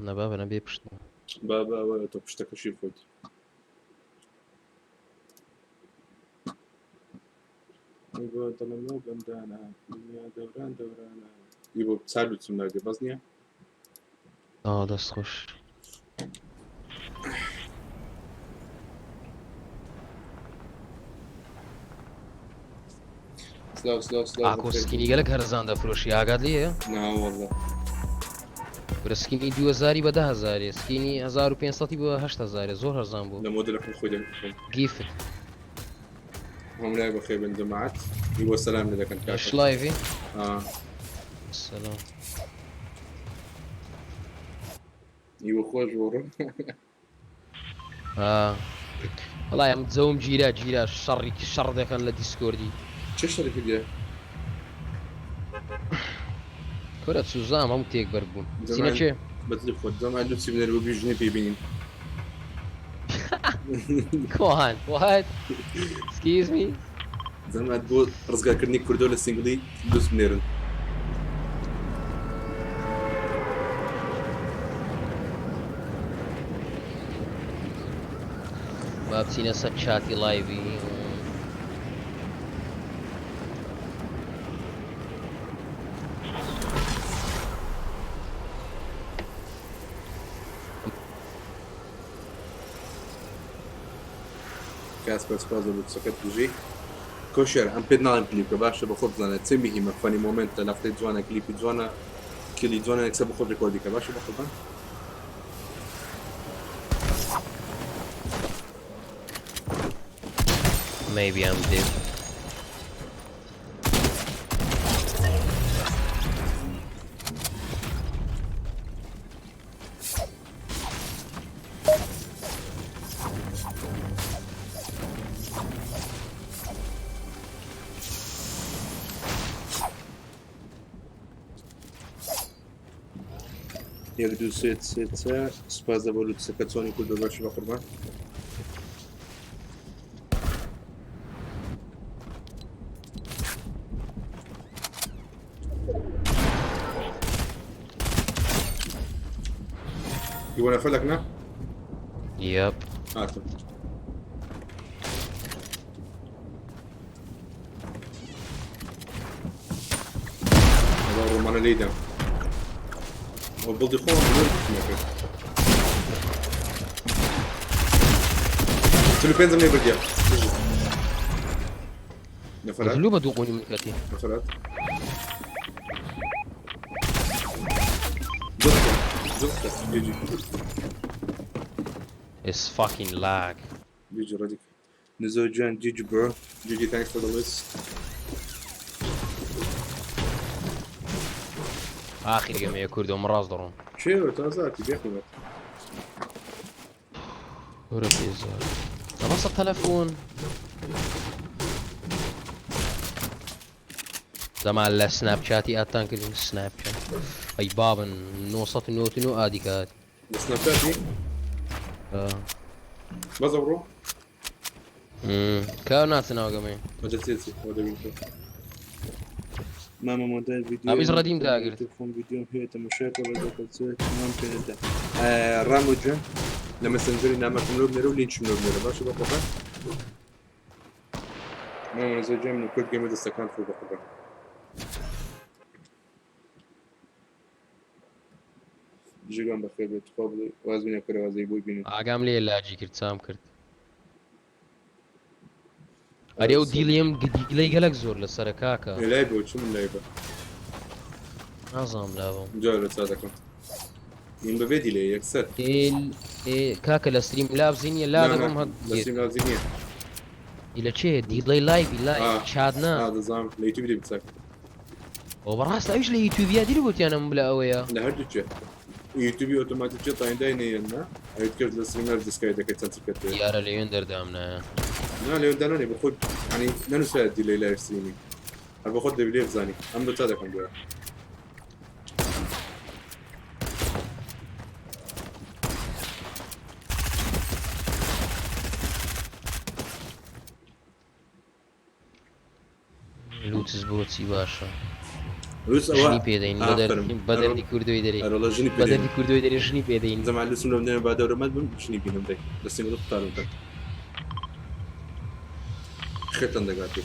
نەبابە نە بێ پشت بوو. بابە ئەوە تۆ پشتەکەشی خۆیت. ئەی بۆ دڵم لەو بەندانە دنیا دەوران دەورانە. ئی بۆ چار لوتسم ناردێ بەس نییە؟ ئا دەست خۆش. سلاو سلاو سلاو ئاکۆ skin ی گەلک هەرزان دەفرۆشی ئاگات لێیە؟ نا واللە. کورە skin ی 2000 بە 10000 skin ی 1500 بە 8000 زۆر هەرزان بوو لە مۆدێلەکەم خۆی دەکەم gift. هەموو لای بەخێر بن جەماعەت ئیوە سەلام لێ دەکەن کاکە. ايش live ی؟ آه. سلام. ئیوە خۆش بۆڕن. آه. وەڵای ئەم جەوم گیرا گیرا شەڕی شەڕ دەکەن لە Discord ی. چه شەڕی کردیە؟ کورە سوزام هەموو تێک بەر بوون. سینە جەماعەت کێ؟ بەدلی خۆت جەماعەت لوتسی بنێر بۆ بیژنی پێی بینین. Come on what? Excuse me? جەماعەت بۆ ڕزگارکردنی کوردۆ لە single ی لوتس بنێرن. با بچینە سەر chat ی live ی. کاسپەر سوپاس بۆ لوتسەکەت بژی. کۆشێر ئەم پێت ناڵێم کلیپ بکە باشە بە خۆت بزانە چ مهمە funny moment ە لەقتەی جوانە کلیپی جوانە kill ی جوانە یەکسەر بە خۆت record ی کە باشە بە قوربان. Maybe I'm dead. یەک دوو سێ سێ چە سوپاس دەبۆ لوتسەکە چۆنی کوردۆ باشی بە قوربان. You wanna فلك نا؟ Yep. هاتم. هذا الرومان اللي دام. وبلدي خو چلو پێنجم لێ بردیە. نەفرات. لو بدوقوني من كاتي. نەفرات. زۆر زۆر GG. It's fucking lag. GG ڕەدیک. نزۆ جان GG bro. GG thanks for the list. ئاخر گەمەیە کوردۆ من ڕاست دەڕۆم. چێ تازاتی بێخیمەت. کورە بێزار. بەسە تەلەفۆن. زەمان لە سناپ چاتی ئاتان کردین سناپ چات. ئەی بابن 999 ئادی کات. لە سناپ چاتی؟ بەزە بڕۆ. کە ناچنەوە گەمەی. ئەجە چێ خۆ دەبین تۆ. مامە مۆدای ڤیدیۆ ئەمیش ڕەدیم داگرت. خۆم ڤیدیۆم هەیە تەمەشای بە دەکەچێت مام پێ نەدا. ڕامۆ جان لە Messenger ی نامەکەم لۆ بنێرە و لینکم لۆ بنێرە باشە بە قوربان. مامە نزۆ گیان من و کورد گەمە دەستەکان خۆ بە قوربان. ژیران بەخێر بێت تخوا بڵێ واز بینە کورە وازەی بۆی بینن. ئاگام لێ لاجی کرد چام کرد. ئەرێ ئەو دیلیم دیلەی گەلک زۆر لەسەرە کاکە. لای بۆ چ من لای بە. نازانم لابم. جا لە چا دەکەم. من بەبێ delay یەکسەر. کاکە لە ستریم لابزی نییە لا دەبم هەر لە ستریم لابزی نییە. لە چێ delay live ی live chat نا. دەزانم لە یوتیوب دەبی چاک. ئەو بەڕاست ئەویش لە یوتیوبیا دیل گوتیانم بلە ئەوەیە. لە هەردوو چێ. یوتیوبی ئۆتۆماتیک چێ تایندای نەیەننا ئەویت کرد لە ستریم لابز دەسکای دەکەیت چەند چرکەت پێ. دیارە لەوێن دەردام نایە. نا لەوێن دانانێ بە خۆت یعنی نەنووسرایە delay live streaming. هەر بە خۆت دەبی لێ بزانی ئەم دۆتا دەکەم بۆیە. لوتس بۆچی باشە؟ لوس ئەوە ژنی پێدەین بە دەردی ئافەرم بە ئەرۆ دەردی کوردۆی دەرێ ئەرۆڵە ژنی بە پێدەین دەردی کوردۆی دەرێ ژنی پێدەین. زەمان لوسم لەم دێنە با دەورەمەند بم ژنی بینم دەی دەستیم بڵ قوتارم کەن خێتان دەگاتێ.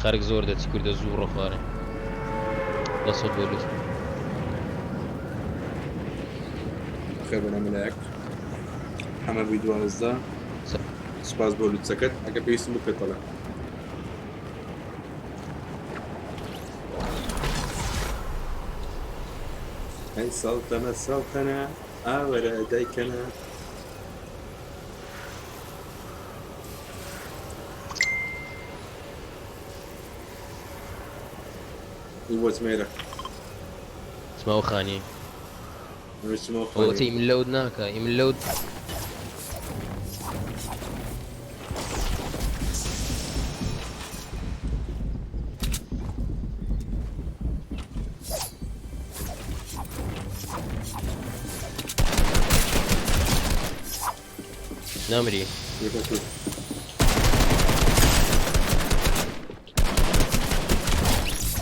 خەرک زۆر دەچی کوردە زوو بڕۆ خوارێ دەسۆت بۆ لوت. بەخێر بێن هەموو لایەک حەمە بی 12 سوپاس بۆ لوتسەکەت ئەگە پێویستم بوو پێت دەڵێم. ئەی سەڵتەنە سەڵتەنە ئاوەرە دایکەنە. ئی بۆ چمێرە چماو خانی. ئەمە چمەوە ئەوەتە خانی. ئیمن لەود ناکا ئیمن لەود. نامری. یەکەم کوشت.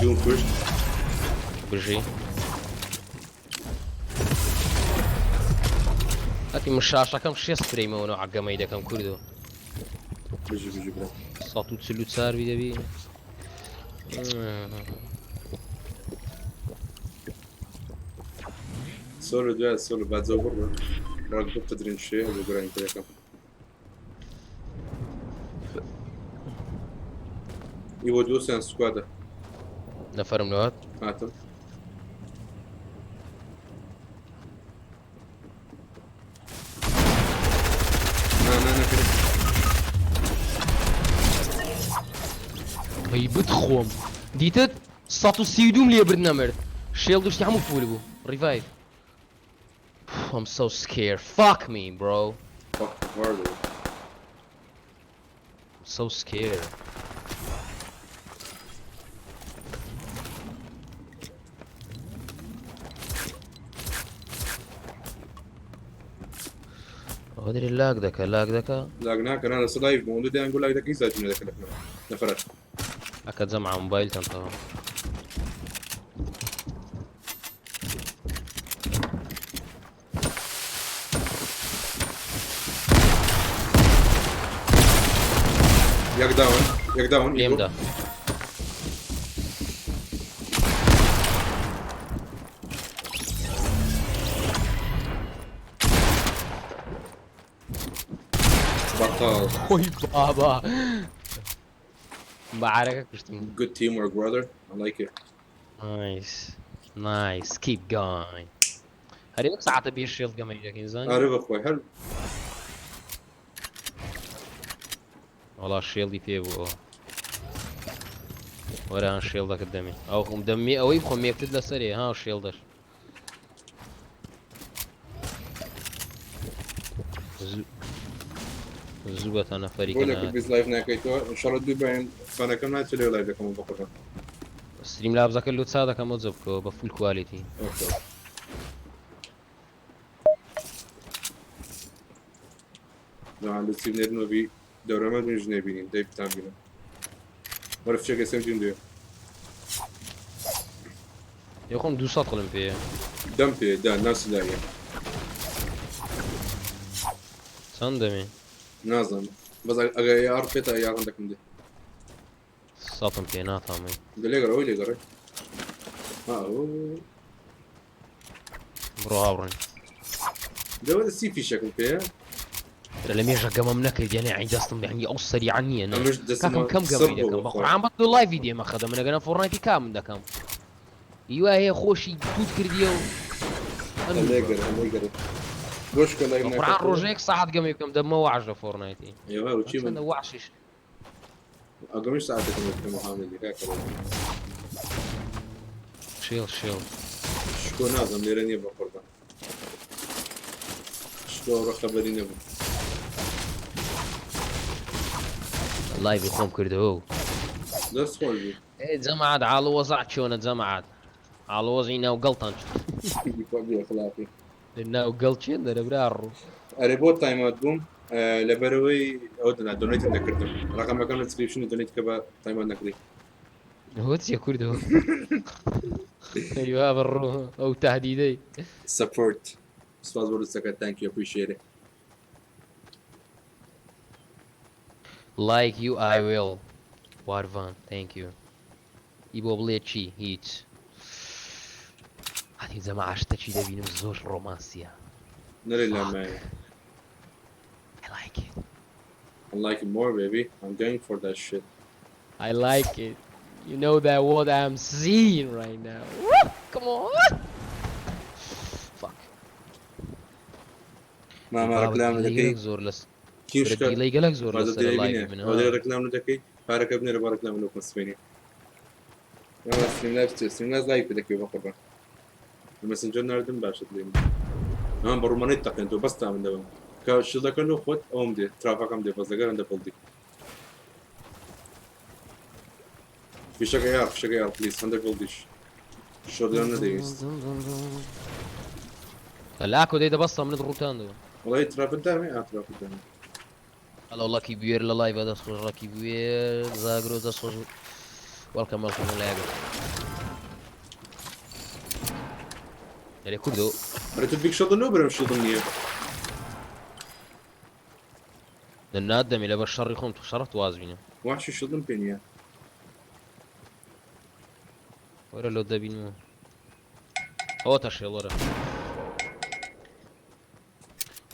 دووم کوشت. بژی. هەتی من شاشەکەم شێست فرەیمەوە نەوە عەگەمەی دەکەم کوردۆ. بژی بژی برا. 144 بی دەبی. سۆلو دوای سۆلو با جەو بڕۆ. ڕاک بقدرین شێ ئەو گۆرانی پێ دەکەم. ئیوە دۆستیان سوکادە. نەفەرم لەوات. هاتم. نا نا نەکرد. ئەی بتخۆم. دیتت 132 لێ برد نەمرد. شێڵ دوشتی هەموو فول بوو. ڕیڤایڤ. I'm so scared. Fuck me, bro. Fuck harder. I'm so scared. ئەوە دەرێ لاگ دەکە لاگ دەکە. لاگ ناکە نا لەسەر لایڤ بوو ئەوەندە دەیان گۆ لاگ دەکە هیچ لاگی نەدەکە لەکنەوە نەفرەت. ئەکە جەمعە مۆبایلتان تەواو. یەک داون یەک داون ئیگۆ. لێمدا. بەتاڵ. خۆی بابا. بە عارەکە کوشتم. Good teamwork brother. I like it. Nice. Nice. Keep going. هەر یەک ساعتە بێ شێڵ گەمەی دەکەین زانی؟ ئارە بەخوای هەر وەڵا شێڵی پێ بوو ئەوە. وەرە هان شێڵ دەکرد دەمێ. ئەو خۆم دەمێ ئەوەی بخۆم یەکتر لەسەرێ ها شێڵ دەش. زوو بە تا نەفەری بۆ کە لە نەهات. کوردیس لایڤ ناکەیتەوە ئینشاڵڵا دوو بەیان فانەکەم ناچێت لەوێ لایڤ دەکەمەوە بە قوربان. ستریم لابزەکە لۆ چا دەکەمەوە جە بکەوە بە فول کوالیتی. ئۆکەی. جوان لوسی بنێرنەوە بی دەورەمە بین ژنێ بینین دەی بتان بینم. وەرە فشێکە سێم جیم دوێ. یە خۆم 200 قڵم پێیە. دەم پێ دا ناسی لایە. چەند دەمێ؟ نازانم بەس ئەگەر ئاڕ پێتە یاڕم دەکەم دێ. سەتم پێ ناتامەی. دە لێگەڕێ ئەوەی لێگەڕێ. ها ئەو بڕۆ هاوڕێن. دەوەرە سی فیشەکم پێیە. لە مێژە گەمەم نەکرد یانێ عین دەستم یعنی ئەو سەریعە نییە نە. ئەمەش دەستم کاکم کەم سڕ گەمەی بوو دەکەم بە بەخوا. قورعان بە دوو لایڤی دێمە خەدە من ئەگەنە فۆرنایتی کامم دەکەم. هیوا هەیە خۆشی توت کردیە و ئەنوو بە. لێگەڕێ لێگەڕێ. بۆش کە لایڤ بە قورعان ناکەیتەوە. ڕۆژەیەک سەعات گەمەی بکەم دەبمە وەعش لە فۆرنایتی. ئێوە وچی من چەندە وەعشیش. ئەگەمیش ساعتێکم بکەم حاملی کاکە. شێڵ شێڵ. شکۆ نازم لێرە نییە بە قوربان. شکۆ ڕە خەبەری نەبوو. لایڤی خۆم کردەوە و. دەست خۆش بوو. ئێ جەماعەت عاڵوەزع چۆنە جەماعەت؟ عاڵوەزعی ناو گەڵتان چۆن؟ بێ ئەخلاقی. ناو گەڵ چێن دەرە برا ڕوو. ئەرێ بۆ تایمات بووم لەبەرەوەی ئەو دەنا دۆنیتم دەکردم ڕقەمەکەم لە دیسکریپشنی دۆنیت کە بە تایمات نەکردی. هۆ چیە کوردۆ ئەیوا بڕۆ ئەو تهدیدەی سەپۆرت سپاس بۆ لوتسەکەت thank you appreciate it. Like you I will وارڤان thank you ئی بۆ بڵێ چی هیچ هەتی جەماعە شتەکی دەبینم زۆر ڕۆمانسیە نەرێ Fuck. لامایە I like it I like it more baby I'm going for that shit I like it you know that what I'm seeing right now Woo! Come on Fuck مامە بابە ڕەکلام دیلەی دەکەی گەلەک زۆر لەس کیش برە کە دیلەی گەلەک زۆر بازە لەسەر دیلەی لایڤی بینێ من ئەوە ها دەی ڕەکلام دەکەی پارەکە بنێرە بە ڕەکلام لۆ سبەینێ مامە ستریم لایڤ چیە ستریم لایڤ لایڤ دەکەی بە قوربان لە مەسنجەر ناردم باشە دلێم ئەمان بە ڕوومانەی تەقێن تۆ بەس تا من دەبم کە شیڵەکە لۆ خۆت ئەوم دێ ترافەکەم دێ بەس لەگەر هەندە پڵدی فیشەکە یار فیشەکە یار پلیز هەندە گڵدیش شۆردیان نەدەویست لاکۆ دەی دەبەستە منت ڕووتاندەوە وڵی ترافت دامێ ئا ترافت دامێ هەڵۆ ڵەکی بوێر لە لایڤە دەست خۆش ڵەکی بوێر زاگرۆ دەست خۆش وەڵکەم وەڵکەم لایە ئەرێ کوردۆ ئەرێ تۆ بیگ شڵدن لۆ برم شڵدم نییە نادەمی لەبەر شەڕی خۆم تو شەڕت واز بینە وحشی شڵدم پێ نییە وەرە لۆ دەبینمەوە ئەوە تەشێڵ وەرە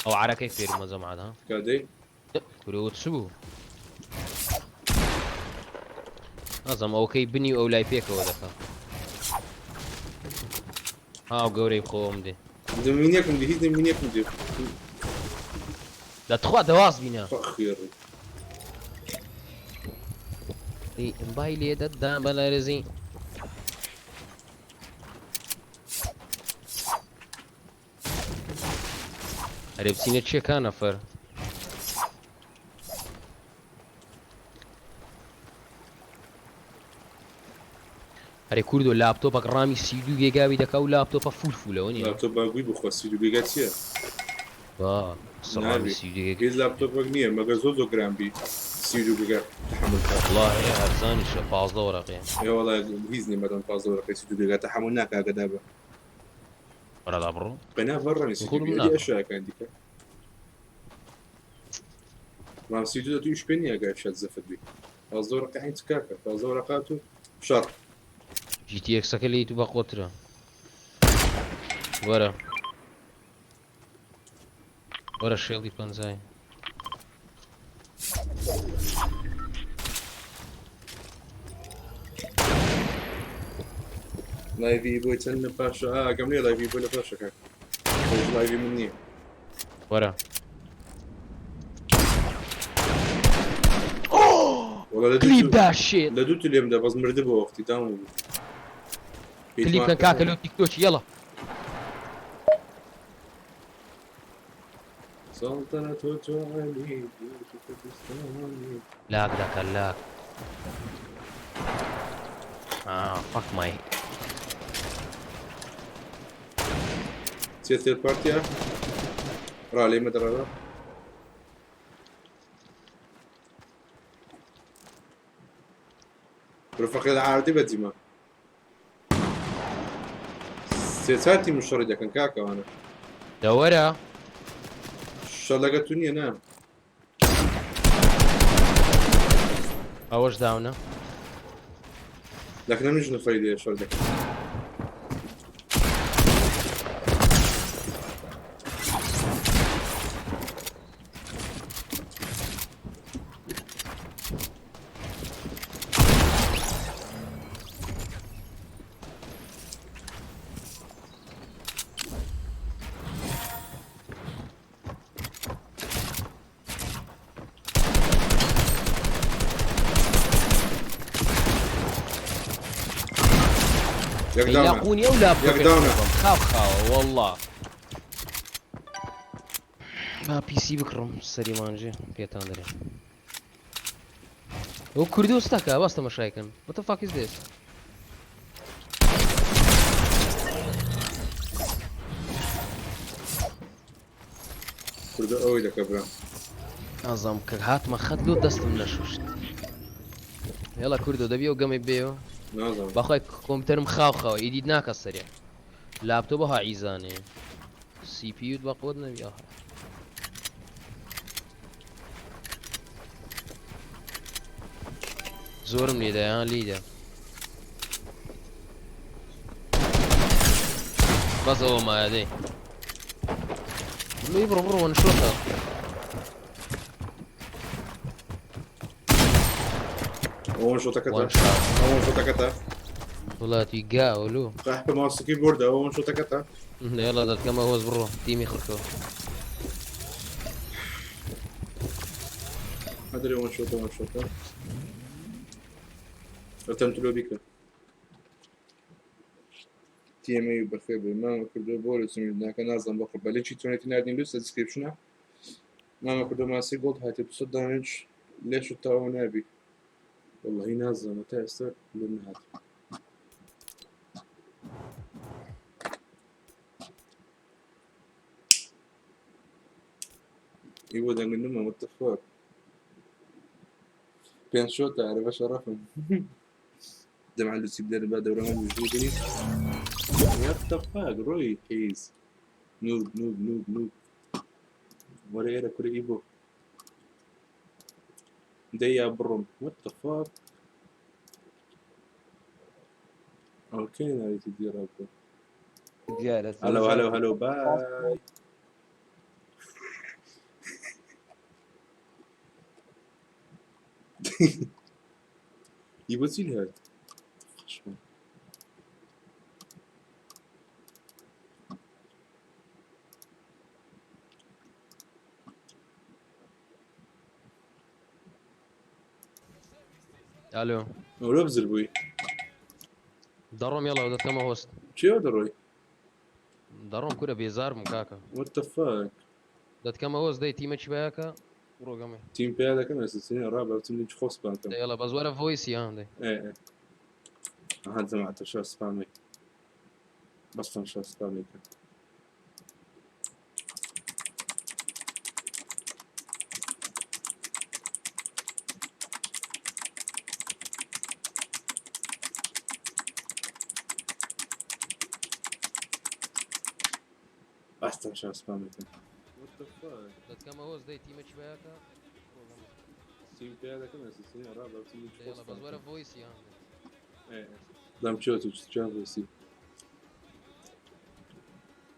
ئەو عەرەکەی فێرمە جەماعەت ها کادەی کورە چ بوو نازم ئەوکەی بنی و ئەو لای پێکەوە دەکا ها ئەو گەورەی خۆم دێ دەمینێکم دی هیچ دەمینێکم دی لە تخوا دەواز بینە خوا خوێڕی بای لێ دەدا بەلەرزی ئەرێ بچینە چێکا نەفەر ئەرێ کوردۆ لاپتۆپەک ڕامی 32 گێگاوی دەکا و لاپتۆپە فول فولەوە نیە لاپتۆپ باگوی بخوا 32 گێگا چییە؟ با ڕامی نابی 32 گێگا هیچ لاپتۆپێک نییە مەگەر زۆر زۆر گران بی 32 گێگا تحمل کات والله هەرزانیشە 15 وەرەقەیە ئێ وەڵا هیچ نییە مادام 15 وەرەقەی 32 گێگا تحمل ناکا ئاگادار بە وەرە دا بڕۆ قەنا بەڕەمی 32 خۆم ئەدی ناکەم ئەشیاکان دیکە بەڵام 32 دە تو ئیش پێ نییە ئەگەر شەت زەفت بی 15 وەرەقە عین چ کاکە 15 وەرەقات و شەڕ GTX ەکە لێی تو بەقوەترە وەرە وەرە شێڵی پەنجای لایڤی بۆی چەند لە پاشە ئاگەم نییە لایڤی بۆ لە پاشەکە خۆش لایڤی من نییە وەرە وەڵا لە دوو کلیپ تو دا شێت لە دوو تو لێم دا بەس مردبوو وەختی داوم بوو کلیپ کەن کاکە لۆ تیکتۆکی یەڵا سلطنة علی کوردستانی لاک دەکە لاک آه fuck my چێ تێر پارتیا ڕا لێ مەدەڕەوە رفەقی لە عاردی بەجیمە سێ چار تیم شەڕی دەکەن کاکەوانە دەوەرە شەڕ لەگە تو نییە نا ئەوەش داونە لەکن منیش نەفەری لێ شەڕ دەکەن یەک داونە يلاقوني او لا یەک داونە خاو خاوە والله با پیسی بکڕم سەریمانژێ پێتان دەرێ ئەو کوردی وستەکە باس تەمەشایکەن What the fuck is this? کوردە ئەوەی دەکە برا نازانم کە هاتمە خەت لۆ دەستم نەشوشت هێڵە کوردۆ دەبی ئەو گەمەی بێەوە. نازانم. بەخوای کۆمپیوتەرم خاو خاوە edit ناکە سەریع لاپتۆپ ها عیزانێ CPU ت بەقوت نەبی ئاها. زۆرم لێدا یان لیدا بەس ئەوە مایە دەی لۆی بڕۆ بڕۆ one shot ە. ئەوە شۆتەکەتە ئەوە شۆتەکەتە. وڵاتی گاولو. قەحپە ماسکی بردە ئەوە شۆتەکەتە. يلا دەتکەمە هۆز بڕۆ تیمی خڕکەوە. هەدرێ وەن شۆتە وەن شۆتە ئەتەم تلۆ بیکە. TMA بەخێر بێ مامە کردو بۆ لە سنوورناکە نازانم بەخۆ بە لینکی تۆنێتی ناردین لوس لە دیسکریپشنە. مامە کردو ماسی گۆڵد هاتێ 200 دانج لێش و تاوە نابی. والله نازانم تا ئێستا لێم نەهات. ئیوە دەنگ نمە what the fuck. پێنج شۆتە ئەرە بە شەڕەفم. دەمع لوسی بدەن با دەورەمان مژوو بینی. What the fuck ڕۆی حیز. noob noob noob noob. وەرە ئێرە کورە ئیبۆ. دەی یا بڕۆم. What the fuck. okay ناوێتی دیڕا بوو. دیارە. هەلۆ هەلۆ هەلۆ bye. ئیبۆ چی لێهات؟ خشمە. ئالۆ. ئەوە بزر بووی. دەڕۆم یاڵا دەتکەمە host. چیەوە دەڕۆی؟ دەڕۆم کورە بێزار بووم کاکە. What the fuck. دەتکەمە host دەی تیمەکی بایەکە بڕۆ گەمێ. تیم پیا دەکەم ئێستا چنێ ڕا بە بچم لینکی خۆ سپام کەم. دەی یاڵا بەس وەرە voice ی هان دەی. ئێ ئێ. ئەها جەماعەتە شا سپامێک. بەستان شا سپامێکە. بەستان شا سپامێکە. What the fuck. دەتکەمە host دەی تیمەکی بایەکە بڕۆ گەمێ. تیم پیا دەکەم ئێستا چنێ ڕا بە بچم لینکی دەی خۆ یاڵا بەس سپام وەرە کەم. voice ی هان دەی. ئێ ئێ. دام چیەوە تو چ voice ی؟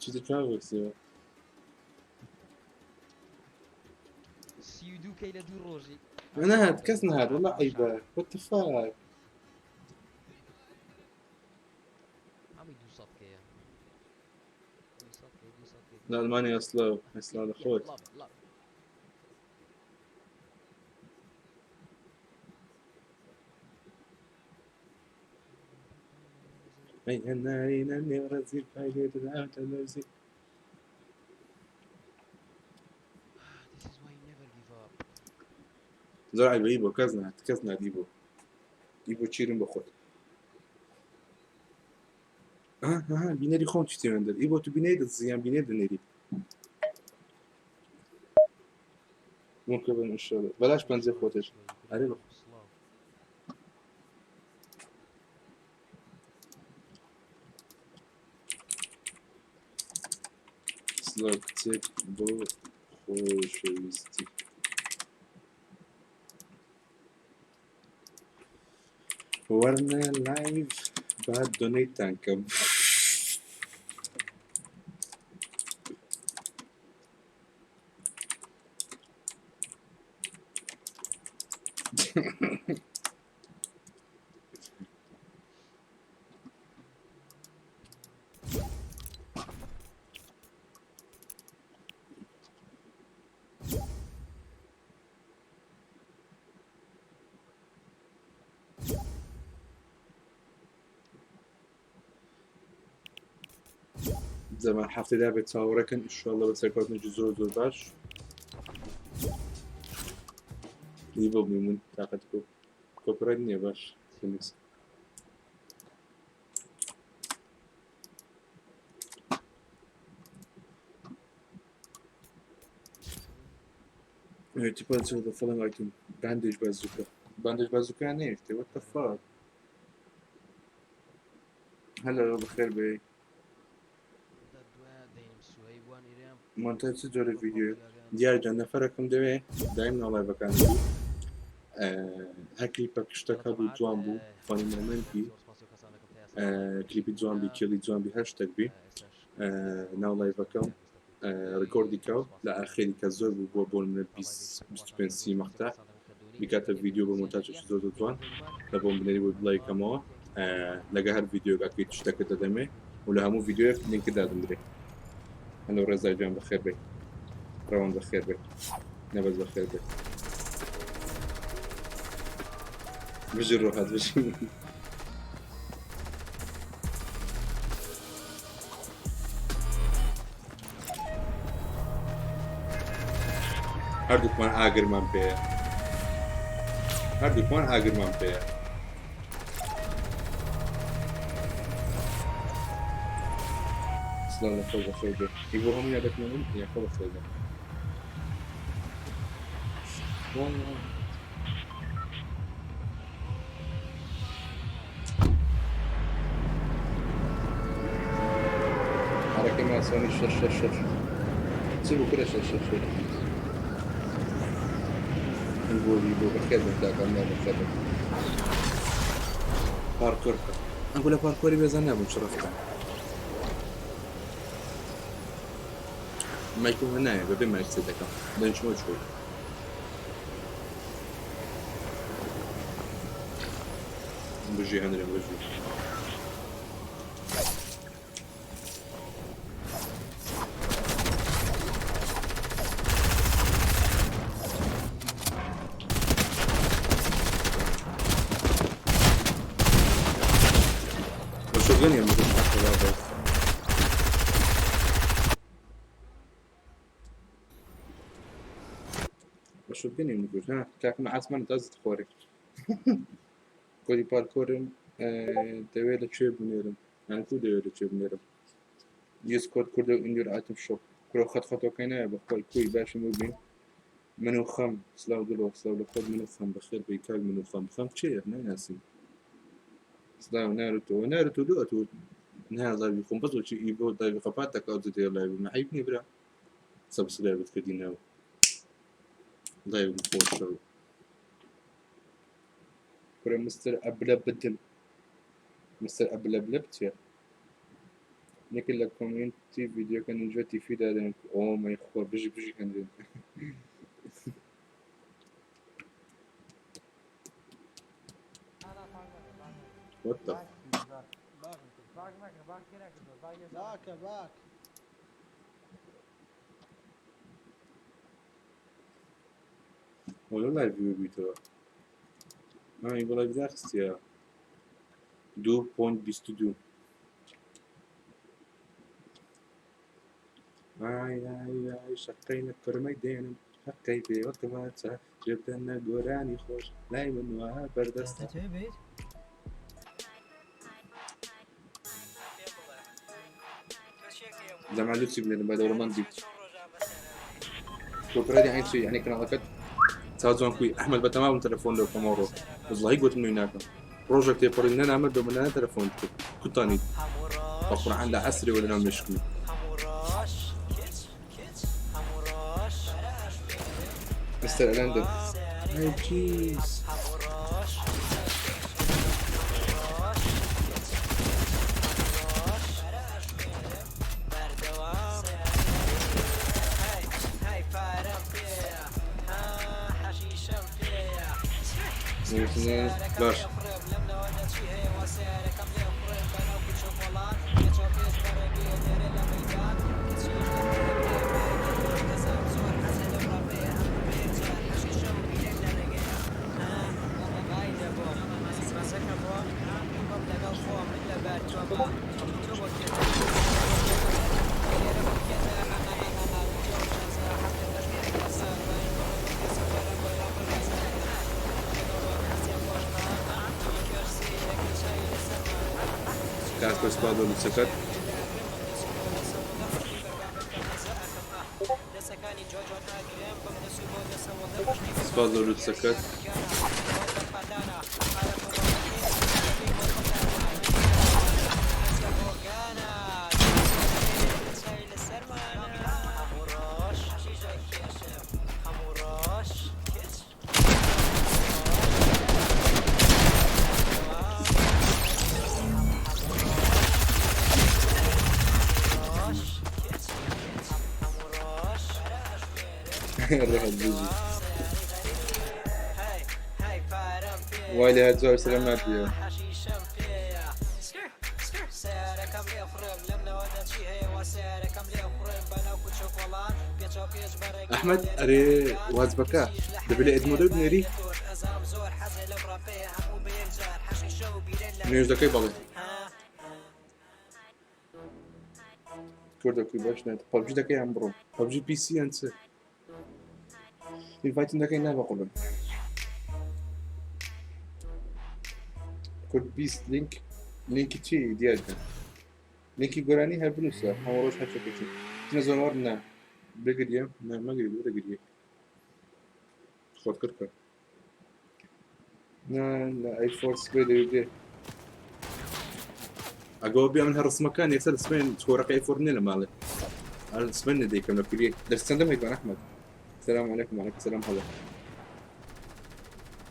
چیتە چا voice یەوە؟ 32 کەی لە دوو ڕۆژی. نەهات کەس نەهات والله عیبە. What the fuck. هەمووی 200 کەیە. 200 کەی 200 کەی. لە ئەڵمانیا سلاو سلاو لە خۆت. Love it, love it. ئەی هەناری نەنێ ڕەزیر پای لێ دەداتە لەرزی. This is why you never give up. زۆر عیبە ئیبۆ کەس نەهات کەس نەهات ئیبۆ. ئیبۆ چیرم بە خۆت. ئەها ئەها بینەری خۆم چی تێوێن دەر. ئیبۆ تو بینەری دەدزی یان بینەری دەنێری؟ ممکن بن ئینشاڵڵا. بەلاش پەنجە خۆتش. ئەرێ بە سڵاو. سڵاو کچێک بۆ خۆشەویستی. وەرنە live با donate تان کەم. زەمان هەفتەدا بێت چاوەڕێکن ئینشاڵڵا بە سەرکەوتنێکی زۆر زۆر باش. ئیبۆ میمون تاقەت copyright نییە باش. فینیکس. To put the following item bandage bazooka. Bandage bazooka نەیشتێ. What the fuck. هەلۆ بەخێر بێی. مۆنتاج چ جۆرە ڤیدیۆ؟ دیار جان نەفەرەکم دەوێ دایم ناو لایڤەکان هەر کلیپە شتەکە بوو جوان بوو funny moment بی کلیپی جوان بی کێڵی جوان بی هەر شتێک بی ناو لایڤەکەم record ی کە لە ئاخری کە زۆر بوو بووە بۆ منە 25 سی مەقتە بیکاتە ڤیدیۆ بە مۆنتاجێکی زۆر زۆر جوان لە بۆم بنێری بۆی بڵاوی کەمەوە لەگە هەر ڤیدیۆگاکەی شتەکە دەدەمێ و لە هەموو ڤیدیۆیەک لینکت دادەندرێ. هەلۆ ڕێزا گیان بەخێر بێی. ڕەوان بەخێر بێی. نەبەز بەخێر بێی. بژی ڕۆهات بژی. هەردووکمان ئاگرمان پێیە هەردووکمان ئاگرمان پێیە. سڵاو لە خۆ بەخێر بێ ئی بۆ هەموو یادەکەم یاخۆ بەخێر بێ. حرەکەی ماسۆنی شەش شەش شەش چ بوو کورە شەش شەش شەش بۆ بۆ بەخێر بن کاکە ئەمە بەخێر بن پارکۆر بکە ئەنگۆ لە پارکۆری بێزان نابووم چ ڕەفتە مایکم هەنایە بەبێ مایک قسە دەکەم دەنگمەوە چۆی. بژی هەندرێن بژی. بە shotgun یان بەس. بە shotgun ی نکوش ها کاکم عاسمان دەست خۆری کۆدی پارکۆرم دەوێت لە کوێ بنێرم یان کو دەوێت لە کوێ بنێرم؟ use code کوردە in your item shop. کورە خەت خەتۆکەی نایە بەخوای کوی باشم ببین من و خەم. سلاو دڵۆ سلاو لە خۆت. من و خەم بەخێر بێی کاک. من و خەم خەم کێیە؟ نایناسیم. سلاو ناروتۆ ناروتۆ لۆ ئەتۆ نا live ی خۆم بەس وەچی ئی بۆ live ی قەپات دەکا و دەدەیە live من عەیب نییە برا subscribe ت کردی ناو live م خۆشە و کورە مستر ئەبلە بدل مستر ئەبلە بلە بچێ نێکە لە community ڤیدیۆکە نینجا تیفی دادەن. oh my خوا بژی بژی هەندێن. What the وەلو live ببیتەوە ئای بۆ live داخستیە 2.22. ئای ئای ئای شەقەی نەکرمەی دێنم حەقەی بێ وەک ماچە جێبدەنە گۆرانی خۆش لای من وا بەردەستە. جەمال لوتسی بنێرم بە دەوڵەمەند بیت کۆپرای عین چی یعنی کەناڵەکەت چاو جوان کوی ئەحمەد بە تەمام تەلەفۆن لەو کەمەوە ڕۆ وەڵڵاهی گوتم نوێی ناکەم ڕۆژێک تێپەڕی نەنامە بە منە تەلەفۆن کرد کوتانی بە قورعان لە عەسرێ لە ناو مێشکمی. مستر ئەلەندن ئەی جیز باش کاکە سوپاس بۆ لوتسەکەت. سوپاس بۆ لوتسەکەت. ڕەحەت بژی. وای لێ هات جواب سلام نادیەوە. ئەحمەد ئەرێ وازبەکە دەبێ لە ئەدمۆدە بنێری نوێژ دەکەی بەڵێ کوردەکوی باش نێت پەبجی دەکەی یان بڕۆ پەبجی پیسی یان چ ئینڤایتم دەکەی نا بەقوڵم کورد 20 لینک لینکی چی دیار کە لینکی گۆرانی هەر بنووسە هەموو ڕۆژ هەرچەکەی چنە زۆر نا بگریە نا مەگری بگریە خۆت کرد نا لە ئەی فۆر سبەی دەوێ بێ ئەگەوە بێ من هەر ڕسمەکان یەکسەر سبەین چۆرەکە ئەی فۆر نییە لە ماڵێ هەر سبەین نەدەیکەم لە کوریە دەرسەندەم هەیبان ئەحمەد سلام علیکم وعلیکم سلام هەڵە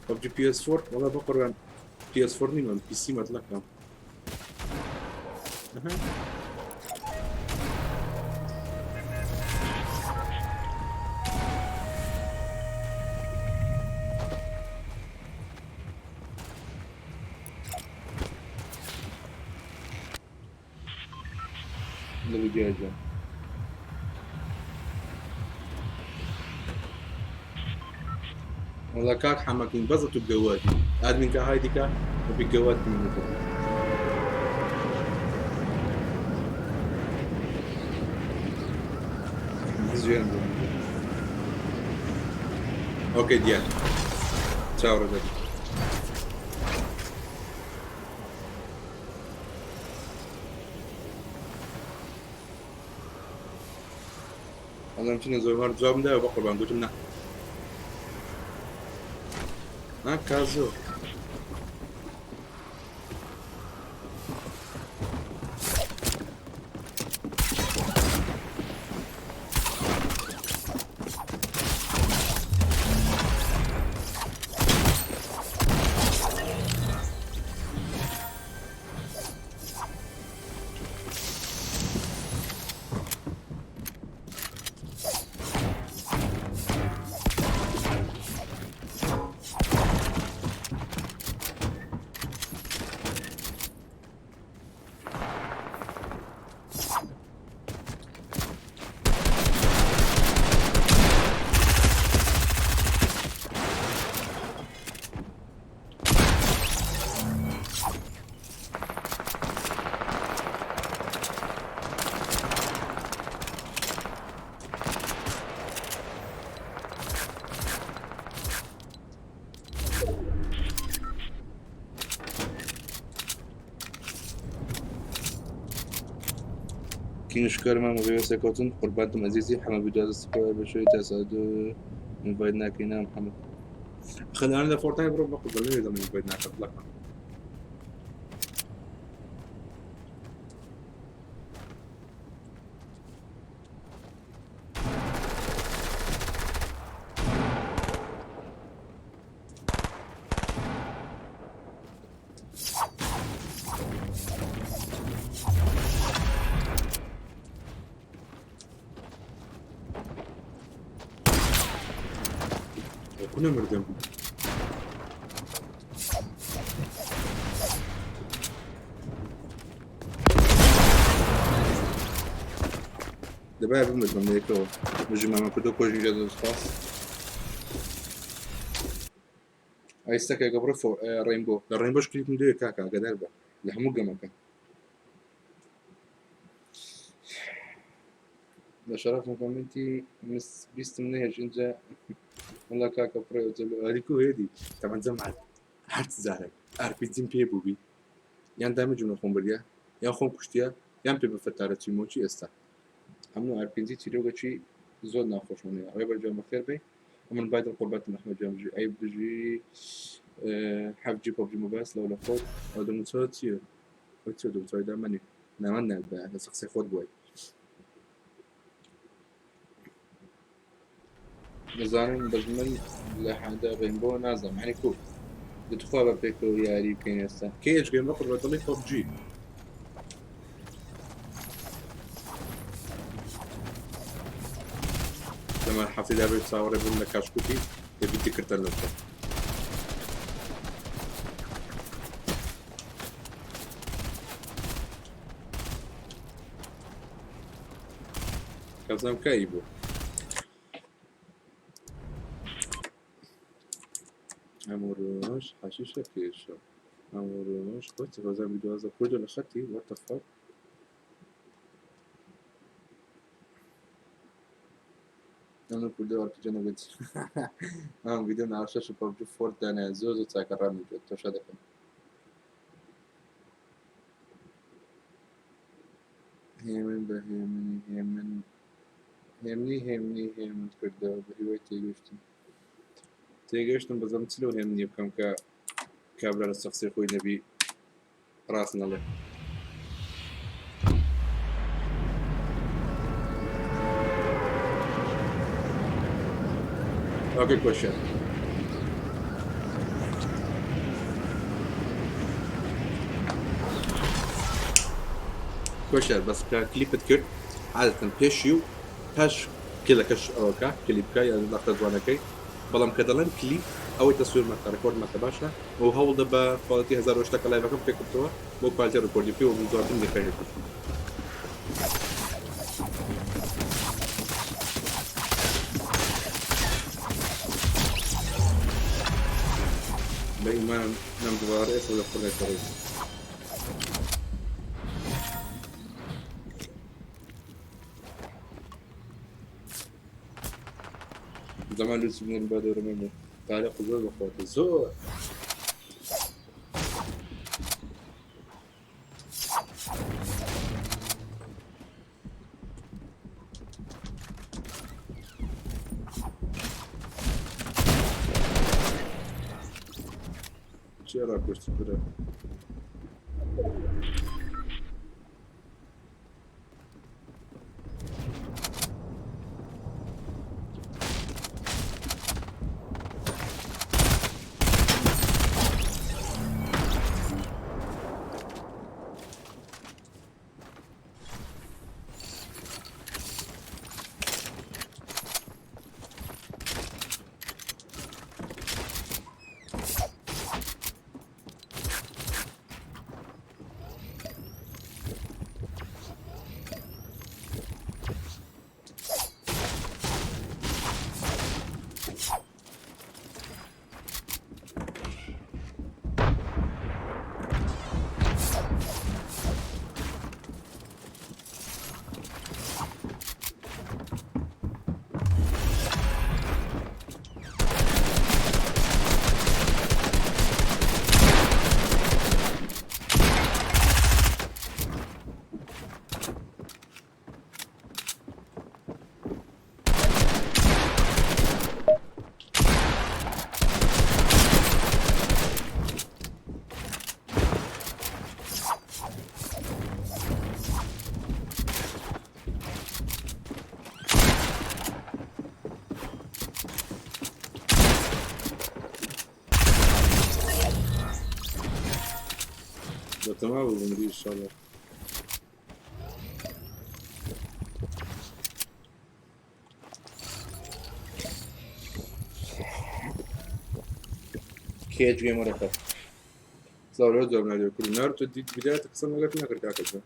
پبجی پی ئێس فۆر وەڵا بە قوربان پی ئێس فۆر نیمە پی سی مەتلەکەم لە والله کاک حەمەکین بەس ئەتوو گەوادی ئادمین کە هایدی کە بەبی گەواد من زیان ئۆکەی دیار چاوەڕێ دەبی ئەڵێم چنە زۆر هەر جوابم دایەوە بە قوربان گوتم نا ها کازۆ کینگ شکر مام غیوە سەرکەوتن قوربانتم ئەزیزی حەمە بیدوازە بەشەوەی تاسادو ئینڤایت ناکەی نا محەمەد خلانە لە فۆرتای بڕۆ بە قوربان لەوێ دەڵێم ئینڤایت ناکەم بڵاکە کو نەمردم دەبایە بمردم لەیەکەوە بژی مامە کوردۆ کۆژی جا سپاس ئایستەکە گەبڕە فۆ ڕێنبۆ لە ڕێنبۆش کلیپم دوێ کاکە ئاگادار بە لە هەموو گەمەکە لە شەرەفم کۆمنتی مس بیستم نەهێش اینجا وەڵا کاکە پڕێ جەلو ئەریکو هێدی تەبعەن جەماعەت هەر چ جارێک ئارپیجیم پێ بووبی یان دامجم لە خۆم بردیە یان خۆم کوشتیە یان پێ بە فەتارە چیمۆچی ئێستا هەموو ئارپیجی چیرۆگەکی زۆر ناخۆشم نیە ڕێبەر جوان بەخێر بێ من بای دڵ قوربەتم ئەحمەد جوان بژی ئەی بژی حەفجی پەبجی مۆبایل سلاو لە خۆت ئەو دەموچاو چییە ئەو چیە دەموچاوی دامەنێ ناوەند نابە لەسەر قسەی خۆت بووی دەزانم بەس من لە حادە ڕێنبۆ نازانم یعنی کو دەتخوا بە پێکەوە یاری بکەین ئێستا کێ گەیم بە قوربەت دڵی پەبجی ئەمە هەفتەی دابێت چاوەڕێ بن لە کاشکوپی دەبیتی کردن لەسەر. کەزم کای بوو ئەمڕۆش حەشیشە پێشە ئەمڕۆش وەت ڕۆزان بیدوازە کوردە لە خەتی what the fuck ئەمە کوردە وەرکجە نەبێت ئەم ڤیدیۆ ناوشەش پەبجی فۆرت دانایە زۆر زۆر چاکە ڕامی کرد تۆشا دەکەم هێمن بە هێمنی هێمن هێمنی هێمنی هێمن کردەوە بە هیوای تێگەشتن تێگەشتم بەزەم چ لەو هێمنیە بکەم کە کابرا لە سەخسی خۆی نەبی ڕاست نەڵێ okay کۆشێن کۆشار بەس کە کلیپت کرد عادەتەن پێشی و پاش kill ەکەش ئەوەکە کلیپکە یان لەقتە جوانەکەی بەڵام کە دەڵێن کلیپ ئەوەی تەسویر مەکە record مەکە باشە و هەوڵدە بە quality 1080 کە live ەکەم پێکردەوە بۆ quality record ی پێ و جوانتر نرخێنێت. بە ئیمان نەم دووبارە ئێستا لە خولێک دەڕۆی. زمان لوسی بنێرم با دەورە مەمێ تاریق زۆر بەخۆتە زۆر. چێ ڕاکوشت برا؟ بە تەما بوو بمری ئینشاڵڵا. کێ گەێمەرەکە سڵاو لەو جواب نادێ کورد ناروتۆ دیت بدایەتە قسەم لەگەڵ نەکرد کاکە جان.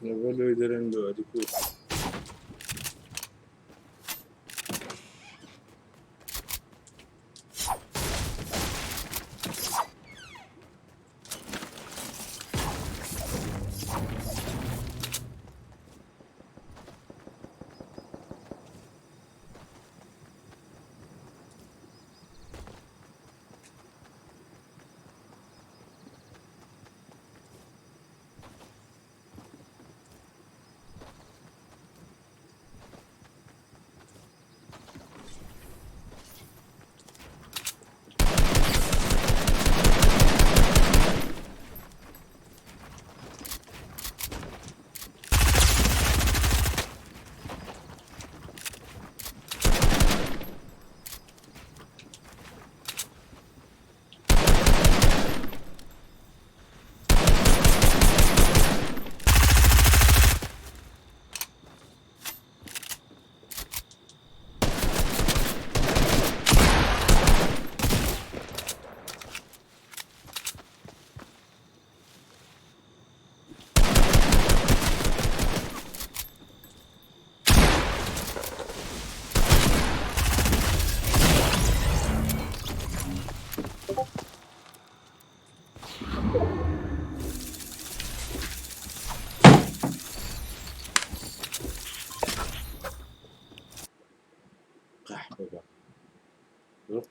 لەبەر لەوەی دەرێن لۆ ئەدی کورد.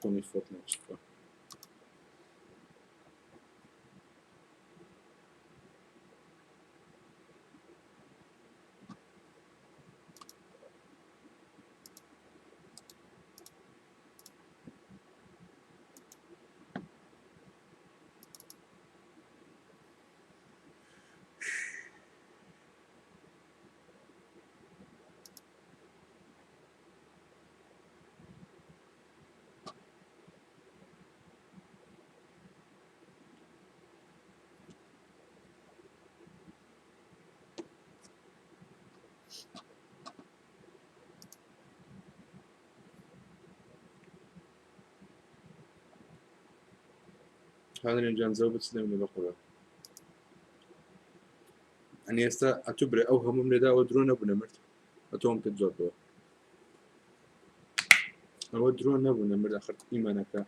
قۆنی فۆرتنایت بکە. هاندرێن جان زەو بچ لەم بە قوربان. ئەنی ئێستا ئەتوو برێ ئەو هەمووم لێدا ئەوە درۆ نەبوو نەمرد، ئەتۆم کرد زۆر بەوە ئەوە درۆ نەبوو نەمرد. ئەخر ئیمانەکە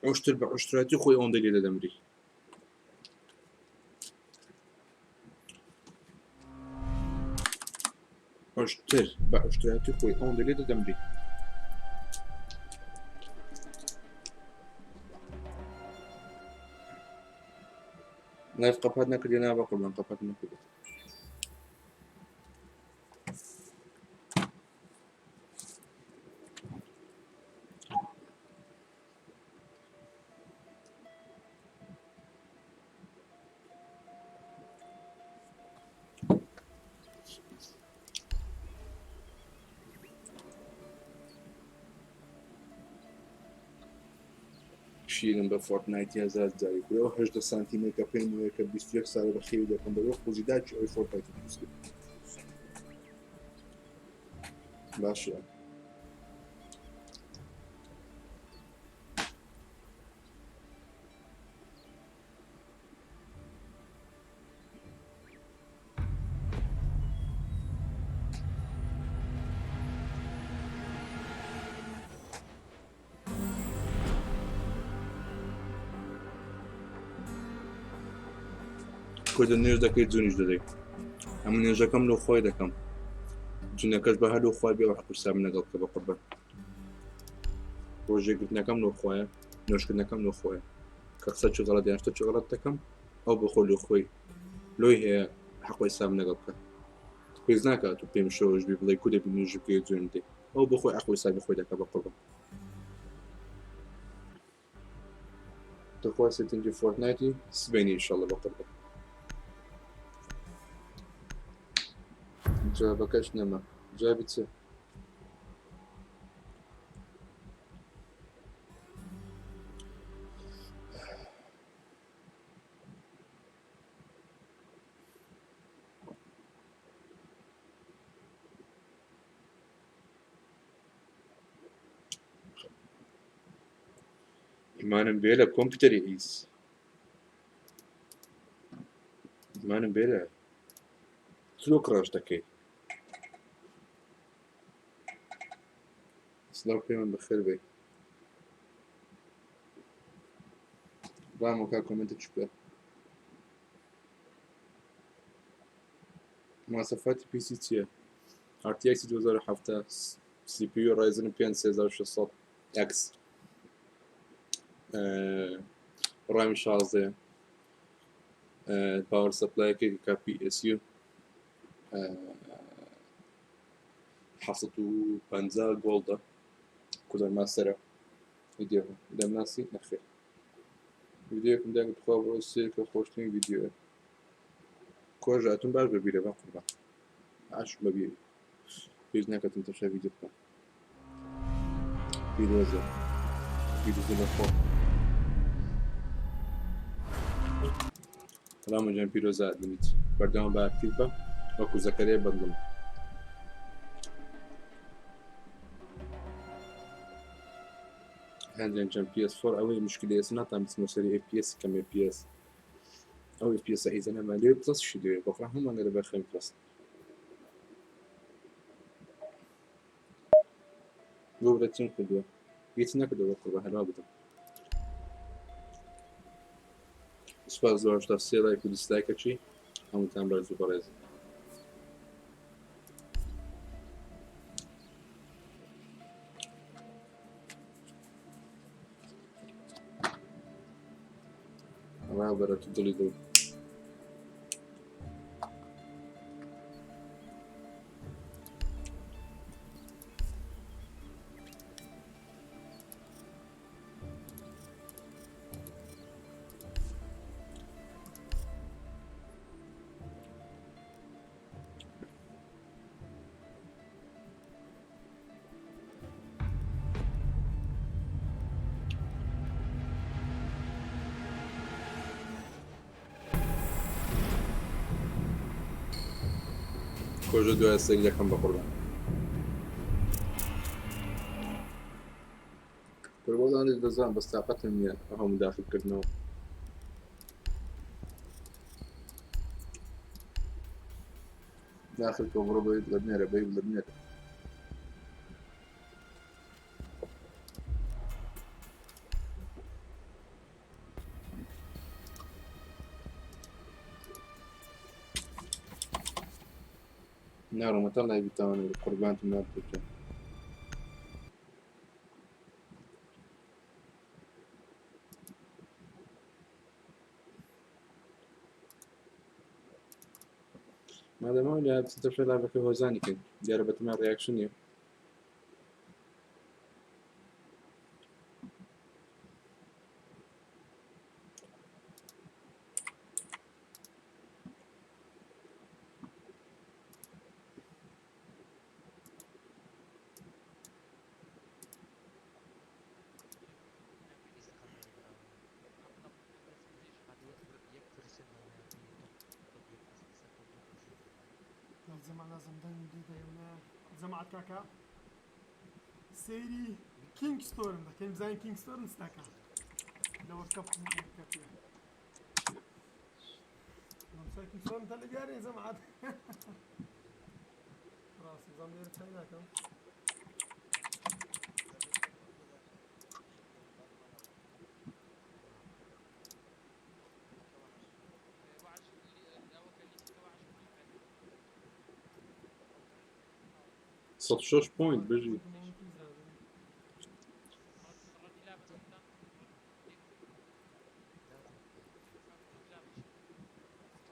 عشتر بە عشتراتی خۆی ئەوەندە لێ دەدەمری. عشتر بە عشتراتی خۆی ئەوەندە لێ دەدەمری. لایف قەپات نەکردی؟ نا بە قوربان، قەپات نەکردی. شیرم بە فۆرتنایتی هەزار جاری کورە. ئەو 18 سانتیمێکە پێم وایە کە 21 ساڵە بە خێوی دەکەم بەرەوە قوزی داکی ئەوی فۆرتنایتی دروست کرد. باشە، کوردە نوێژ دەکەیت، جونیش دەدەیت؟ ئەمە نوێژەکەم لۆ خۆی دەکەم، جونەکەش بە هەر لۆ خۆی بێ. حەق حساب لەگەڵ بکە بە قوربان. ڕۆژێگرتنەکەم لۆ خۆیە، نوێژکردنەکەم لۆ خۆیە. کە قسە چ غەڵەت یان شتە چ غەڵەت دەکەم، ئەو بۆ خۆ لۆ خۆی لۆی هەیە حەق حساب لەگەڵ بکە. پێویست ناکات و پێم شەوەش بی بڵێ کو دەبی نوێژ بکەیت، جوێن بدەیت. ئەو بۆ خۆی حەق حسابی خۆی دەکە بە قوربان. تخوا setting ی فۆرتنایتی سبەینێ ئیشەڵڵە بە قوربان. جوابەکەش نەما. جوابی چ؟ ئیمانم بێ لە کۆمپیوتەری ئیس، ئیمانم بێ لە چلۆ crash دەکەی. سلاو پێمان، بەخێر بێ. ڕامۆکا comment ە چ بکە. مواصفاتی PC چییە؟ RTX 2070، CPU Ryzen 5 3600 X، RAM 16، power supply ەکەی کە PSU 750 gold ە. Cooler Master ە. ڤیدیۆ دەمناسی؟ نەخێر. ڤیدیۆیەکم داگە، تخوا بۆ سێرکە، خۆشترین ڤیدیۆیە. کۆژ ئەتون باش بەبیرە بە قوربان، باش بەبیری. پێویست ناکاتم تەشا ڤیدیۆ بکەم. پیرۆزە، پیرۆزە لە خۆ. سلام گیان، پیرۆزە ئەدمینیت. بەردەوام بە active بە وەکو زەکەرەیە بەدڵم. هەندێک جەم PS4 ئەوەی مشکلی ئێستا ناتان بچمە سەری FPS کەم. FPS ئەو FPS ئیزە نەما لێ plus شی دەوێ بەخوا. هەمان گەرە بەخێن plus بۆ برا چیم کردووە؟ هیچ نەکردەوە قوربان، هەروا بتم. سوپاس زۆر 83 لایک و dislike ەکی. هەمووتان بەرز و بەڕێزن. ڕابەرە تو دڵی دڵ. کۆژە دوای سەری دەکەم بە قوربان. قوربان دەزان بەس تاقەتم نییە هەموو داخلکردنەوە. داخل کە بڕۆ بەی بڵێ بنێرە بەی بڵێ بنێرە. ناڕۆمە تا لایڤی تاوانە قوربانتم نابێت. مادەمەوە لە بچێتە لایڤەکە هۆزانی کەین دیارە بەتەما reaction نییە. زەمان لازم دەنگ دیدەیەونە جەماعەت کاکە سەیری کینگ ستۆرم دەکەین بزانین کینگ ستۆرم چ دەکا لە وەرکەپ وەرکەپیە مامۆستا کینگ ستۆرم تا لە دیارێ جەماعەت ڕاست بزانم لێرە چای ناکەم. 106 point بژی.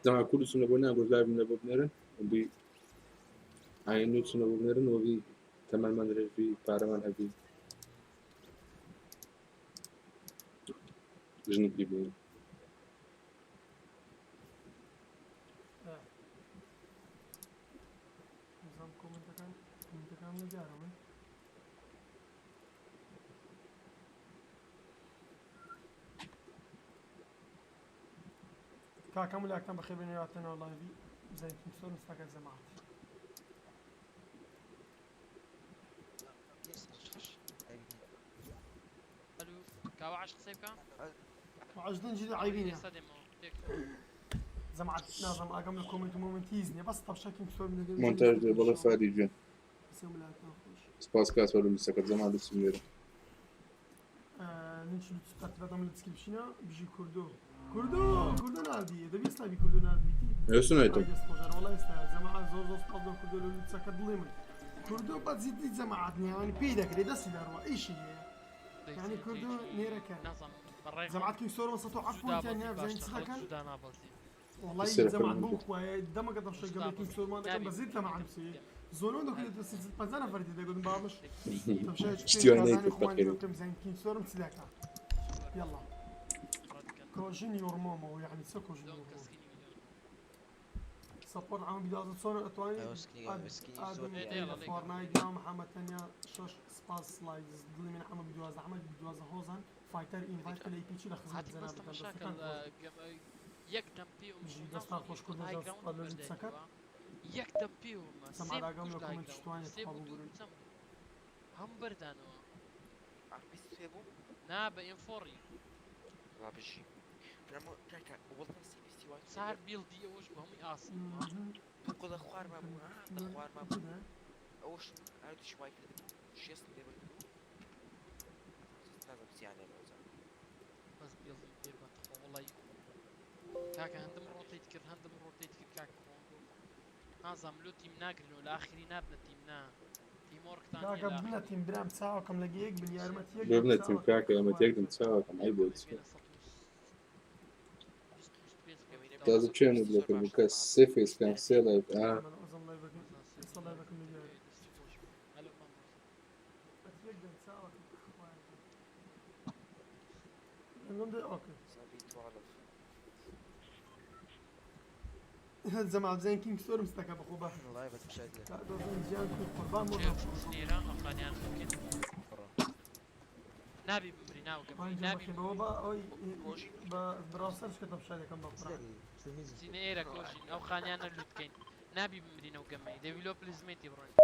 زعما كل سنة بۆ ناگۆش لایڤم لە بۆ بنێرن وبی ئاین سنە بۆ بنێرن وبی تەمەنمان درێژبی پارەمان هەبی ژنی بینین. بزانم کۆمنتەکان کۆمنتەکان لە دیارە من کاکەم لاکتان بەخێر بێنێراتەنەوە لایڤی بزانین کینگ ستۆرم ستاکە جەماعەت. کاوە عەشق قسەی بکە. وعجدن جدي عيبينيا. ئێستا دێمەوە تێک. جەماعەت نازم ئاگەم لە کۆمنت و مۆمنتیز نییە بەس تەبشە کینگ ستۆرم لەگەڵ مۆنتاژ دێ بەڵێ فادی گوێن. سێم لاکتان خۆش. سپاس کاس وەرم لەسەکەت زەمان لوتسم لێرە. لینکی لوتس تەرتیباتم لە دیسکریپشنە بژی کوردۆ کوردۆ کوردۆ ناردی دەبی ئێستا بی کوردۆ ناردبیتی. ئێستا نایتم. دەست خۆشە وەڵا ئێستا جەماعەت زۆر زۆر سپاس بۆ کوردۆ لە لوتسەکە دڵی من کوردۆ بە جدی جەماعەت نییە یانی پێی دەکرێ دەستی دەڕوا ئیشی هەیە یعنی کوردۆ نێرەکە. نازانم بەڕای جەماعەت کینگ ستۆرم 107 پۆینتیان هەیە بزانین چ دەکەن. جودا نابەزی. والله سێرە جەماعەت فەرموو. بۆ خوایە دەمەکە دەشەی گەڵی کینگ ستۆرمان دەکەم بە زید تەماعەن بسێ زۆنۆ دەکرێت بە 50 نەفەر دەگوتم بابش شتیوانەی کرد بەخێر. بزانین کینگ ستۆرم چ دەکا. يلا كوجين يور ماما يعني سو كوجين يور ماما سبورت عام بداية صون اتواني أيوة، سكيني زور يعني. فورنايت ناو محمد تانيا شش سباس سلايدز دلي من عم بدواز عمل بدواز هوزان فايتر انفايت كلي بيتشي لخزم هاتێک زنا بەستە مەشاکل یەک دەم پێ و بژی دەستان خۆش کوردە جان سپاس لە لوتسەکەت. یەک دەم پێ و سەمعە ئاگام لە کۆمێنت شتوانێت خوا بگورن. هەم بەردانەوە. بیست پێ بوو. نا بە ئینفۆڕی. وڵا بژی برامۆ کاکە وەڵا سی بیستی وای سار بیڵدی ئەوەش بۆ هەمووی ئاسن بووە. دوو قۆڵە خوارما بوو ها دە خوارما بوو ئەوەش هەردووشی وای کرد شێستم لێ بردبوو نازم سیان لێ بەوزە. بەس بیڵدم پێ بەتخۆ وڵی کاکە هەندم ڕۆتەیت کرد هەندم ڕۆتەیت کرد کاکە خۆ نازام لۆ تیم ناگرنەوە لە ئاخری نابنە تیم نا تیمۆرکتان نییە کاکە لە بنە ئاخری. تیم برام چاوەکەم لەگە یەک بن یارمەتی یەک بۆ بن بنە تیم چاوەکەم. کاکە ئەمە تێکدم چاوەکەم ئەی بۆ چی. بێنە سەد و تازە کێ بلۆک کردبوو کەس سێ فەیس کام سێ لایڤ ئا من ئەزم لایڤەکەم ئێستا لایڤەکەم لێ ئەترێک دەن چاوەکەم خوایە دەنگم دێ ئۆکەی جەماعە بزانین کینگ ستۆرم ستەکە بەخۆ بە لايڤت مشاهدة دۆزن گیان کو قوربان بۆ نابی بمری ناوگەم نابی بەوە بە ئەوی بە براوسەر شکەتەم شادەکەم بە قورئان سینە ئێرە کۆژین ئەو خانیانە لوتکەین نابی بمرین ئەو گەمەی دەویلۆ پلیزمێتی بڕۆین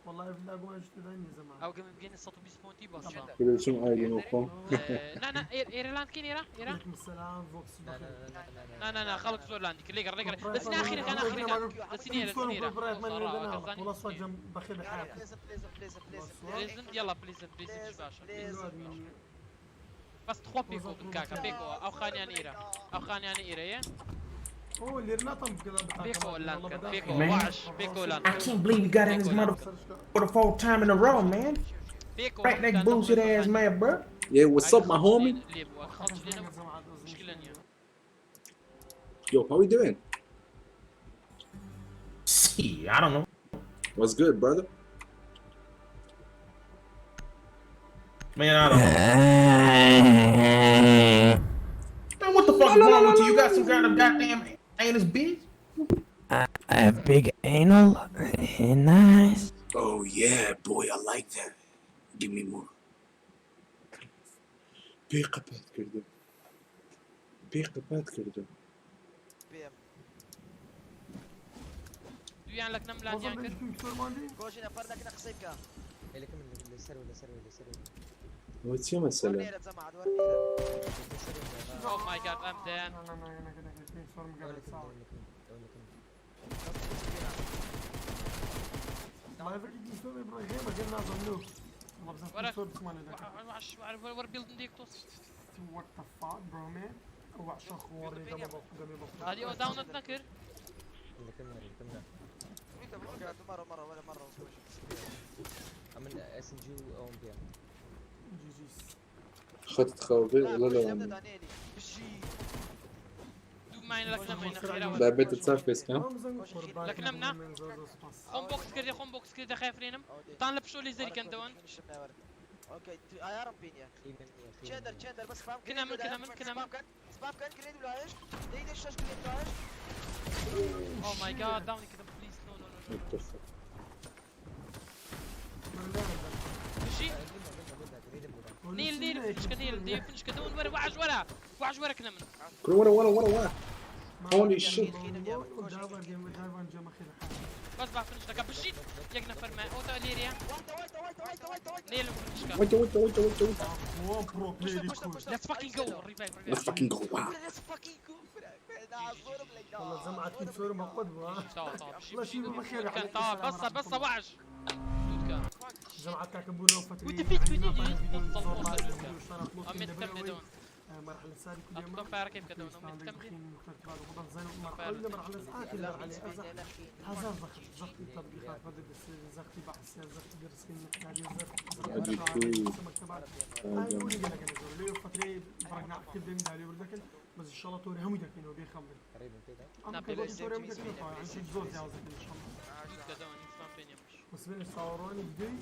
والله بالله گومان شتێدا نییە زەمان ئەو گەمە بگەینە 120 پۆنتی بەسە بچم ئایدی خۆم نا نا ئێرە لاندکەین ئێرە ئێرە علیکم السلام ڤۆکس نا نا نا خەڵک زۆر لاندی کرد لێگەڕ لێگەڕ دەچینە ئاخیرەکان ئاخیرەکان دەچینە ئێرە دەچینە ئێرە والله صوت بەخێر بحياتي بليزن بليزن بليزن بليزن بليزن يلا بليزن بليزن باشە بەس تخوا پێکەوە بن کاکە پێکەوە ئەو خانیان ئێرە ئەو خانیانە ئێرەیە ئەو لێر ناتەم پێکەوە لاندکەن پێکەوە وعش پێکەوە I لاندکەن can't believe you got in this motherfucker for the fourth time in a row, man. پێکەوە Crack that bullshit ass man, bro. Yeah, what's up my homie? لێ بووە خەڵکی لێ نەبوو مشکلە نییە Yo, how we doing? See, I don't know. What's good, brother? Man, I don't know. Man, what the fuck is wrong with you? You got some kind of goddamn anus bitch? I have big anal. Nice. Oh yeah, boy, I like that. Give me more. پێی قەپات کردم پێی قەپات کردم بي ام دویان لەکنەم لاندیان کرد كوجينا فرنك نقصيك ئەوە چیە مەسەلە ورنيرة جماعة ورنيرة Oh my god ئەم دەیان وعش وەر بیڵدن دێک تۆ What the fuck, bro, man? وعشان خواري هادی ئەو داونت نەکرد مرة مرة ولا مرة جي جي خەتت خەوبێ وڵە لەوانە دوو ماین لەکنەم خێرا بابێتە چا فێسکەم خۆم بۆکس کردی خۆم بۆکس کردی خێفرێنم تان لە پشۆ لێ زەری کەندەوەن اوكي ايرون بينيا تشندر تشندر بس سبام كنا من- كنا من- كنا من. سبام كان سبام كان جريد ولا ايش؟ دي الشاشه جريد ولا ايش؟ Oh my god داونی کردم please no no no What the fuck? بشی نیل نیل فنشکە نیل دێ فنشکە دەون وەرە وعش وەرە وعش وەرە کنە من کورە وەرە وەرە وەرە وەرە Holy shit. بەس با فنش دەکە بشیت یەک نەفەر ما ئەو تا لێرەیە واحدة واحدة واحدة واحدة واحدة واحدة نیل فنشکە وەیتە وەیتە وەیتە وەیتە وەیتە Let's fucking go revive Let's fucking go wow Let's fucking go زورم لك والله زمعت كنت سوري مقود تاوا تاوا بشي الله بشي يشيل بخير كان تاوا بس بس وعش دوت كان جماعة كاكبونا وفتري مرحلة سالي كل يوم أتكون فارق كيف كدون أمي تكمل مرحلة آخر مرحلة هزار زخت زختي تطبيقات بدل زختي بحث زختي درسين أجي هاي قولي لك انا زور ليه فترة برقنا كل دم دالي وردكن بس ان شاء الله توري هم يدكن وبيخمن أم كذا توري هم يدكن طبعا شيء زور جاوز ان شاء الله دوت كدون يسمع بين يمش وسبين صوروني فيديو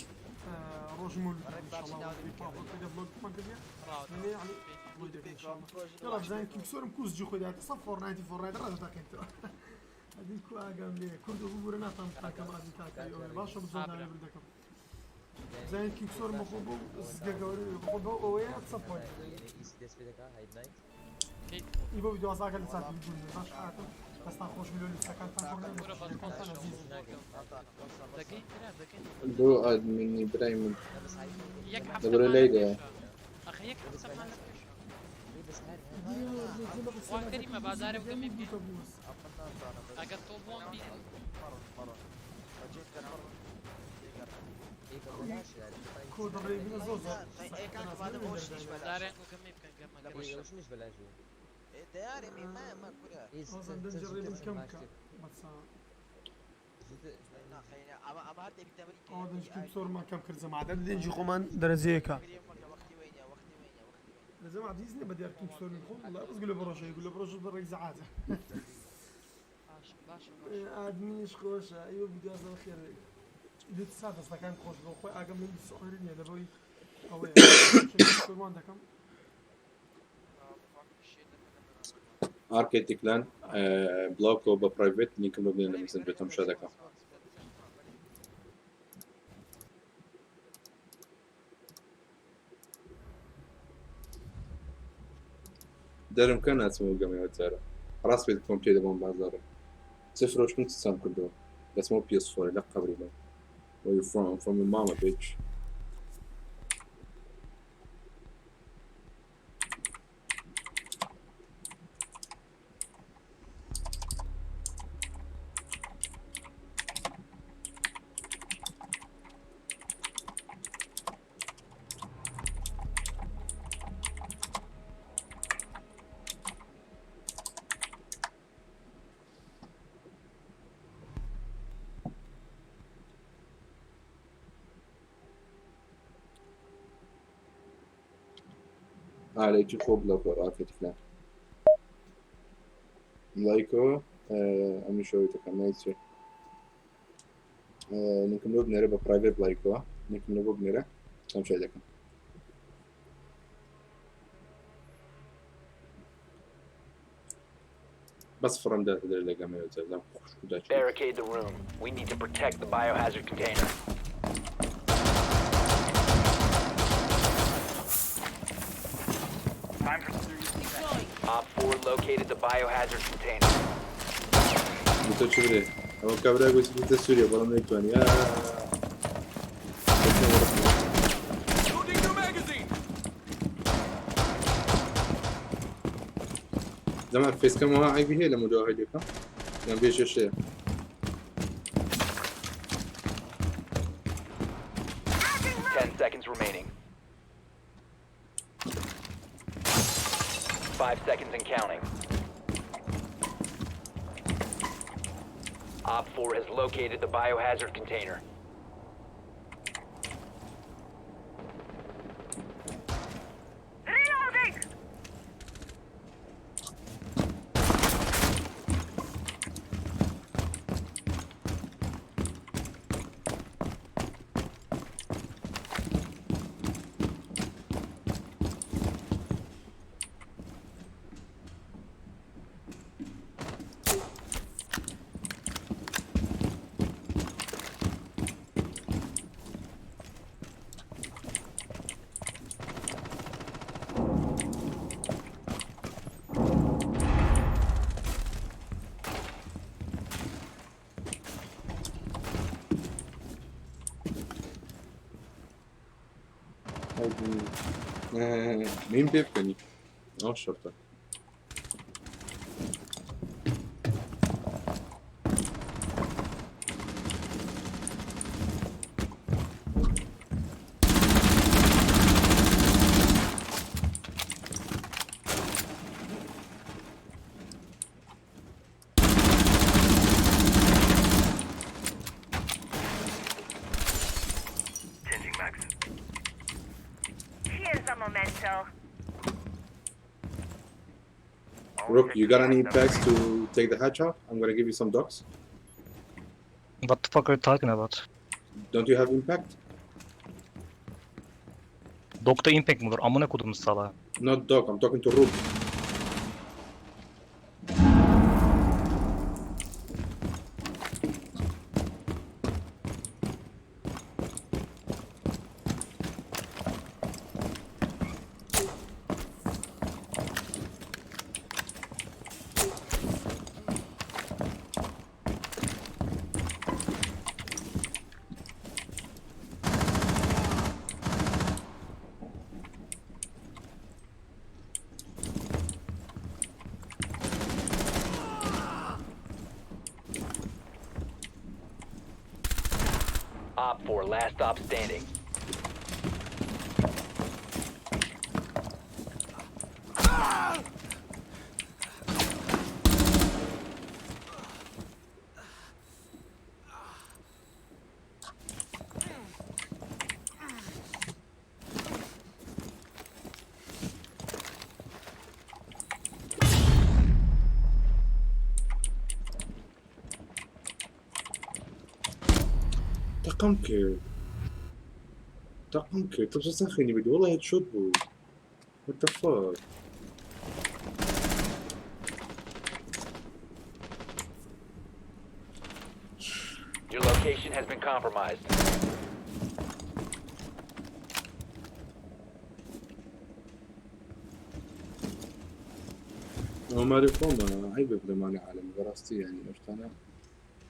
روج مول ان شاء الله كذا بلوج ما كذا يعني ان شاء الله يلا بزين كيكسور مكوز جي خويا تصف فورنايت فورنايت راه تاك انت هذيك كو اقام لي كرد وبورنا تام تاك ما ادري تاك باشا بزون على بردكم زين كيكسور مخوبو زقاقوري مخوبو ويا تصفون يبو فيديو عزاك اللي ساعات يقول باش عاتم بس تاخوش مليون سكان دقيقة دقيقة بۆ ئادمینی برای من یەک دەبرە لێی دایە. ئەخ یەک هەفتە مان لە پێشە. وا کەریمە بازارێ و گەمی بکەین. ئەگەر تۆ بۆم بی كود الريبين زوز بازارێ و گەمی بکەن گەمە دياري ما ما كلها دنجر كم بس لا خلينا اما اما هاد بالتمرين اه دنج كيم صور ما كم كرزة مع ده دنجي خمان درجيكا وقتي وين يا وقتي وين يا وقتي وين لە جەماعەت هیچ نییە بە دیار کینگ سۆر خۆم وڵا بەس گولە بڕۆژە گولە بڕۆژە بە ڕێک زەعاتە باشە باشە باشە ئادمینیش خۆشە ئەیوە بیدوازە بەخێر بێی دوت سا دەستەکان خۆش بۆ خۆی ئاگەم لەم سۆری نییە لەبەوەی ئەوەیە شەرمان دەکەم ئارکێتی کلان بڵاوکەوە بە پرایڤێت لینکم بۆ بنێن لە مەسنجەر تەمشا دەکەم. دەرم کە ناچمەوە گەمەوە جارە ڕاست بێت کۆم تێ دەبم بازاڕە چ فرۆشتم چ چام کردەوە دەچمەوە PS4 لە قەبری بم Where you from? I'm from your mama, bitch. ئالێکی خۆ بڵاو ئاکێتی فلان لایکەوە ئەمی شەوەی دەکەم ناوی چیە لینکم لۆ بنێرە بە پرایڤێت لایکەوە لینکم لۆ بۆ بنێرە تەمشای دەکەم بەس فڕم داتە دەر لەگەمەوە جەزام خوشکدا Barricade the room. We need to protect the biohazard container. Op 4 located the biohazard container. بتۆ چ برێ ئەوە کابرا گوتی بێتە سووریا بەڵام نەیتوانی ئا. زەمان فێسکەمەوە عیبی هەیە لە مۆدەوە هەیدەکە یان بێژەشەیە 10 seconds remaining. 5 seconds and counting. Op 4 has located the biohazard container. مين پێ بکەنی ئەو شەرتە Here's a memento. Rook, you got any packs to take the hatch off? I'm gonna give you some dogs. What the fuck are you talking about? Don't you have impact? Dog'da impact mi olur? Amına kodum salağı. Not dog, I'm talking to Rook. Op 4, last stop standing. تەقەم کرد تەقەم کرد تۆ چەند خوێنی بردی وەڵا هێدشۆت بوو What the fuck? Your location has been compromised. ئەوە ماری خۆمە عەیبە بلەمانی عالەمی بەڕاستی یانی ئەو شتانە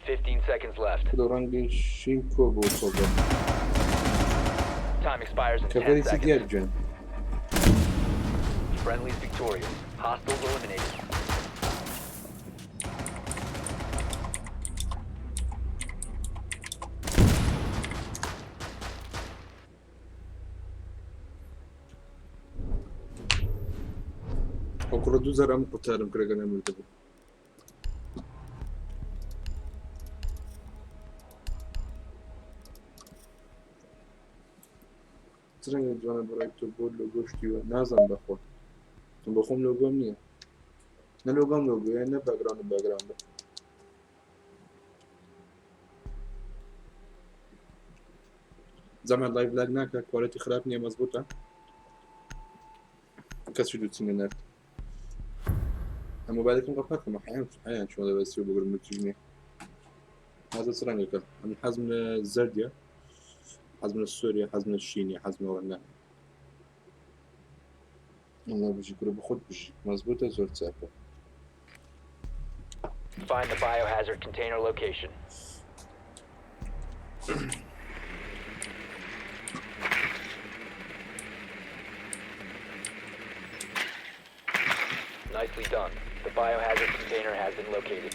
15 seconds left. لە ڕەنگی شین کۆ بۆ کۆ بۆ Time expires in 10 کەڤەری چی seconds. دیار گیان Friendlies victorious. Hostiles eliminated. ئەو کوڕە دوو جار ئەم قوتارم کرد گەر نەمردبوو چ ڕەنگێک جوانە بەڕای تۆ بۆ لۆگۆ شتی وە نازانم بەخوا من بۆ خۆم لۆگۆم نییە نە لۆگۆم لۆگۆیە نە باگراوندم باگراوندە زەمە live lag ناکە quality خراپ نییە مەزبوتە کەسی دووچینە نرد ئەم مۆبایلەکەم قەپاتکەم حیان حیان چۆن دەبەستی و بگرم چ نیە هازە چ ڕەنگەکە ئەم حەزم لە زەردیە حەزم لە سووریە حەزم لە شینی حەزم لە ڕەنگە والله بژی کورە بخۆت بژی مەزبوتە زۆر چاکە. Find the biohazard container location. Nicely done. The biohazard container has been located.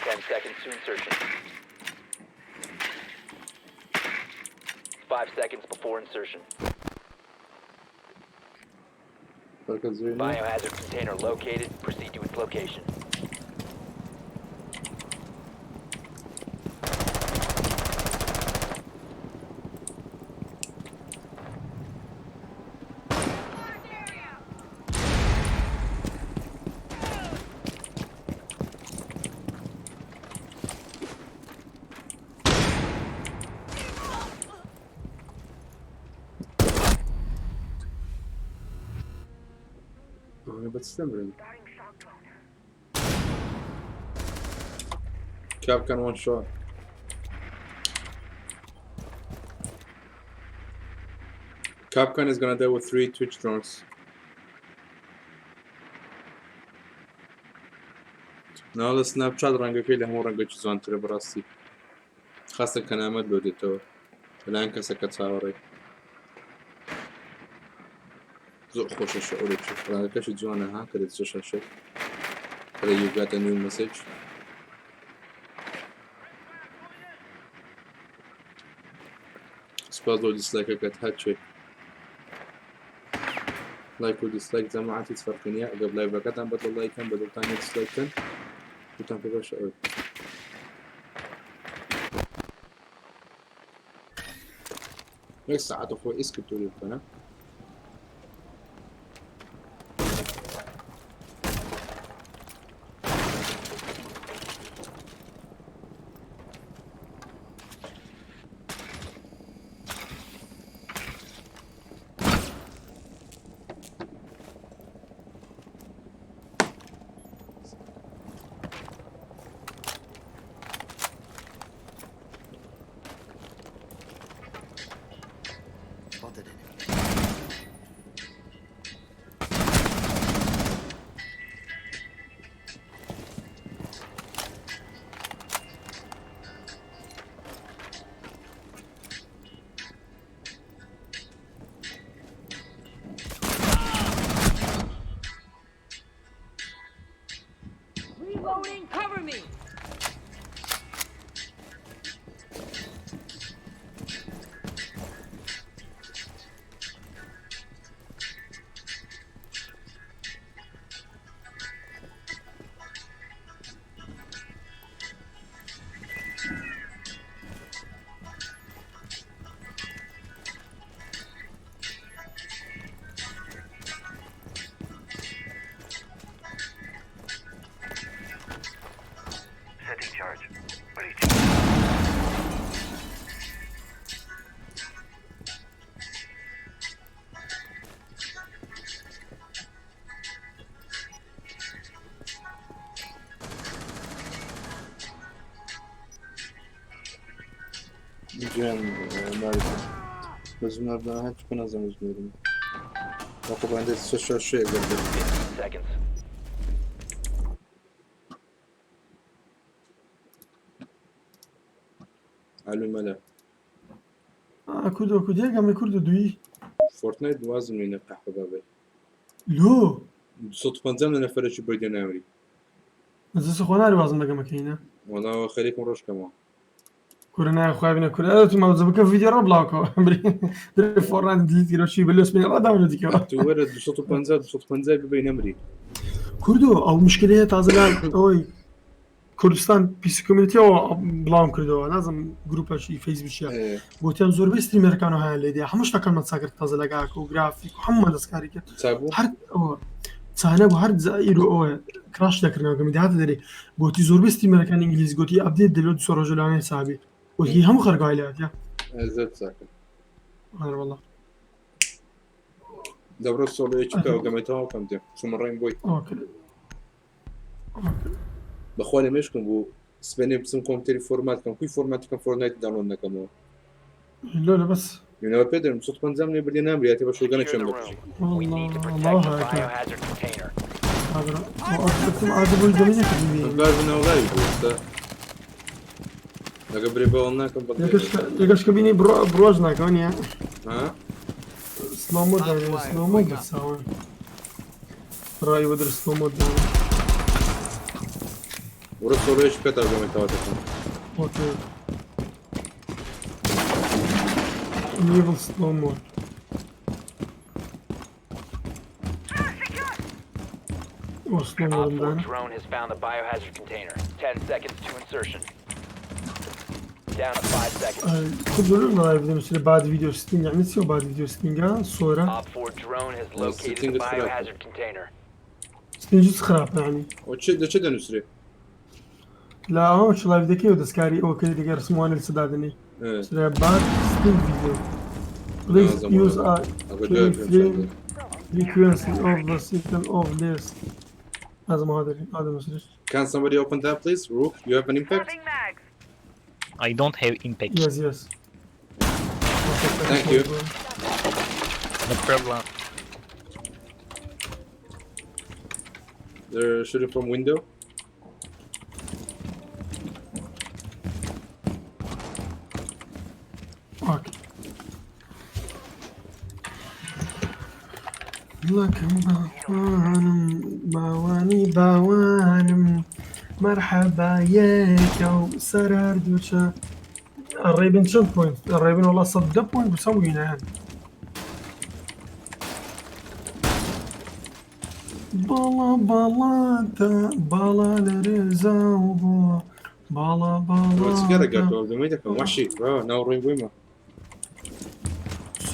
10 seconds to insertion. 5 seconds before insertion. Biohazard container located. Proceed to its location. ئەوانە بە چ دەمرن Kapkan one shot. Kapkan is gonna deal with three Twitch drones. نا لە سناپچات ڕەنگەکەی لە هەموو ڕەنگێکی جوانترە بەڕاستی خاستە کە نامەت لۆ دێتەوە لەلایەن کەسەکە چاوەڕێی زۆر خۆشە شعورێکی ڕەنگەکەشی جوانە ها کە دەچێتە شاشەت کەڵێ you got a new message. سپاس بۆ dislike ەکەت هەرچێک لایک و dislike جەماعەت هیچ فەرقی نییە ئەگەر live ەکەتان بەدڵ لایکەن بەدڵتان نیە dislike کەن وتان پێ باشە ئەوەی یەک سەعات خۆ ئیسکرد تۆ بکەنە. Reloading, cover me. جوێن ناردم بەزم ناردن هەر چکە نازم ژمێرم بەقوبان دێت سێ شەش شەیە گەردن 15 seconds. ئالو مەلا کوردۆ کوردیە گەمە کوردۆ دوی فۆرتنایت وازم لێنە قەحپە بابەی لۆ 250 لە نەفەرێکی بۆی دێناوری دەست خۆ ناری وازم لە گەمەکەینە وەڵا خەریکم ڕۆژ کەمەوە. کورە نایە خوای بنە کورە ئەرێ تو مەوزە بکە ڤیدیۆ ڕە بڵاوکەوە درێ فۆرنایت دلیت کردەوە چی بلۆس بێ ڕە داونلۆدی کەوە. تو وەرە 250 250 ببەی نەمری. کوردۆ ئەو مشکلەیە تازە لە ئەوەی کوردستان پیسی کۆمیونیتیەوە بڵاوم کردەوە نازم گروپەشی فەیسبوکیە گوتیان زۆربەی ستریمەرەکان و هەیان لێدیا هەموو شتەکانمان چاکرد تازە لە گاک و گرافیک و هەموومان دەستکاری کرد هەر ئەوە چانە بوو هەر ئیرۆ ئەوە کراش دەکردنەوە گەمی داهاتە دەرێ گوتی زۆربەی ستریمەرەکان ئینگلیز گوتی ئەپدێت دەلۆ دو سێ ڕۆژە لەوانەیە سابی گوتی هەموو خەرگای لاتە زۆر چاکە هەر والله دەبڕۆ سۆڵۆیەکی بکەوە گەمەی تەواو کەم دێم چوومە ڕێم بۆی ئۆکەی بەخوا لە مێشکم بوو سبەینێ بچم کۆمپیوتەری فۆرمات کەم کوی فۆرمات کەم فۆرنایت داونلۆد نەکەمەوە لۆ لە بەس منەوە پێ دەرم 150 لێ بردێ نامریاتێ بە شۆگەنە چێم دەکوژی We need to protect the biohazard container. ئازە بۆی گەمی نەکردی باش بناوڵاوی بوو ئێستا لەگە برێ بەوەڵ ناکەم بەڵێ یەکەش کە بینی بڕۆژ ناکەوە نیە ها سلۆمۆ دانێ سلۆمۆ بەساوە ڕای بەدر سلۆمۆ دانێ وڕە سۆڵۆیەکی بکە تا گەمەی تەواو دەکەم ئۆکەی Enable slow mode. O slow Op mode'um 4 دانێ drone has found the biohazard container. 10 seconds to insertion. Down to 5 seconds. کوردۆ لە بدەم بعد ڤیدیۆ ستینگ یعنی چی بعد ڤیدیۆ ستینگە سۆرە Op 4 drone has located the Sitting is biohazard container. ستینگ خراپە یعنی لە چ دەنووسرێ لا ئەوە چ لایڤ دەکەی و دەستکاری ئەوە کە دەگەر ڕسموانە لە سەدادنی سرە بعد ستینگ ڤیدیۆ Please use a keyframe frequency of the system of list. لازم هذا هذا مسرج. Can somebody open that please? Rook, you have an impact? I don't have impact. Yes, yes. Thank you. No problem. They're shooting from window. Okay. لكم باوانم باوانی باوانم مرحبا ياك سرار دوشا الريبن چەند بوينت الريبن والله صد بوينت بسوي يعني بالا بالا تا بالا لرزا وبا بالا بالا سيجارة قالت دەمەی دەکەم وحشی ناو ڕۆین بوویمە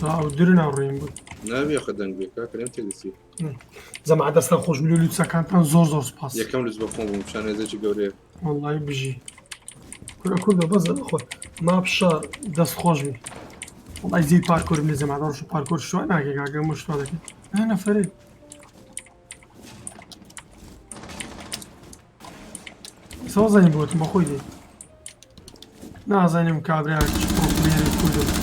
ساو درنا ڕێن بوو نابێ خە دەنگ بێ کاکە لێم تێدەچی جەماعە دەستان خۆش بلو لوتسەکانتان زۆر زۆر سپاس یەکەم لوتس بە خۆم بووم شانێزێکی گەورەیە والله بژی کورە کوردە بەس خۆ ما بشە دەست خۆش بی والله زی پارکۆرم لێ جەماعە ڕۆژ پارکۆر شوان ناکەی کاکە مشتوا دەکەی نەفەرێ سەوزانی بۆتم بە خۆی دێ نازانم کابرا چ پرۆپلێری کوردم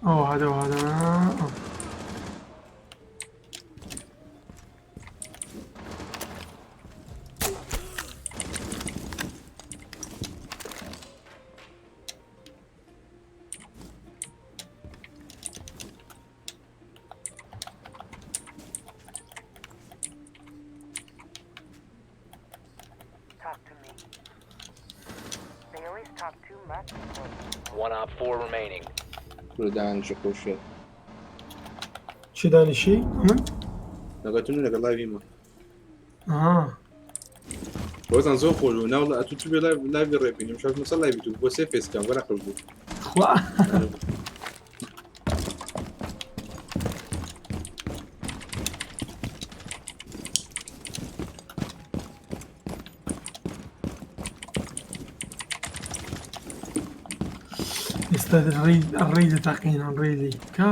ئەو هذا هذا Talk to me. They always talk too much. One op 4 remaining. کورە دانیشە خۆشیە چی دانیشی من لەگەڵ تون لەگەڵ لایڤیمە آه بۆزان زۆر خۆش بوو ناوڵە ئەتو تو بێ لایڤی ڕێبینیم شاش مەسە لایڤی تو بۆ سێ فێسکەم وەرە خۆش بوو خوا ئێستا ڕێی دەتەقینن ڕێی کا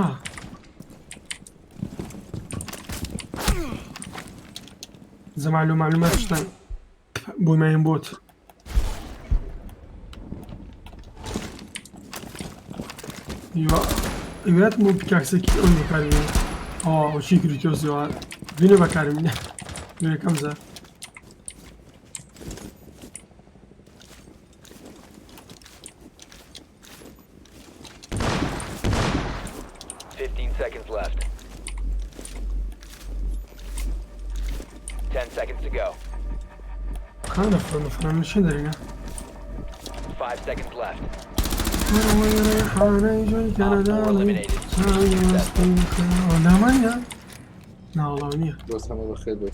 زە معلومات شتان بۆ ماین بۆت. هیوایەتم بۆ پیکاکسێکی ئەو بەکاربێنم. ئەوە ئەو چی کریتۆسیەوە دوێنێ بەکارم هێنا. لۆ یەکەم جار. 15 seconds left. 10 seconds to go. خانە فرۆنە فرۆنە چێن دەرێنە؟ 5 seconds left. Op 4 eliminated. نامانە ناوەڵا نییە. دۆست هەمە بەخێر بێ.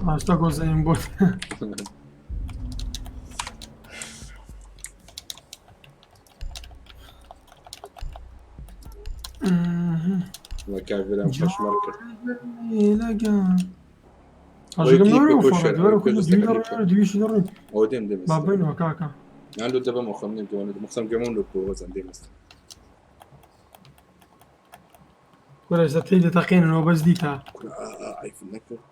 ئاستا گۆزەیم بۆت. وەڵا کاک برام قەشمەڕ کرد. ئەژەکەم ئەوەی ناوەوە کلیپە فۆڕێت کۆشەر، وەرە ئەوەی کوردە کۆشەر دوی کلیپە. دەڕۆین دویشی دەڕۆین ئەوە دێم دێم با ئێستا. بینەوە کاکە. یان لۆ دەبەم خۆم نیم گەوەنە مخسەم گەمەم لۆ بۆ وەزان دێم ئێستا. کورە ئێستا تێی دەتەقێننەوە بەس دیتە. کورە ئا ئا ئایفون نەکرد.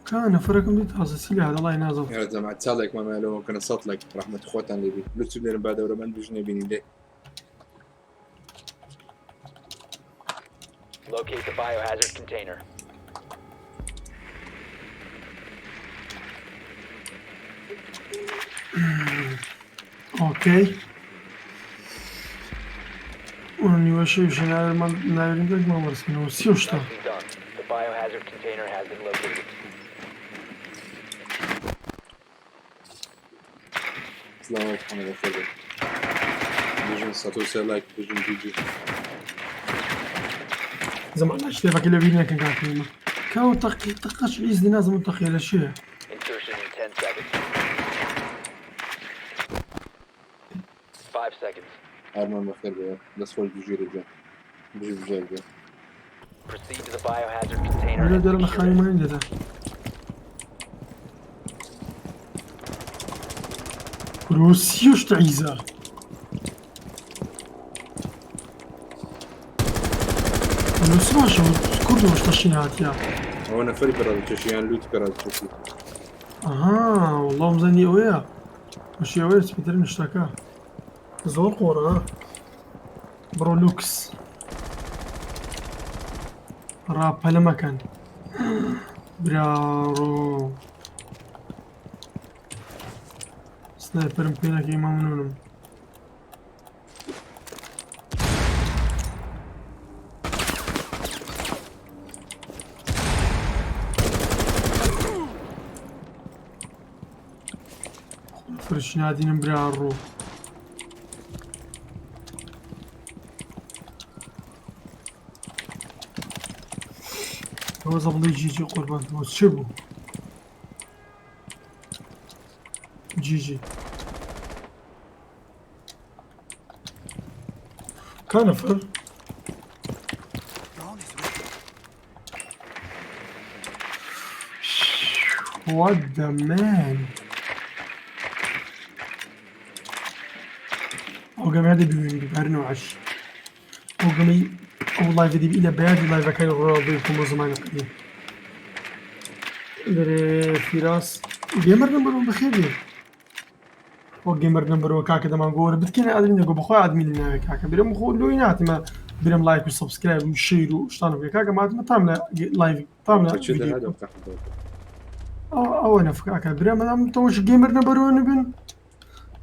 کا نەفەرەکەم دی تازە چی لە هەدەڵای نازم. یا جەماعەت چاڵێکمان مایە لەوە بکەنە 100 لایک ڕەحمەتی خۆتان لێ بی لوتف بنێرن با دەورەمەند بژنێ بینین لێ. Locate the biohazard container. ئۆکەی نیوەشەویشە ناوێرین دەنگمان بەرزکەنەوە چی ئەو شتە؟ Nicely done. The biohazard container has been located. سڵاو حەمە بەخێر بێ. بژن 103 لایک بژن جی جی. زەمان شتێکەکە لە بیر نەکەن کاکە ئێمە کاوە تەقی تەقەش عیز نازم و تەقیە لە شێ. Insertion in 10 seconds. 5 seconds. ئارمان بەخێر بێ دەست خۆش بژیرە گیان. بژی بژار گیان. Proceed to the biohazard container لە and دەرە لە secure it. خاوی دەدا. کروسیوش تعیزە. نووسماشە کوردەوە شتەشی هاتیە. ئەوە نەفەری پێڕادەکێشی یان لوتی پێڕادەکێشی. ئەها وەڵڵا زەنی ئەوەیە مشی ئەوەیە چ پێترن شتەکە زۆر قۆڕە بڕۆ لوکس ڕاپەلە مەکەن براڕۆ سنایپەرم پێ نەکەی مەمنونم. فرش نادینم براڕۆ. ئەوە زەبڵی جیجی قوربان ئەوە چ بوو؟ جیجی كنفر. What the man? ئەو گەمەیە دەبی بەر نوعش ئەو گەمەی ئەو لایڤ دەبی لە بەیادی لایڤەکانی ڕۆناڵدۆ بکەم بۆ زمانی قەدیم. لەرێ فیراس گەمەر نەمبەر بەخێر بێ. وە گەمەر نەمبەر کاکە دەمان گۆرە بتکەنە ئادمین دەگۆ بەخۆی ئادمین ناوێ کاکە برم خۆ لۆی ناتمە برم لایک و سبسکرایب و شەیر و شتانە بکە کاکە ماتمە تام لە لایڤ تام لە چی ڤیدیۆ دەهات ئەوە نەفکاکە برم ئەم تۆش گەمەر نەمبەر بن.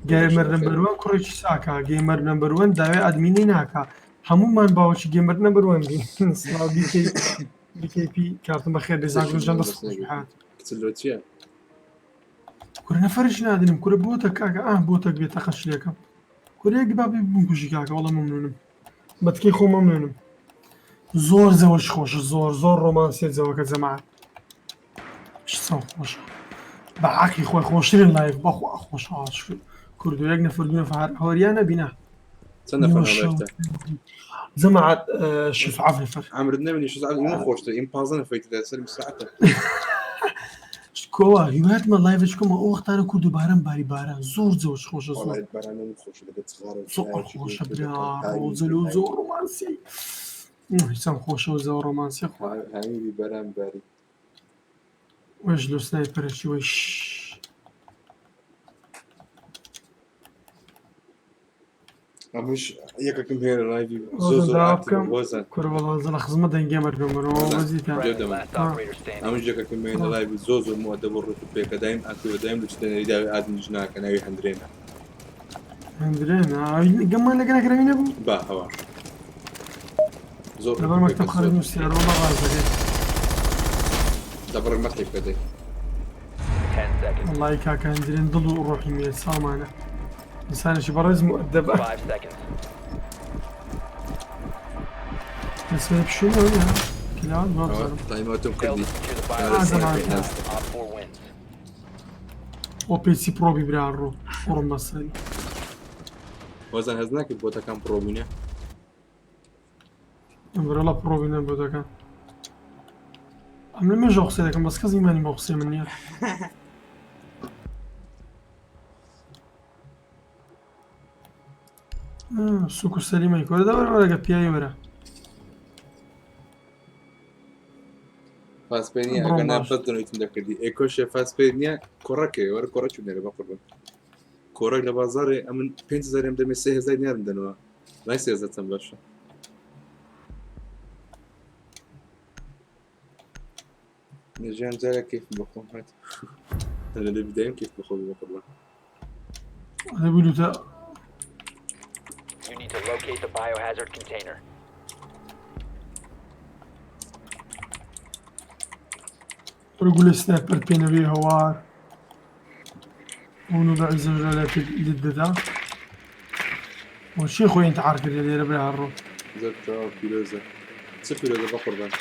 گەمەر نەمبەر کوڕێکی ساکا گەمەر نەمبەر داوای ئادمینی ناکا هەمومان باوەشی گەمەر نەمبەر بین. سڵاو بیکەی BKP کارتم بەخێر بێ زاگرۆس جان دەست خۆش بحات. کچ لۆ چییە؟ کورە نەفەرش نادنم کورە بۆتە کاکە ئاه بۆتەک بێ تەقەش لێکەم کورە یەک با بمکوژی کاکە وەڵا مەمنونم بەتکەی خۆ مەمنونم. زۆر زەوەش خۆشە زۆر زۆر ڕۆمانسیە زەوەکە جەماعەت چ خۆشە بە عەقلی خۆی خۆشترین لایڤ بەخوا خۆشە کوردو یەک نەفەر دوو نەفەر هەوریانە بینا چەند نەفەر لایڤتە؟ جەماعەت شف عەف نەفەر. عەمرت نەبینی شەش عەفر ئیمە خۆشتر ئیم 15 نەفەری تێدا سەرم ساعەتە. کۆوا هیوایەتمە لایڤش کەمە ئەو وەختانە کورد و باران باری باران زۆر زۆر خۆشە زۆر وەڵای بارانە خۆشە لەگەڵ چغارە و زۆر چایەکی خۆشە لێ برا تاوی زۆر تاوی. زۆر ڕۆمانسی. هیچم خۆشە و زەوە ڕۆمانسیە خوا. هەمی بەرام باری. وەش لۆ سنایپەرەکی وەش. ئەمش یەکێکم هەیە لە لایڤی زۆر ڕۆزم زۆر داوا ئاکتیڤە بکەم هۆزان. کورە وەڵا لە خزمەت دەنگێ مەرگم بەرەوە هۆزان وەزیتە. جێ Friendly دەمم. last ها. operator standing. ئەمش یەکێکم هەیە لە لایڤی زۆر زۆر مؤدەب و ڕێک و پێکە دایم ئاکتیڤە دایم لە چتەنەری داوی ئادمیش ناکە ناوی هەندرێنە. هەندرێنە گەمان لەگەر نەکرەوی نەبوو. با هەوا. زۆر ڕێک لەبەر و مەکتەب پێکە خەرج زۆر. نووسیار وەڵا ڕاست دەکەی. دەبڕ مەخی بکە دەی. 10 seconds. وەڵی کاکە هەندرێن دڵ و ڕۆحی میێ سامانە. ئینسانێکی بەڕێز مؤدەبە. 5 seconds. لەسەر پشوو نییە. کلاوات ئەوە بابزانم. تایماتم Failed to کردی. secure the ئەوە biohazard زەمان container. ناست. Op 4 wins. ئۆ پێچی پرۆبی برا ڕۆ ڕۆم بەسەری. هۆزان هەز ناکرد بۆتەکان پڕۆ بوونە. ئەم بەرەڵا پرۆبی نەم بۆ دەکەن. ئەم لە مێژە قسە دەکەم بەس کەس ئیمانی بۆ قسەی من نییە. سوک و سەلیمەی کۆرە دەبەر وەرەگە پیاوی وەرە. فاست پێ نییە بڕۆم ئەگەر نا باش. بەس دەنویتم دەکردی. ئێکۆشێ فاست پێ نییە کۆڕەکێ وەرە کۆڕە چوو نێرە بەقوربان. کۆڕێک لە بازاڕێ ئەمن 5000 دەمێ 3000 نارم دەنەوە. لای 3000 چەند باشە. ژیان جارێک کەیفم بە خۆم هات. لە بدایم کەیف بە خۆم بە قوربان. دەبوو لوتە You need to locate the biohazard container. وەرە گولەی سنایپەر پێنەوەی هەوار. ئەو نوبە عیزە لە لێت دەدا. وشی خۆی انتحار کردی لێرە برا ڕۆ. زۆر تەواو پیرۆزە. چ پیرۆزە بە قوربان.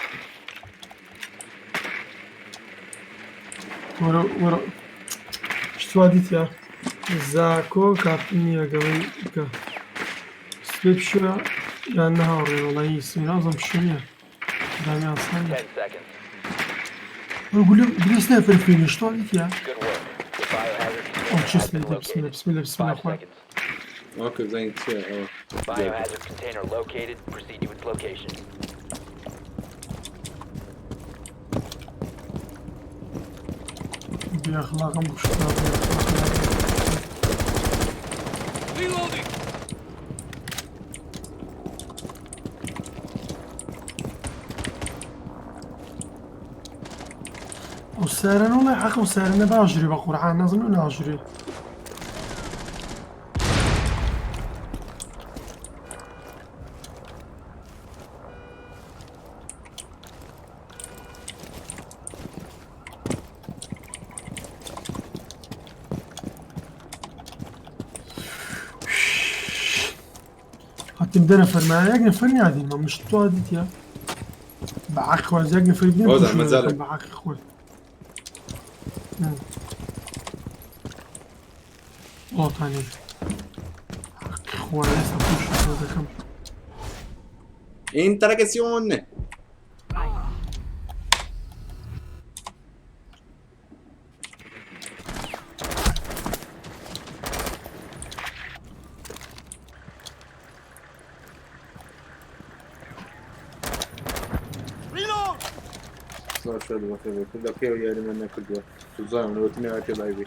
وەرە وەرە شتوا دیتە زاکۆ کاپتنیە گەوەی بکە. سپێ پشوە یان نەهاوڕێ وەڵی سمی نازم پشوو نییە. دامیان سان. 10 seconds. وەرە گولە گولەی سنایپەر پێنە شتوا دیتە. Good work. The biohazard ئەو container چ has been بسم الله located. بسم الله بسم الله 5 خوا. seconds. ئەوە کە بزانین چییە ئەوە. Biohazard container located. Proceed to its location. بێ ئەخلاقم کوشتوا بێ ئەخلاقم. ئەو سارە وڵی حەق و سارە باژری بە قورعان نازم و ناژری. هاتم دە نەفەر ما یەک نەفەر نادین ما مش تو دیتە بە عەق خواز یەک نەفەر بینم هۆزان کوشم مەجالك. بە عەقی خۆی. وڵاتانی حەقی خۆی ئێستا کوشم دەکەم. Interrogazione. سڵاو شاد بەخێر بێت. لە پێوە یاریمان نەکردووە. سوزانم لەوەتنی هاتێ لایڤی.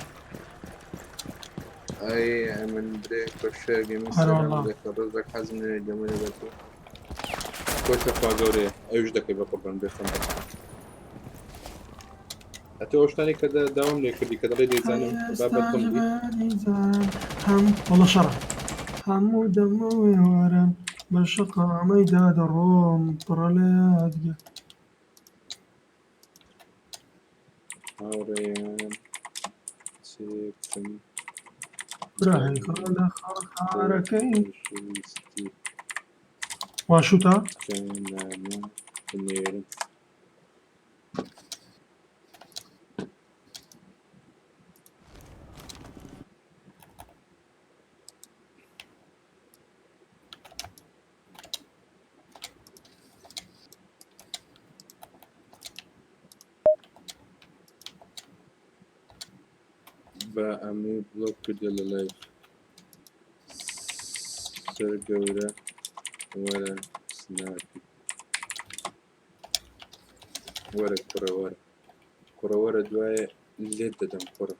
ئەی ئەمن برێ کۆشە گەمی هەر سەلام وەڵا. دەکە ڕزەک حەزم لێ گەمە لەگەڵ تۆ. کۆشە خوا گەورەیە ئەویش دەکەی بە قوربان بێخەم بە. ئەتۆ ئەو شتانەی کە داوام لێ کردی کە دەڵێ دەیزانم با بەتم بی. هەم وەڵا شەڕە. هەموو دەمەوەی واران بە شەقامەیدا دەڕۆم پڕە لە یادگە. هاوڕێیان چێکم برا هەیکڕە لە خاڕەکەی. خۆشەویستی واشوتە؟ کە نامە بنێرن. بە ئەمەی بڵۆک کردە لە لایڤ. سەر گەورە وەرە سناپی. وەرە کوڕە وەرە کوڕە وەرە دوایێ لێت دەدەم کوڕە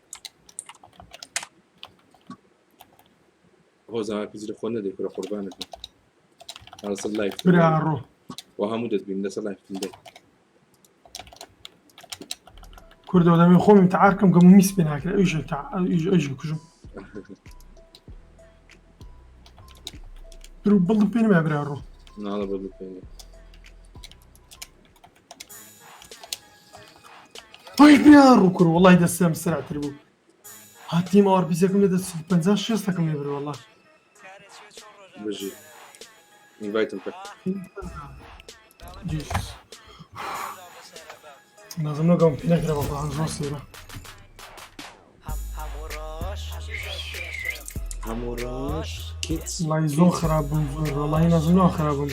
هۆزان ئارپیجی لە خۆ نەدەی کوڕە قوربانت بم لەسەر live برا ڕۆ و هەموو دەتبین لەسەر live دەی کوردەوە دەمێ خۆم امتحان کەم گەم میس پێ ناکرێ ئەویش ئەویش ئەویش بکوژم درو بڵم پێ نمایە برا ڕۆ ناڵە بەدڵ پێ نییە. ئەی برا ڕۆ کورە وەڵی دەستم سرعتر بوو هاتیم ئار بیزەکەم لە دەست 50 شێستەکەم لێ برد وەڵا بژی invite م کە Jesus. نازم نەگەم پێ ناکرێ بە قورئان زۆر سەیرە هەموو ڕۆژ کچ وەڵی زۆر خراپ بووم زۆر وەڵی نازم ناو خراپ بووم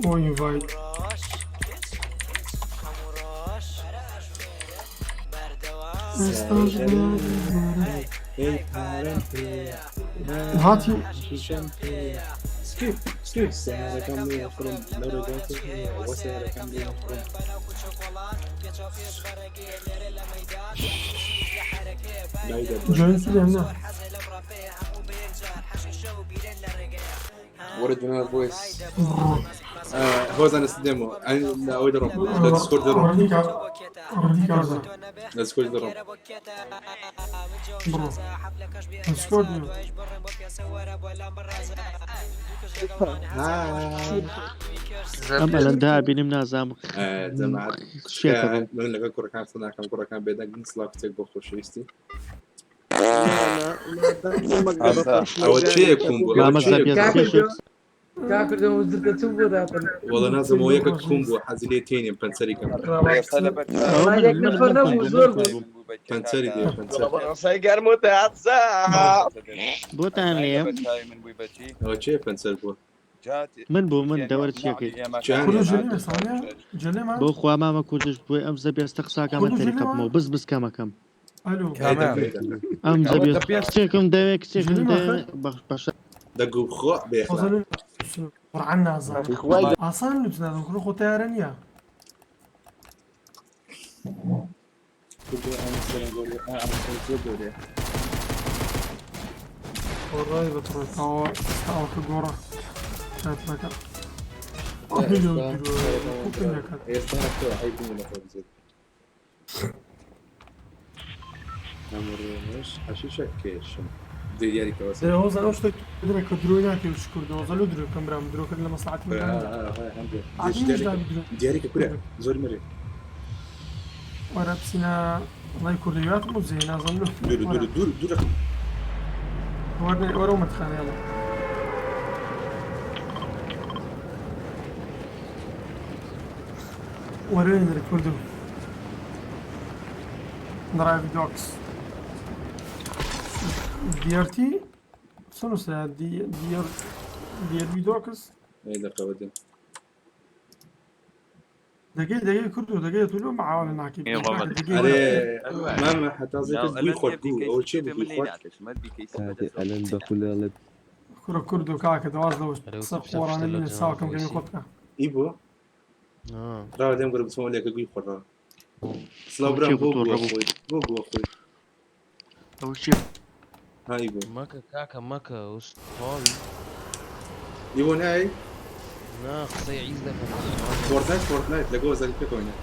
ئۆ invite ئێستاش هەی پارەم پێیە هاتی شیشەم پێیە سکیپ سکیپ سەیارەکەم لێ ئەخورم لەو ڕێگای هەیە وە سەیارەکەم لێ ئەخورم لای دەبم join کردم نا وەرە جونا voice هۆزان دێمەوە لە ئەوەی دەڕۆم لە Discord دەڕۆم ڕدیکا ڕدیکا ڕزا لە Discord دەڕۆم بڕۆ Discord نییە. ئەم ئەلەندا بینیم نازانم جەماعەت شێتە بوو. من لەگەڵ کوڕەکان قسە ناکەم کوڕەکان بێدەنگن سڵاو کچێک بۆ خۆشەویستی ئەوە چێ کوم بوو ئەوە مامە چێ زەبیە کوم پێشێک وەڵا نازم ئەوە یەکە کوم بوو حەزی لێ تێنیم پەنچەری کەم ئەوە من من من کوم بوو من کوم بووم پەنچەری دێ پەنچەر بۆتان لێم ئەوە چێ پەنچەر بووە من بوو من دەوەر چیەکەی کوردۆ جلێ سانیا جلێ ما بۆ خوا مامە کوردش بۆی ئەم زەبێستە قساکە من کوردۆ جلێ تەریقە ما بمەوە بز بز کەمەکەم ئەلو ئەم زەبێست کچێکم دەوێ کچێکم جلێ ما دەوێ خەر بەخ بەشە دەگو خۆ بێخلا خۆزە قورعان نازانم ئاسان نووسنادم کوڕ خۆ تیارە نییە کوردۆ ئەمە سەرم گەورەیە ئەمە سەرم زۆر گەورەیە وەڕای بەتڕۆ تاوە تاوەکە گۆڕە کاتەکە ئێستا ئێستا تۆ عەیب نییە لە خۆ بزێت هەموو ڕۆژ حەشیشە کێشم دێ دیاری کەوە سەر هۆزان ئەو شتێک درێ کە درۆی ناکەی و شکردەوە زەلو درۆ کەم برام درۆکرد لە مەسڵحەتی من نییە. عادی دابی درۆ دیاری کە کورە زۆر مەرێ وەرە بچینە ڵای کوردیات موزێ نازم لۆ دوور دوور دوور دوور وەرە وەرە متخانە يلا وريني الكردو درايف دوكس دي ار تي شنو سا دي دي ار دي ار بي دوكس دقة بدل دقيقة دقيقة كردو دقيقة تقولوا مع عوامل نحكي دقيقة ئەرێ مامە حتا زێکرد گوی خۆت گوو ئەوە چێ بوو گوی خۆت ئەلەن بە خولێڵت كرة كردو كاكا دواز لو سر قوران اللي ساكم كم يخوتك ئی بۆ ڕاوە لێم گەرە بچمەوە لێکە گوی خۆت ڕاوە سڵاو برام بۆ بووە خۆی بۆ بووە خۆی ئەوە چی ها ئی بۆ مەکە کاکە مەکە ئوستاوی ئی بۆ نای نا قسەی عیز دەکەم فۆرتنایت فۆرتنایت لەگەڵ زەری پێکەوەینە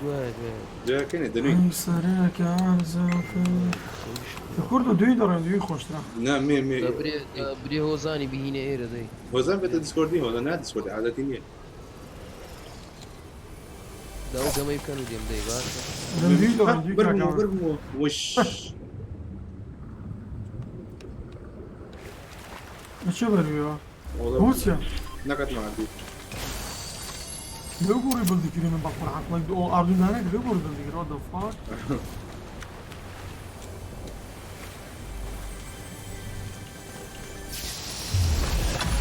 دوای دوای دوایەکەینە دەنوین سرك عزاك كردو دوی دارن دوی خوش ترى نا مێ مێ برێ هۆزانی بهینە ئێرە دەی هۆزان بێتە دیسکۆردی هۆزان نا دیسکۆردی عادەتی نییە داو گەمەی بکەن و دێم دەی باشە دوی دارن دوی بەرمەوە كاكا بەرمەوە وش شو برويوا روسيا نەکەت مادی لو قوري بلدي من بقول عقلك او اردن هناك لو قوري بلدي what the fuck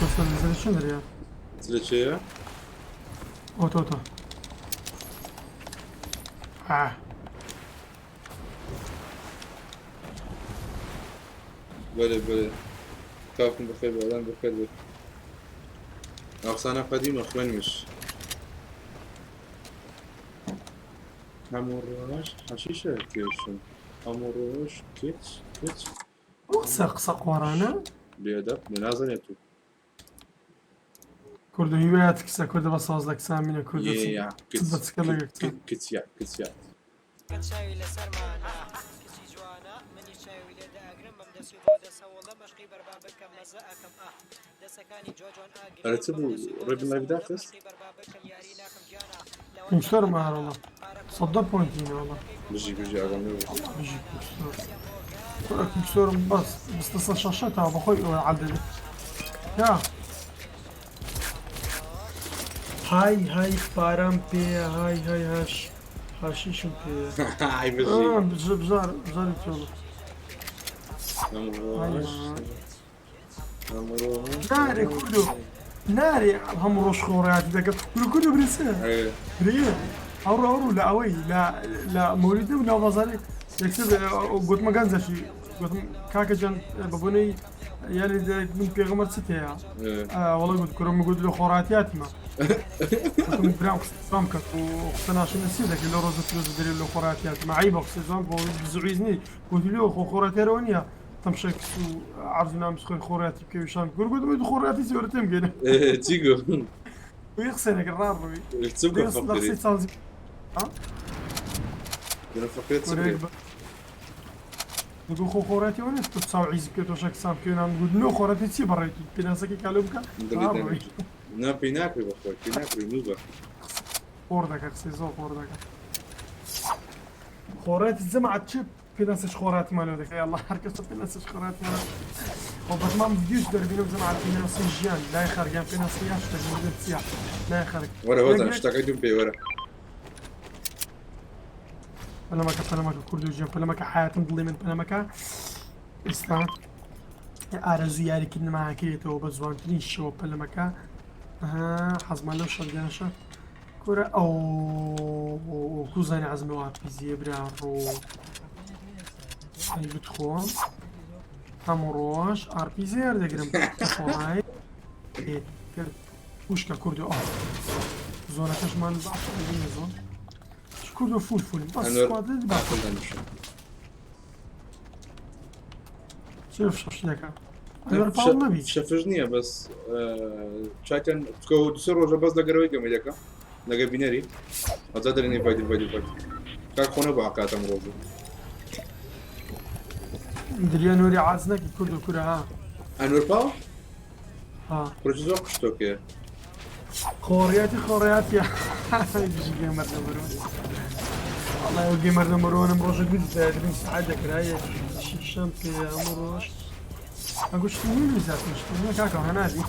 بس نزل شنو يا لە چێیە اوتو اوتو اه بەێ بەێ کاکم بەخێر بێ ئەلان بەخێر بێ ئەفسانە قەدیمە خوێنمش هەموو ڕۆژ حەشیشە کێشم هەموو ڕۆژ کچ کچ ئەو قسە قسە قۆڕانە بێدەب نازانێت تو کوردە هیوایەت کچە کوردە بە ساز لە کچان مینە کوردە چ یە چ کچ بە چکە لەگە کچان کچ یا کچ یا ئەرێ چ بوو ڕێبن لایڤ داخست کونکسۆرم ئارەڵە سەدە پۆینتینە وەڵا بژی بژی ئاگام لێ بوو بژی کونکسۆر کورە کونکسۆرم بەس بستە سەر شاشە تا بەخۆی ئەوە عەدل یا های های پارەم پێیە های های هاش هاشیشم پێیە ئای بژی آه، بژ- بژار بژاری تۆڵە هەموو های ڕۆژ های هەموو ڕۆژ نارێ کوردۆ نارێ هەموو ڕۆژ خۆڕاتی دەکەم کورە کوردۆ برسێ ئەرێ برێ ئەوڕۆ ئەوڕۆ لە ئەوەی لە لە مەولیدە و ناو بازارێ یەکسەر گوتمە گەنجەشی گوتم کاکە جان بە بۆنەی یاری من پێغەمبەر چت هەیە وەڵا گوت کورە من گوت لە خۆڕاتیاتمە گوتم برام قسە جوان بکە و قسە ناشرینە چی دەکەی لە ڕۆژە پیرۆزە دەرێ لە خۆڕاتیاتمە عەیبە قسە جوان بۆ زعیز نی گوت لێ خۆ خۆڕاتیارەوە نییە تەمشەکس و عەرز و نامس خۆی خۆڕاتی بکەوی شان گور گوتم خۆڕاتی چی وەرە تێم گەینە چی گوت وی قسەی نەکرد ڕاڕووی چ بکەم لە فەقیری قسەی چاوزی ها دونە فەقیرت چ کورەیەک بکەی بە دەگو خۆ خۆڕاتی وە نیست تۆ چاو عیز بکەی تۆ شەکسان بکەی نام گوت نۆ خۆڕاتی چی بەڕێی تو پێناسەکەی کالۆ بکە دڵی ڕاڕووی دەنێ نا پێی ناکڕی بەخۆی پێی ناکڕی نوبە خۆڕ دەکە قسەی زۆر خۆڕ دەکە خۆڕاتی جەماعەت چ پێناسەش خۆڕاتیمان لۆ دەکە یاڵڵا هەر کەس پێناسەش خۆڕاتیمان خۆ بەتمام ڤیدیۆش دەربینم جەماعەت پێناسەی ژیان لای خەرک یان پێناسەی یان شتێک مردن چییە لای خەرک وەرە یەک هۆزان یەک شتەکەی دوم پێ وەرە پەلەمەکە پەلەمەکە کوردو ژیان پەلەمەکە حیاتم دڵی من پەلەمەکە ئێستا ئارەزوو یاریکردنمان ئەکرێتەوە بە جوانترین شێوە پەلەمەکە ئەها حەزمان لەو شەرگانشە کورە ئەو کوزانی عەزمەوە پیزیە برا ڕۆ ئەی بتخۆم هەموو ڕۆژ ئارپی زێر دەگرم خۆی کرد وشکە کوردو ئەو زۆنەکەشمان باش زۆن کوردو فول فول بەس ئەنوەر سکوادت باش ئاقل دانیشە چ شەش دەکا ئەنوەر پاڵ نەبی شەفش نییە بەس چاکەن چکە دوسێ ڕۆژە بەس لەگەرەوەی گەمەی دەکە لەگە بینەری ئەجا دەرێنی ڤایت ڤایت ڤایت کاک خۆ نەبوو عقاتەم ڕۆژە دریا نوری عاز نەکی کورد و کورە ها ئەنوەر پاڵ ها کوڕێکی زۆر قشتۆکەیە خۆڕیاتی خۆڕیاتیە بژی گەمەر نەبرۆ وەڵای ئەو گەمەر نەمرۆنم ڕۆژە گوت دەربین سعات دەکرا شیشەم پێ هەموو ڕۆژ ئەگو شتی نوێ زیاتر شتی نوێ کاکە هەنادی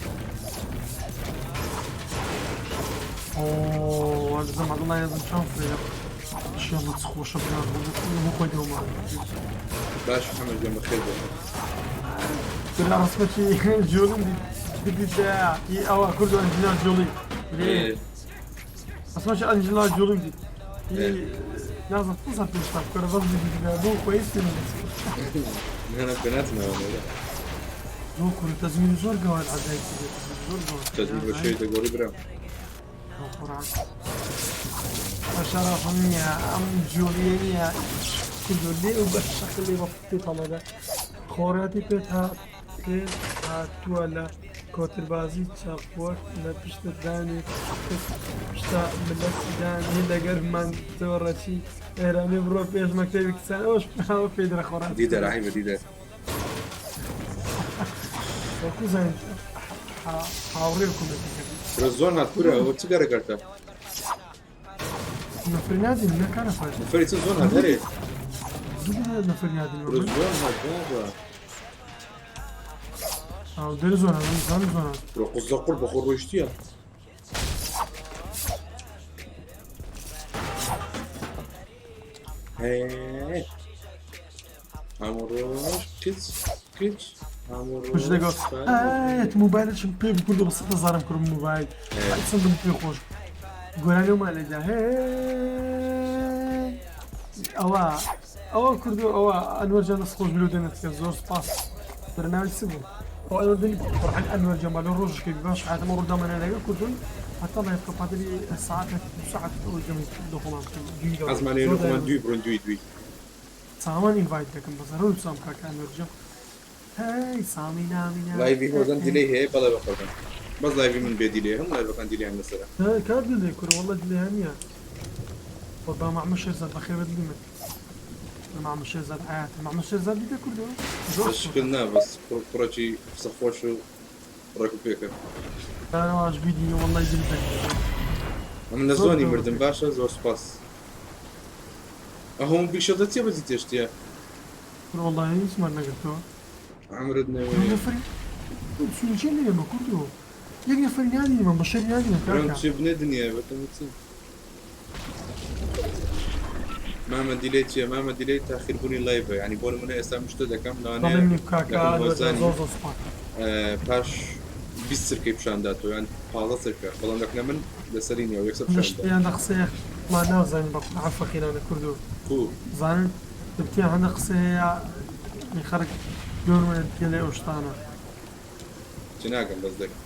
ئۆ لەزم عەبدوڵڵا یازم چاوم فرێ شێڵە چ خۆشە برا بۆ خۆی دەوما باش محەممەد گیان بەخێر بێ برا ڕسمەکی جۆلم دیت دیت ئەوە کوردو ئەنجلینا جۆلی ئێ، ڕسمەکی ئەنجلینا جۆلیم دیت ئێ. نازم قسە پێش تا کورە بەس دیت بۆ خۆی سینە نانا پێ ناتمەوە زۆر کورە تەزمین زۆر گەواد عەزایب زۆر گەواد تەزمین بە شێوی دەگۆڕی برام قورآن بە شەرەفم نییە ئەم جۆلیە نییە کوردۆ لێ و بە شەکلی بە پێتەڵەدە خۆراتی پێت پێت هاتووە لە کۆتربازی چاقوەک لە پشتە دانی پشتە ملەتی دانی لەگەر مانتۆڕەچی ئێرانی بڕۆ پێش مەکتەبی کچان ئەوش ئەوە پێ درە خۆراتی دیدار عیبە دیدار وەکو زانیت هاوڕێ کومێتەکە کورە زۆر هات کورە ئەوە چ گەرەکەرتە نەفری نادین نەکا نەفەر نەفەری چ زۆر هات هەرێ دوو نەفری نادین کورە زۆر هات بابا ئەو دەر زۆر زۆر زۆر کورە قوزە قوڕ بەخۆ ڕۆیشتیە هێ هەموو ڕۆژ کچ کچ هەموو مش ڕۆژ دەگەڵ ئاەت موبایلشم پێ بکردو بە سەد هەزارم کردم موبایل چەندم پێ خۆش گۆرانیمان لێدا هێ ئەوە ئەوە کردو ئەوە ئەنوەر جان دەست خۆش بلو دەنت کرد زۆر سپاس بەرناوی چ بوو؟ ئەوە دنی قورعان ئەنوەر جەمال ڕۆژێک باش حاتەمە ڕوودامانە لەگە کوردون حتا لا يبقى قادري ساعات ساعات ئەو جەمی دخۆمان دوی ئەزمانێ زۆر خۆمان دوی بڕۆن دوی دوی. سامان ئینڤایت دەکەم بەس هەرۆ سام کاکە ئەنوەر جەم هەی سامی نامی نامی لایڤی هۆزان دیلەی هەیە بەڵێ بەقوربان بەس لایڤی من بێ دیلەی هەموو لایڤەکان دیلەیان لەسەرە. کار دلێ کورە والله دلێ هەنیە قوربان مەحمود شێرزاد بەخێر بێت دلی من مەحمود شێرزاد حیاتە مەحمود شێرزاد دیتە کوردەوە زۆر شکل نا بەس کوڕێکی قسە خۆش و ڕێک و پێکە. دارەواش بیدینە والله دل دەکرێت ئەمن لە زۆنی مردم باشە زۆر سوپاس. ئەهۆم بیشەڵدە چیە بەجی تێشتیە؟ والله هیچمان نەگرتەوە. عمرت نەوێ. نەفەری سوچێ لێ بە کوردەوە یەک نەفەری نادینم بە شەری نادینم برام کاکە. چێ بنێ دنیا بەتەم چی؟ مامە دیلەی چییە؟ مامە دیلەی تاخیربوونی لایڤە یعنی بۆ نمونە ئێستا من شتە دەکەم بەڵێ لەوانەیە منی کاکە لەگەڵ ئەنوەر جان هۆزانی زۆر زۆر سوپاس. پاش 20 سرکەی پیشانداتەوە یان 15 سرکە بەڵام لەکنە من لەسەری نییە و یەکسەر پیشاندا. نشتیان لە قسەیە ما نازانین بە قورعان فەقیرانە کوردو کو زانن دەبتیان هەندە قسەیە خەرک دۆرمە لێ ئەو شتانە. چی ناکەم بەس دەکەم.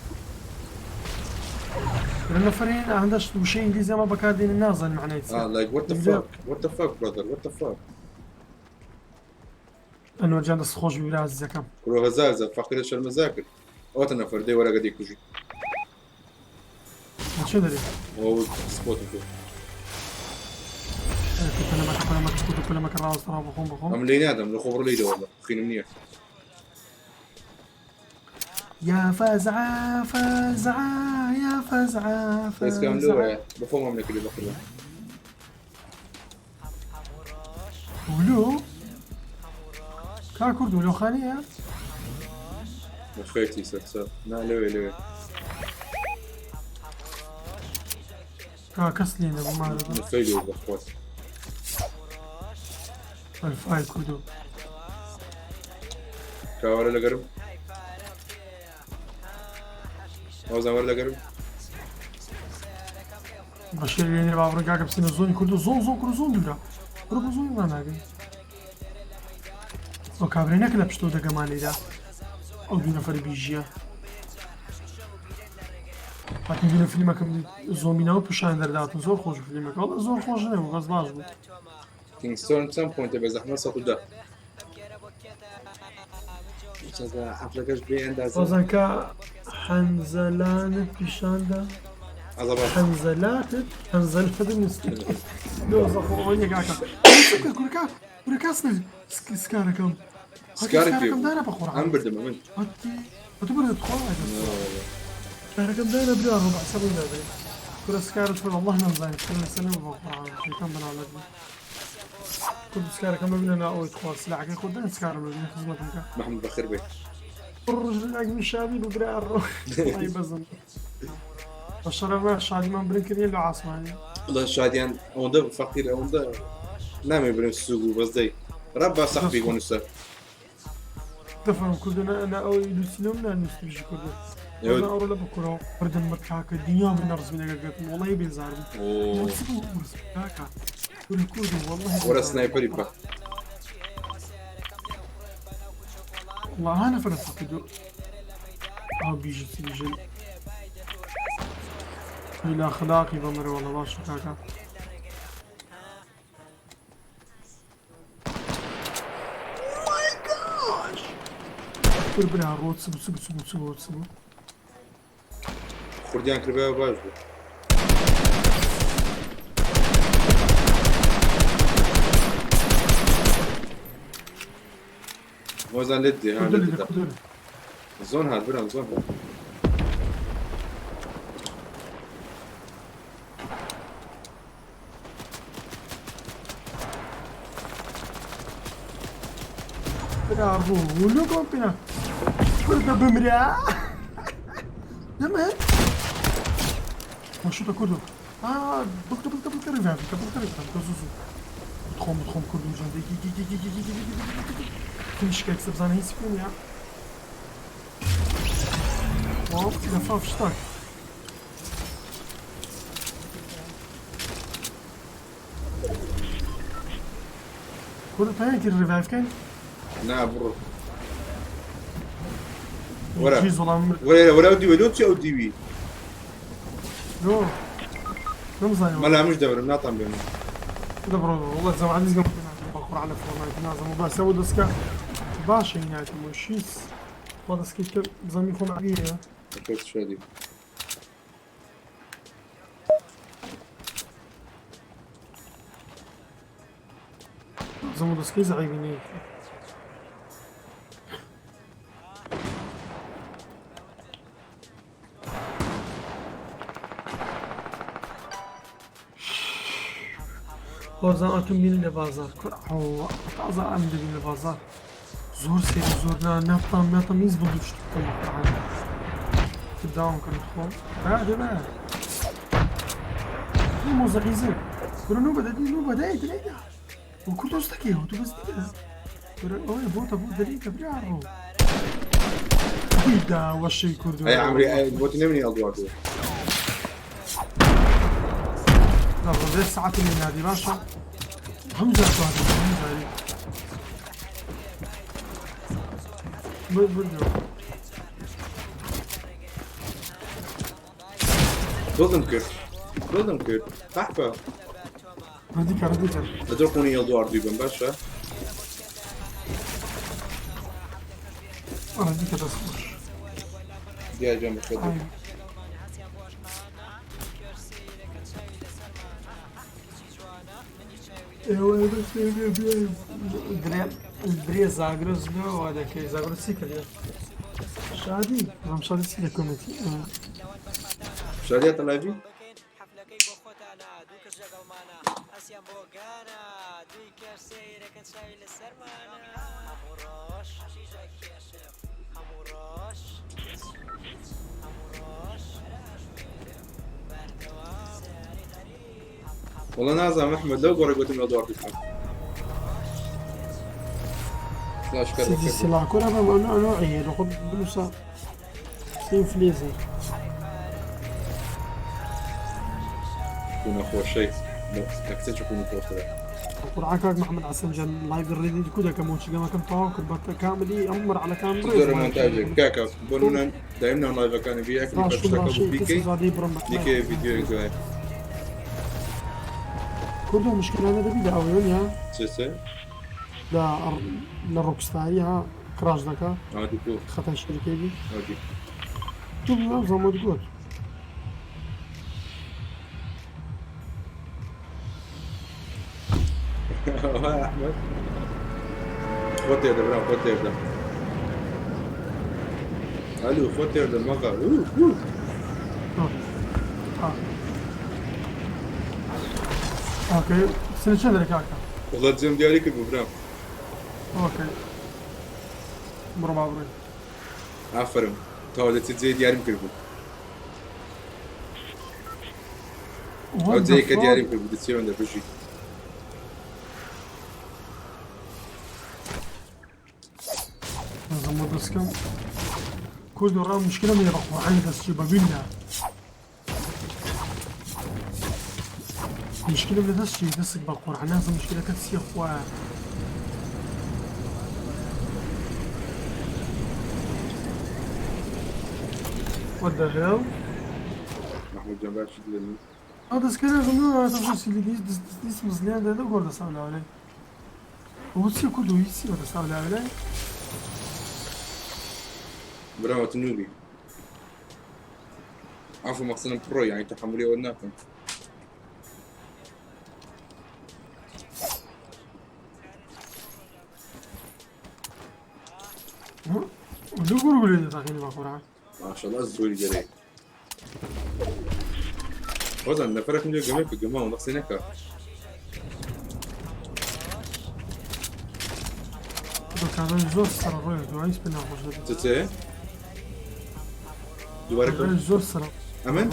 لە نەفەرین هەندە وشەی ئینگلیزی ئەمە بەکاردێنن نازانن معنای چیە. Like what the fuck, what the fuck brother, what the fuck. ئەنوەر جان دەست خۆش بی برا ئازیزەکەم. کورە هەزار جار فەقیرە شەرمەزار کرد ئەوەتە نەفەر دەی وەرەگە دەیکوژی. لە چێ دەرێ؟ ئەوە سپۆتم کرد. پەلەمەکە پەلەمەکە کوردو پەلەمەکە ڕاوەستە ڕاو بەخۆم بەخۆم. ئەم لێی نادەم لە خۆ بڕۆ لێی دەوەڵە خینم نییە. يا فزعة فزعة يا فزعة دەستکەم فزعة. لەوەیە بەخۆم ئەم نەکردی بەقوربان. ولو کا کوردو لەو خانەیە؟ بەخێرتی سەرچاو نا لەوێ لەوێ. کا کەس لێ نەبوو مارە. نفەی لێ بەخوات. ئەلفای کوردو. کاوەرە لەگەرم ئەوزان وەرە لەگەرم. بەشێر لێنێ با بڕۆین کاکە بچینە زۆنی کوردو زۆن زۆن کوردو زۆن دوورە بڕۆ بۆ زۆنی ڕاناگەی. ئەو کابرای نەکە لە پشتەوە دەگەمان لێدا ئەو دوو نەفەری بیژیە. هاتم بینە فیلمەکەم زۆمبی ناو پیشان دەرداتن زۆر خۆش بوو فیلمەکە وەڵا زۆر خۆش نەبوو بەس باش بوو. کینگستۆن چەند پۆینتە بە زەحمەت 110. حەفلەکەش بێ ئەندازە. وەزانکە حەنزەلانت پیشاندا. عەزەبات. حەنزەلاتت حەنزەلاتت نووسی. دۆزە خۆ ئەوە نییە کاکە. کورەکە کورەکە سکارەکەم. سکارت پێ سکارەکەم بوو. دانا بە قورعان. ئەم بردم ئەمن. هەتوو بردت خۆ. سکارەکەم دانا برا ڕبع سەبم دادەی. کورە سکارت فرە والله نەمزانی کورە سەنە بۆ قورعان شەیتان بەناڵەت بوو. کورد سکارەکەم ببینە نا ئەوەی تخوا سلاحەکەی خۆت دەن سکارم ببینە خزمەتم کە. محمود بەخێر بێ. ڕۆژ لەگەڵ شادی بوو برا ڕۆ. وەڵی بەزم. بە شەرەف شادیمان برین کردین لە عاسمانی. والله شادیان ئەوەندە فەقیر ئەوەندە نامێ برم سوگ و بەس دەی ڕەب با سەخبی بۆ نووسە. دەفهم کوردە نا ئەوەی نووسینەوە نا نووسیشی کوردە. ئەوڕۆ لە بکورەوە بردم بە کاکە دنیا من نەڕزمی لەگەڵ گرتم وەڵی بێزار بوو. کاکە کورە کوردم وەڵڵاهی وەرە سنایپەری بکە. والله أنا فرق فقدو أو بيجي بيجي إلى أخلاقي بمر والله باش كاكا. برا ڕۆ چ بوو چ بوو چ بوو چ بوو چ بوو. خوردیان کردبایەوە باش بوو. هۆزان لێت دێ ها لێت دەدا. زۆن هات برام زۆن هات. برا ڕۆ لۆ کۆمپینا کوردە بمرە نەمە مەشوتە کوردو بکتە بکتە بکتە ڕیڤایڤ بکە بکتە ڕیڤایڤ بکە زوو زوو بتخۆم بتخۆم کوردو جان دەی گی گی گی گی گی گی گی گی گی فینیش کە بزانە هیچ پێ نییە واو لەفاف شتاک کوردو تایەتی ڕیڤایڤ کەین؟ نا بڕۆ. وەرە چی زەڵام مرد وەرە وەرە ئەو دیوە لۆ چی ئەو دیوی لۆ نەمزانیوە مەلا منش دەبرم ناتان بێنم دەبڕۆ وەڵا زەم عەزیز گەم بەقورعان لە فۆرنایت نازم و باسە بۆ دەستکە باشە هیناتم و شیس خوا دەستکەی کە زەمی خۆم عەبیە کەس شادی زەم و دەستکەی زعیبی نییە. خۆزان ئەتوم بین لە بازار کور ئەوە تازە ئەم دەبین لە بازار زۆر سێر زۆر نا ناتام ناتام هیچ بڵ شت بکەم بەقورعان داوام کرد خۆم با دەبا مۆزەقیزن کورە نوبە دەدی نوبە دای دەیدا و کورد دۆستەکەی هەوتو بەس دیدە کورە ئەوەیە بۆتە بۆ دەریکە برا ڕۆ دا وەشەی کوردو ئەی عمری ئەی بۆتی نەمنی ئەڵدواردووە لا ڕۆژێ ساعەتی لێ نادی باشە هەموو جار توانێت هەموو جاری بردەوە دڵم کرد دڵم کرد تەحفە ردیکە ردیکە لە دڵ قونی ئەڵدواردووی بم باشە ردیکە دەست خۆش دیار گیان بەخێر بێی. درێ زاگرۆس لەوە دەکەی زاگرۆس چی کردێ شادی ڕام شادی چی لە کۆمێنتی شادی هاتە لایڤی وەڵا نازانم ئەحمەد لەو گۆڕی گوتم لە دوار بکەم سلاش کەر سیدی بەخێر بێی. سلاکۆرە بەم ئەو نوعی لە خۆت بنووسە سیم فلێزی خونە خۆشەی لە کچێکی خونە خۆشترە قورعان کاک محمد حسن جان لایڤ ڕێدی کو دەکەم و چگەمەکەم تەواو کرد بە کاملی ئەم مەرحەلەکان چ ڕێز جۆرە مۆنتاژێک کاکە بۆ نمونە دایم ناو لایڤەکانی بی ئەکلی باش پەرشتەکە باشی بوو کەسی بیکەی زادەی بڕم بە دیکەیە ڤیدیۆیەک دوای کوردۆ مشکلانە دەبی لە ئەوەیە نیە چ چ لە لە ڕۆکستاری ها کراش دەکا ئادی کو خەتای شەریکەی بی ئادی تو بوو زەمەت گوت ئەحمەد خۆت تێردە برام خۆت تێردە ئەلو خۆت تێردە مەغا ئۆکەی سنە چەند دەرێ کاکە وەڵا جێم دیاری کرد بوو برام ئۆکەی بڕۆ با بڕۆین ئافەرم تەواو دەچێت جێی دیاریم کرد بوو ئەو What the جێی کە fuck دیاریم کرد بوو دەچێ بژی لازم دەستکەم کورد و ڕام مشکلە من بەقورعانی دەستی بەبینە مشکلە لە دەستی دەست بە قورعان نازم مشکلەکە چییە خوایە What the hell? محمود جان باشی دلنی ئەو دەستکە نازم نازم دەست مزلیان دەدە گۆر دەساو لاولای ئەوە چیە کورد و هیچ چیە دەساو لاولای برام تنوبی عفوا مقصدا برو يعني تحملي وناكم لو گۆر گولێ دەتاقینی بە قورعان ما شاء الله الزوري جري وزن نفرك من جميع في الجماعة ونقصي نكا دەکارە زۆر سەر ڕۆیە دوای هیچ پێ ناخۆش دەبێت تتێ دووبارە کەم زۆر سەر ئەمن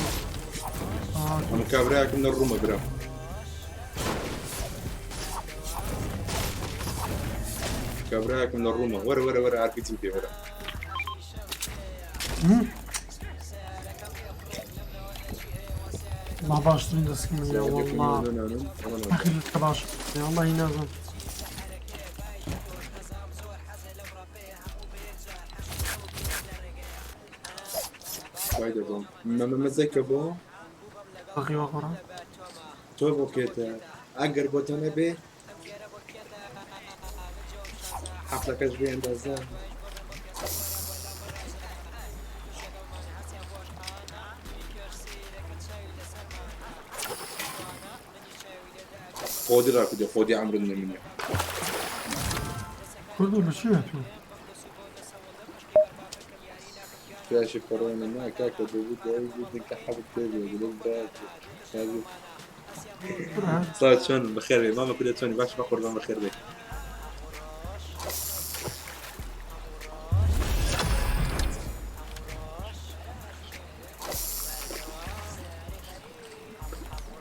ئەمە کابراکم لە ڕوومە برا کابراکم لە ڕوومە وەرە وەرە وەرە ئارپیجیم پێ وەرە والله باشترین دەستکم لە والله ئەخی کە باش والله نازم وای دەبم مەمە مەزەکە بۆ باقی وەقڕە تۆ بۆ کێتە ئەگەر بۆ تۆ نەبێ حەفلەکەش بێ ئەندازە. خۆدی ڕاکردی خۆدی عەمرت نەمینێ. کوردو لە چی هاتوو؟ پیاشی کۆرۆنا نا کاکە دەبوو دوای بوو کە حەبت پێ بێ دڵم برات سڵاو چۆن بەخێر بێ مامە کورە چۆنی باش بە قوربان بەخێر بێ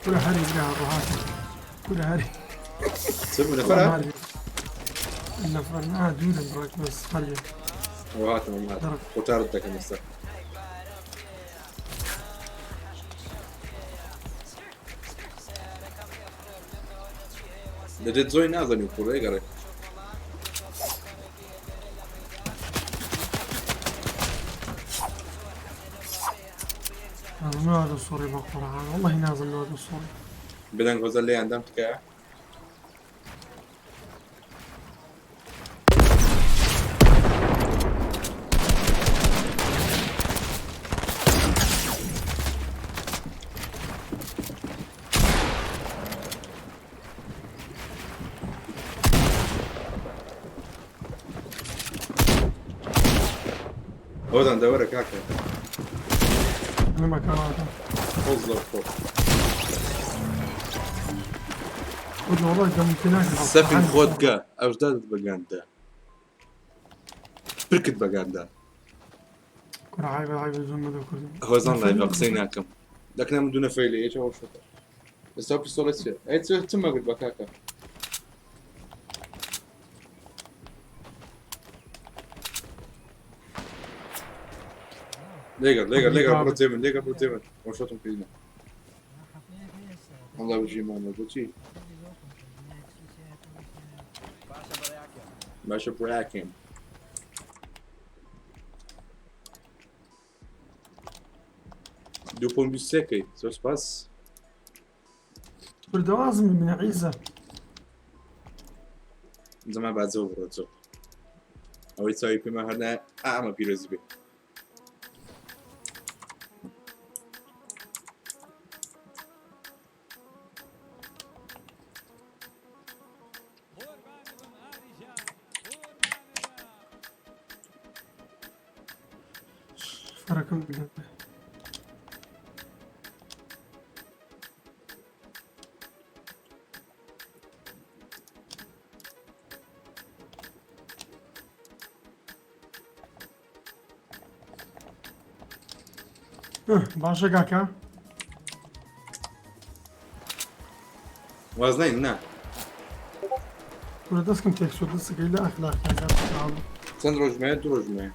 کورە هەری برا ڕۆهاتم کورە هەری چ بوو نەفەرە نەفەر نا دوورن ڕێک بەس هەریە هاتم هاتم قوتارت دەکەم ئێستا لە دێت زۆی نازانی و کوڕێ گەڕێ نازم لۆ سوڕی بە قورعان واللهی نازم لۆ سوڕی. بێدەنگ هۆزە لێیان دام تکایە. هۆزان دەوەرە کاکە. لەمە کەڵاتە. خۆز لە خۆ. خود والله دەم پێناکە. سەفین خۆت کە ئەوژدادت بەگاندا. پرکت بەگاندا. کورە عیبە عیبە زۆر مەدە کوردی. هۆزان لایڤە قسەی ناکەم. دەکنا من دوو نەفەری لێ یەکێ هۆشەکە. ئێستا پستۆڵە چیە؟ ئەی چ چم مەگرت بە کاکە. لێگەر لێگەر لێگەر بڕۆ جێ من لێگەر بڕۆ جێ من وەشەتم پێینە. والله بژی مامە بۆچی؟ باشە براکەم. دوو پۆینت 23 کەی زۆر سپاس. بردەوازم من عیزە. زەما با زۆ بڕۆ زۆ. ئەوەی چاوی پێمان هەر نایە ئامە پیرۆزی بێ. فەرەکەم بدە. باشە کاکە. واز نین نا. کورە دەستکم تێکچوو دەستەکەی لە ئەخلاقیان چەند ڕۆژمایە دوو ڕۆژمایە.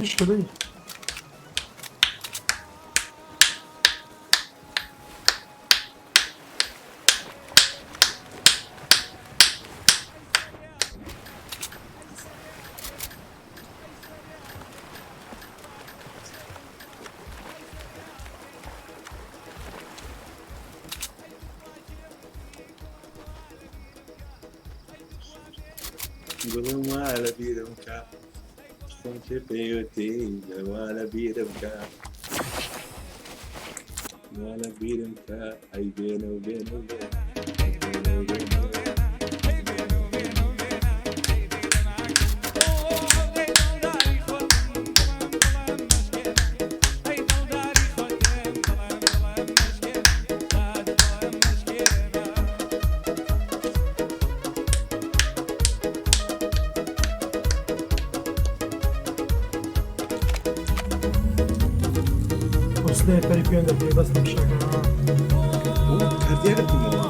هیچ کەدەی. دڵم وا لە بیرم کە خۆم چێ پێوتی وا لە بیرم کە وا لە بیرم کە ئەی بێنە و بێنە و بێنە بێنە و بێنە. سنایپەری پێ دەکەی بەس نەخشەکە. کردیارەتمەوە.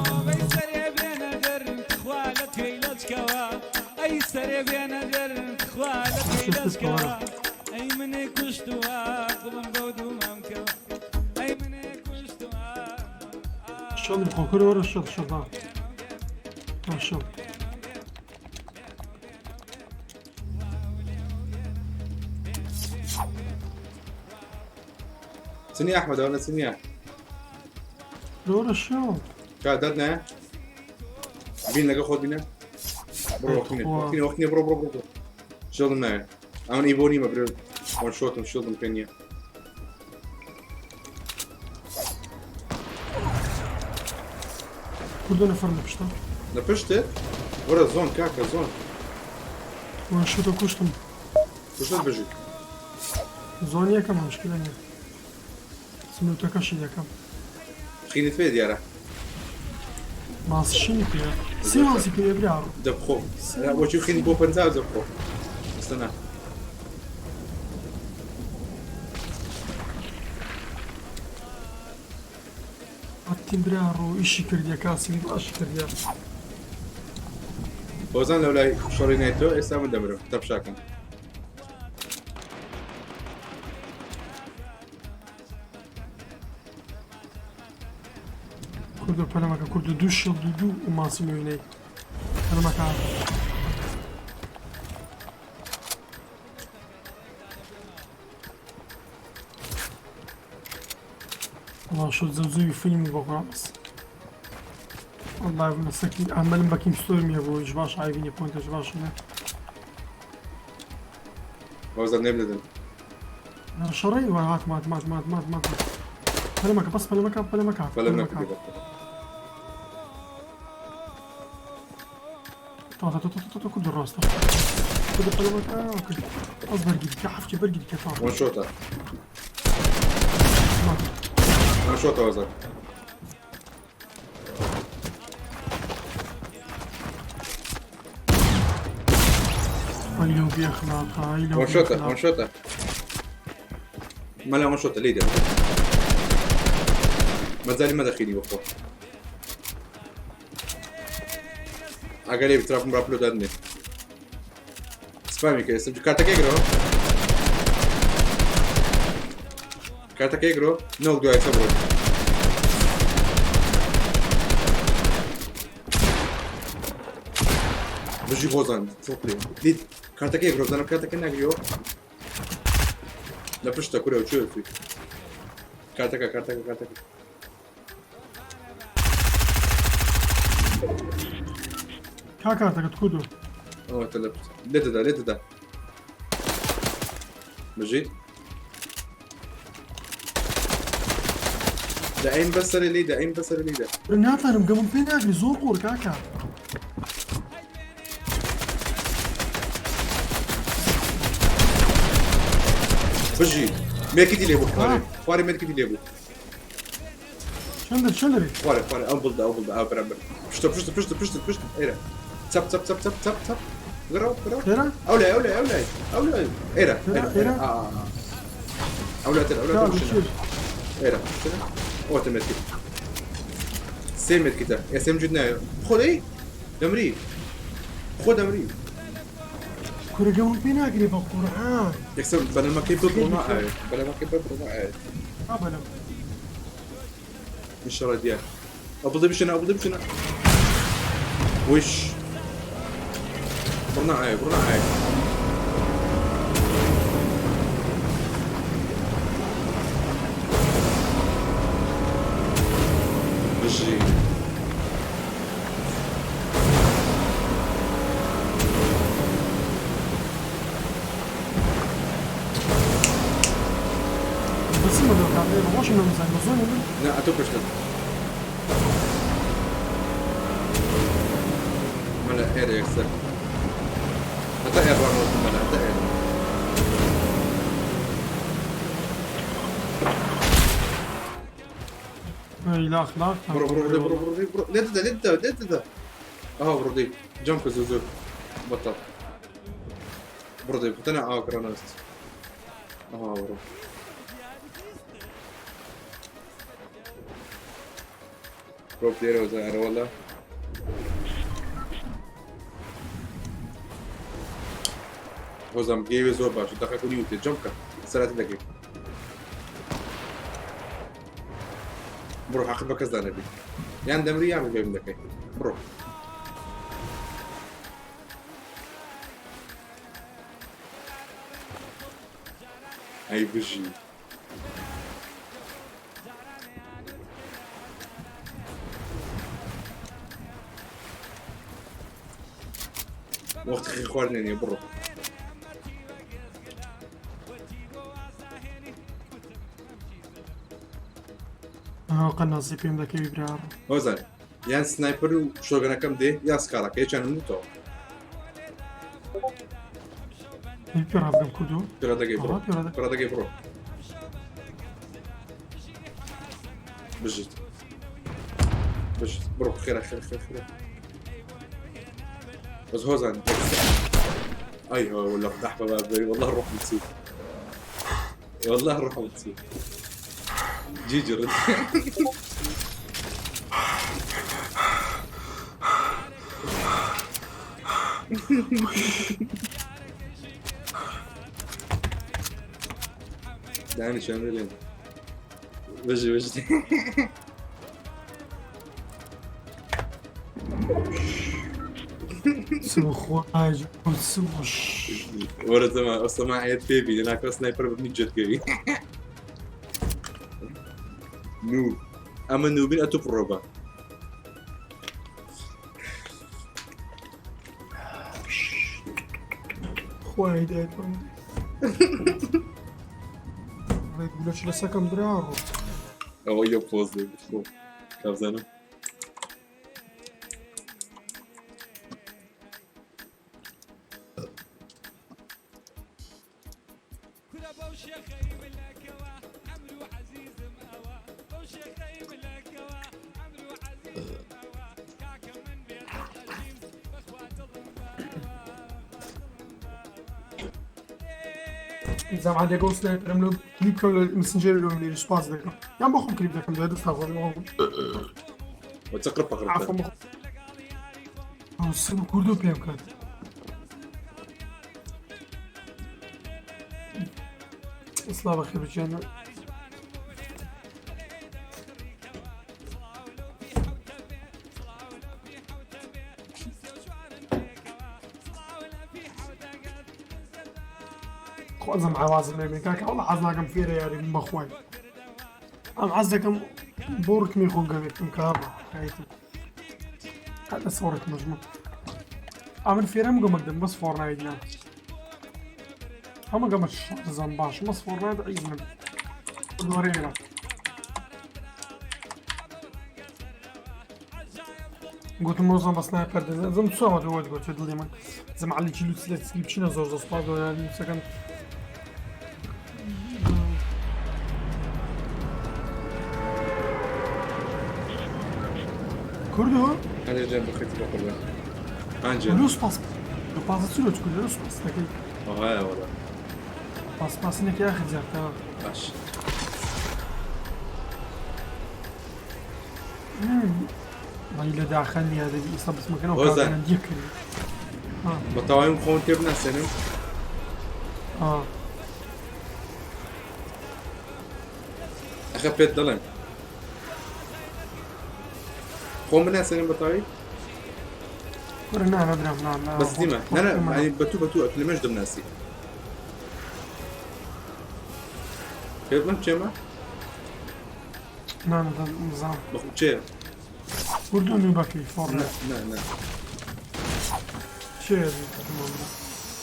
شەڵ بخۆ کورە وەرە شەڵ شەڵ ها. ها شەڵ. چنی ئەحمەد ئەوە چنیە دۆرە شێڵ کا دەر نایە بین لەگە خۆت بینە بڕۆ وەختینە وەختینە وەختینە بڕۆ بڕۆ بڕۆ شێڵم نایە ئەمن ئی بۆ نیمە برێ وان شۆتم شێڵم پێ نییە کوردە نەفەر لە پشتە لە پشتت وەرە زۆن کاکە زۆن وان شۆتە کوشتم کوشتت بژی زۆن یەکەم مشکلە نییە سنووتەکەشی یەکەم خینت پێ دیارە ماسشینی پێ سێ ماسی پێ برا دەبخۆ بۆچی خینی بۆ 50 دەبخۆ ئێستا ئەتیم برا ڕۆ ئیشی کردیە کاسی باشی کردیە بۆزان لەولای شەڕی نایتۆ ئێستا من دەمرم تەپشاکەم کوردۆ پەلەمەکە کوردۆ دوو شێڵ دوو دوو و ماسی نوێنەی پەلەمەکە والله شو زوزوي فيلم بغراس والله مسكين عمال بكيم ستورمي ابو جباش عايبيني بوينت جباش بۆزان نێم دەدەن شەڕی وە هات مات مات مات مات مات پەلەمەکە بەس پەلەمەکە پەلەمەکە بەلەم نەکردی تا تا تا تا تا كل الراس كل پەلەمەکە اوكي بەس بەرگی دیکە حەفتی بەرگی دیکە تا وان شۆتە وان شۆتە وەزان ئەی لەو بێ ئەخلاقە ئەی لەو وان بێ شۆتە وان ئەخلاقە شۆتە مەلا وان شۆتە لێی دە مەجالی مەدەخینی بخۆ ئەگەر لێ بتراپم ڕاپلۆ دادنێ سپامی کە ئێستا کارتەکەی گرەوە کارتەکەی گرۆ نەوەک دوای سە بڕۆ بژی بۆزان چۆپلێ دیت کارتەکەی گرۆ زانم کارتەکە ناگریەوە لە پشتە کورە چێ کارتەکە کارتەکە کارتەکە کا کارتەکەت کوردۆ ئەوە تە لە پشت لێ دەدا لێ دەدا بژیت دەئیم بەسەر لێ دەئیم بەسەر لێ دە ناتوانم گەمم پێ ناگری زۆر قۆر کاکە بژی مێکیتی لێ بوو خوارێ خوارێ مێکیتی لێ بوو چەندە چەندە خوارێ خوارێ ئەو بڵدا ئەو بڵدا ئەو بەرامبەر پشتە پشتە پشتە پشتە پشتە ئێرە چەپ چەپ چەپ چەپ چەپ چەپ گەڕەوە گەڕەوە ئێرە ئەو لای ئەو لای ئەو لای ئەو لای ئێرە ئێرە ئێرە ئەو لاتر ئەو لاتر بشنە ئێرە بشنە ئەوە مێکیت سێ مێکیتە ئێسێم جوت نایە خۆ دەی دەمری خۆ دەمری کورە گەمم پێ ناگری بە قورعان یەکسەر بەلەمەکەی ببڕ نائاوێ بەلەمەکەی ببڕ نائاوێ ها بەلەم ان شاء الله دیار ئەو بڵێ بشنە ئەو بڵێ بشنە وش بڕ نائاوێ بڕ نائاوێ بژی بەسم بە کارتەکە بەخۆشم نەمزانی بە زۆنی من نا ئەتۆ پشتت مەلا ئێرە یەکسەر هەتا ئێر ڕانەوەتم مەلا هەتا ئێرە ئەی لە ئەخلاق بڕۆ بڕۆ بڕۆ بڕۆ بڕۆ بڕۆ لێ دەدا لێ دەدا لێ دەدا ئەها بڕۆ دەی جەم کە زۆر زۆر بەتەڵ بڕۆ دەی بتەنە ئاوە کڕانەوەست ئەها بڕۆ بڕۆ لێرەوە زارە وەڵا هۆزام گەیوێ زۆر باشە دەقەکە نیوتێ جەم کە سەراتی دەکەی بڕۆ حەقت بە کەس دانەبی یان دەمری یان ڕێگەم دەکەی بڕۆ ئەی بژی. وەختی خواردنێ نییە بڕۆ. قەناسی پێم دەکەوی برا. هۆزان یان سنایپەر و شۆگەنەکەم دێ یا سکاڵەکە یەکیان نوتەوە. پێ ڕابگەم کوردۆ؟ پێ دەگەی بڕۆ، پێ دەگەی بڕۆ. بژیت بژیت بڕۆ خێرا خێرا خێرا خێرا. بس هۆزان ايوه ولا قحبه بقى والله الروح بتسيب والله الروح بتسيب جيجي رد. داني شاملين بجي بجي. سو خواج سو ورا زمان اصلا ما عيد بيبي لانك سنايبر بمية جت قوي نوب اما نوبين اتو بروبا. خوای دایکم ڕێک لە سەکەم براڕۆ. ئەوە یە پۆز دێ کابزانم. زام عادێکەوە سنایپەرم لۆ کلیپ بکەم لە مسنجەر لۆم لێرە سوپاس دەکەم یان بۆ خۆم کلیپ دەکەم دوای دەستان خۆش بۆ وتقرب قرب. عفوا بخ سم کوردۆ پێم کات. ئیسلا بەخێر بچێنە. خۆزم عوازم لێ کاکە وەڵا حەز ناکەم فێرە یاری بم بەخوای. ئەم حەز دەکەم بۆ ڕکمی خۆم گەوێتم کابە حیاتم. هذا صورة مجموع. ئەمن فێرەم گەمەک دەم بەس فۆرنایت نا. هەمە گەمە شارزان باش بەس فۆرنایت عیز من. دووەرێرە. گوتم ڕۆزم بە سنایپەر دەزم چۆمە دووەت گوت دڵی من. زم علی چی لوتس لە سکریپ چینە زۆر زۆر سوپاس لوتسەکەن. کوردۆ؟ هەندێک جار بخیت بە قوربان. ئەنجێ. لۆ سوپاس. لۆ پاس چی لۆ کوردۆ سوپاس دەکەی؟ ئەوهایە وەڵا. پاس پاسینێکی ئاخر جار تەمام. باش. وەڵی لە داخە نییە دەبی ئێستا بچمەکەنەوە هۆزان. کارگەران دیەکردی. بە تەواویم خۆم پێ بناسێنم. ئەخە پێت دەڵێم. خۆم بناسێنم بە تەواوی؟ کوڕە نا نا برام نا نا. بەس دیمە نا نا یعنی بە تو بە تو ئەتلمەش دەمناسی. پێ بڵێم چێمە؟ نا نا نزام. بەخۆ چێ؟ کوردۆ نوبەکەی فۆڕ. نا نا نا. چێ؟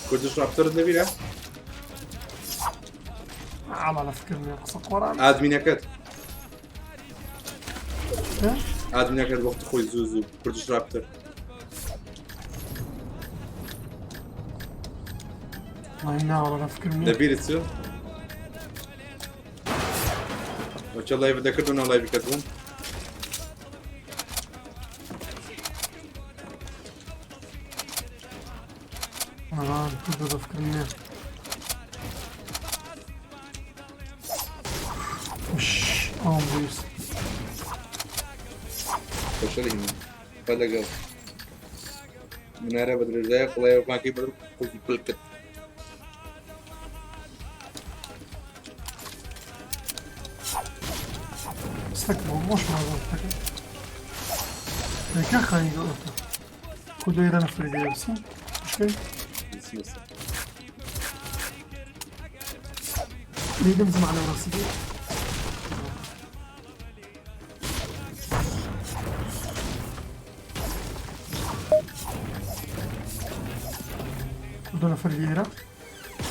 کوردش ڕاپتەرت لەبیرە؟ عەڵا لە فکر نییە قسە قۆران. ئادمینەکەت. ئادمینەکەت وەختی خۆی زوو زوو کوردش ڕاپتەر. وەڵای نا وەڵا لە فکر نییە. لەبیرت چ؟ وەچە لایڤ دەکرد و نا لایڤی کردبووم؟ کوردۆ لە فکر نییە. ئەوم بویست. خۆشەلی هێنا. با لەگەڵ منارە بە درێژایە قڵایە بانکی بەر قوڵ پلکت. سەک بۆ بۆش مازۆ دەکەم. کە خانی گەڵتە. کوردۆ ئێرە نەفری دەبسی؟ مشکل؟ ليدم زمان على راسي. کوردۆ نەفەر لێرە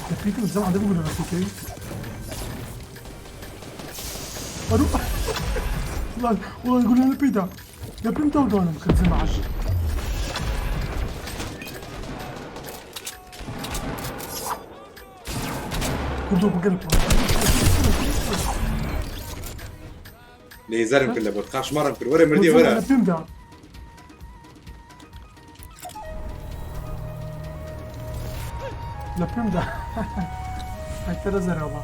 لە پیتم زەم عادە بگولە نەفیکەوی ئەرو وڵای وڵای گولە لە پیدا لە پیم تاو دوانم کرد زەم عەش کوردۆ بگەل لێزەرم کرد لە بۆت قاشمەڕم کرد وەرە مردی وەرە لە پێمدا لە پێمدا ئەکتەرە زەرەوە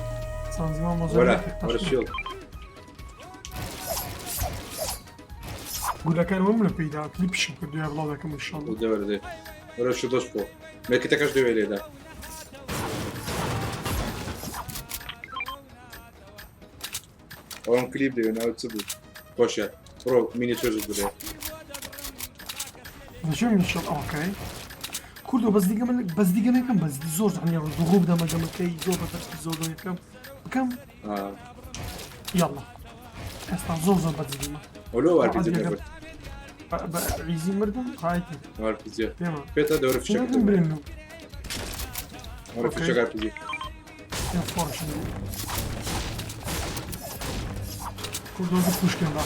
سانزیما مۆزۆ وەرە وەرە شیڵ گولەکان وەم لە پێیدا کلیپشم کردووە بڵاو دەکەم ئینشاڵڵا دە وەرە دێ وەرە شو دەست بۆ مێکتەکەش دەوێ لێدا ئەوم کلیپ دەوێ ناوت چ بوو خۆشە بڕۆ مینی چۆژت بدێ دەچێم ئینشاڵڵا ئۆکەی کوردۆ بەس دیگە من بەس دیگە نەکەم بەس زۆر زانیار ڕوو بدەمە گەمەکەی زۆر بە دەستی زۆر یەکەم بکەم یاڵا ئێستا زۆر زۆر بەجدیمە ئەولۆ وارپیجی نەبرد بە عیزی مردم قایتی وارپیجی پێتە دەورە فشەکە برێن وەرە فشەکە ئارپیجی کوردۆ خوشکێن با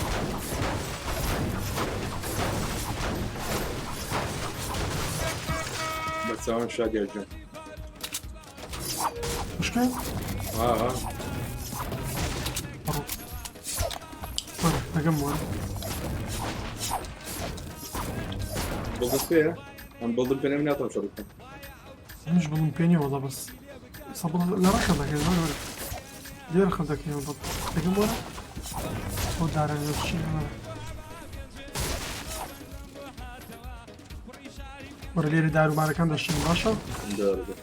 بەچاوان شادیا گیان خوشکێن ئا وەرە دەگەم وەرە بڵدت پێیە ئەم بڵدم پێ نەم ناتوانم شەڕ بکەم منیش بڵم پێ نییە وەڵا بەس سەبڵ لە ڕەخە دەکەین وەرە وەرە لێ ڕەخە دەکەین بڵ دەگەم وەرە ئەو دارە لە چی وەرە وەرە لێرە دارومارەکان دەشین باشە دەورە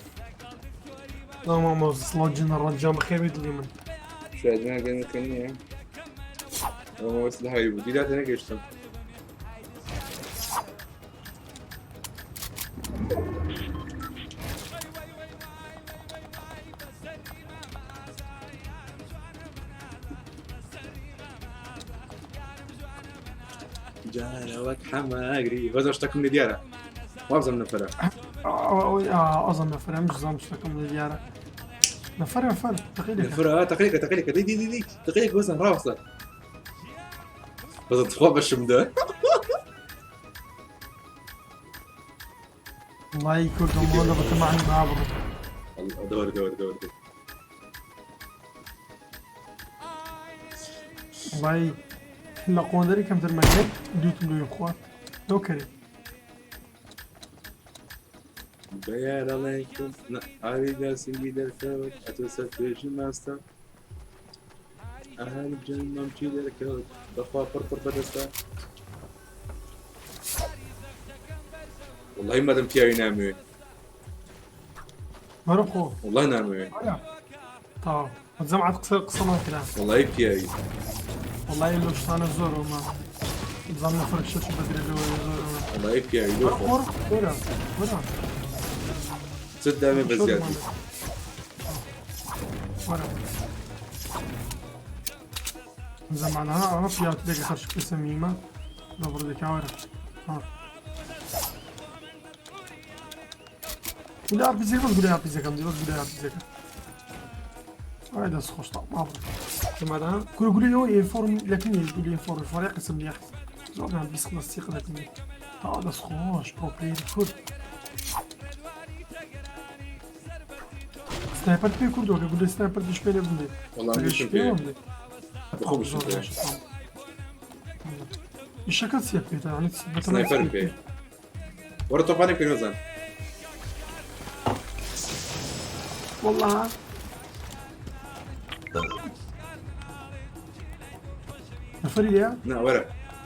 لا ماما سڵاو جنەڕەت جام بەخێر بێت دڵی من شادیان گەنەکە نییە ئەوە بەس لە هاوی بوو دیداتە نەگەشتم جارە وەک حەماگری بەزە شتەکەم لێ دیارە وابزانم نەفەرە ئەوەی ئازم نەفەرە منش زانم شتەکەم لێ دیارە نەفەر نەفەر تەقیلێکە نەفەرە تەقیلێکە تەقیلێکە دی دی دی دی تەقیلێک وەزن ڕاوەستە بەزە تخوا بەشم دە وڵی کوردم بۆ لە بەتەمانی نابڕ دەوەرە دەوەرە دەوەرە وڵی لە قۆندەری کەمتر مەگرێت دووتم لێ بخوات لەو کەرێ بەیارەڵێکم ئاوی داسینگی دەرکەوت ئەتۆ سەر توێژی ماستە ئەهالی جەنگ مەمکی دەرکەوت بەخوا پڕ پڕ بەدەستە والله مادەم پیاوی نامەوێ وەرە خۆ والله نامەوێ تەواو جەماعەت قسە قسەمان کرا والله پیاوی والله لەو شتانە زۆر وما بزانم نەفەرێک شەش بەدرێ لەوە زۆر والله پیاوی لۆ خۆ وەرە وەرە چت دامێ بە زیادی وەرە زەمانە ئەوە پیاوت لێکە خەرش پێسەمیمە لە بڕدێکا وەرە ها گولە ئارپیجەکە بەس گولە ئارپیجەکەم دی بەس گولە ئارپیجەکە ئای دەست خۆش تا ماڵ جەماعە کورە گولەی ئەوە ئینفۆرم لەکنی گولەی ئینفۆرم فۆریا قسم لە زۆر نان 20 خلص سیق لەکنی تا دەست خۆش پرۆ پلەیەر کورد سنایپەر پێ کوردەوە کە گولەی سنایپەر دیش پێ لێ بمدەی والله ئەگەر منیشم پێ پێ بمدەی بەخۆ بشم زۆر پێ باشە ئیشەکە چیە پێتە یعنی بەتەمای سنایپەرم پێ وەرە تۆپانی بکەین وەزان والله نەفەری لێیە نا وەرە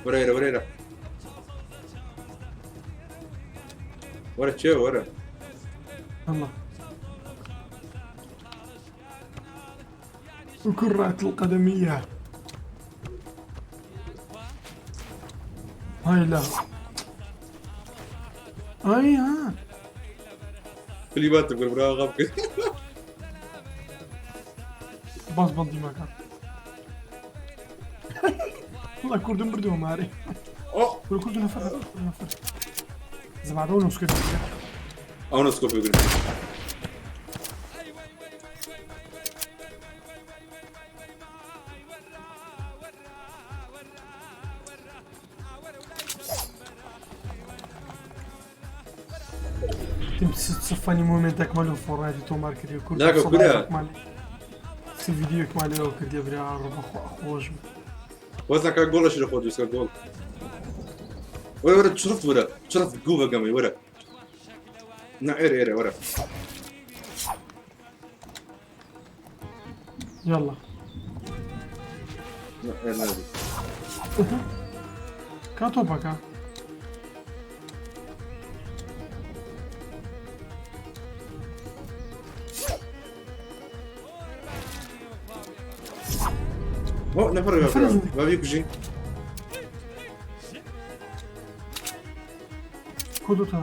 وەرە ئێرە وەرە ئێرە وەرە چێ وەرە الله وكرات القدمية هاي لا هاي ها فلیبات بکەن برا غا بکەن باز بەندی مەکە والله کوردم بردووە مارێ ئۆ کورد نەفەر نەفەر زمادە و نوسکە ئەو نسکۆ بگرن. تیم چ funny moment ێکمان لۆ فۆرنایتی تۆمار کردیە کورد ناکە کورە. چ ڤیدیۆیەکمان لێەوە کردیە برا ڕۆ بەخوا خۆش بوو. وەزن کاک گۆڵەشی لە خۆ دروست کە گۆڵ. وەرە وەرە چڕت وەرە چڕت گوو بەگەمەی وەرە. نا ئێرە ئێرە وەرە. يلا نا ئێرە نابی. کا تۆپەکە ئۆ نەفەر با بیکوژین. کۆدوتە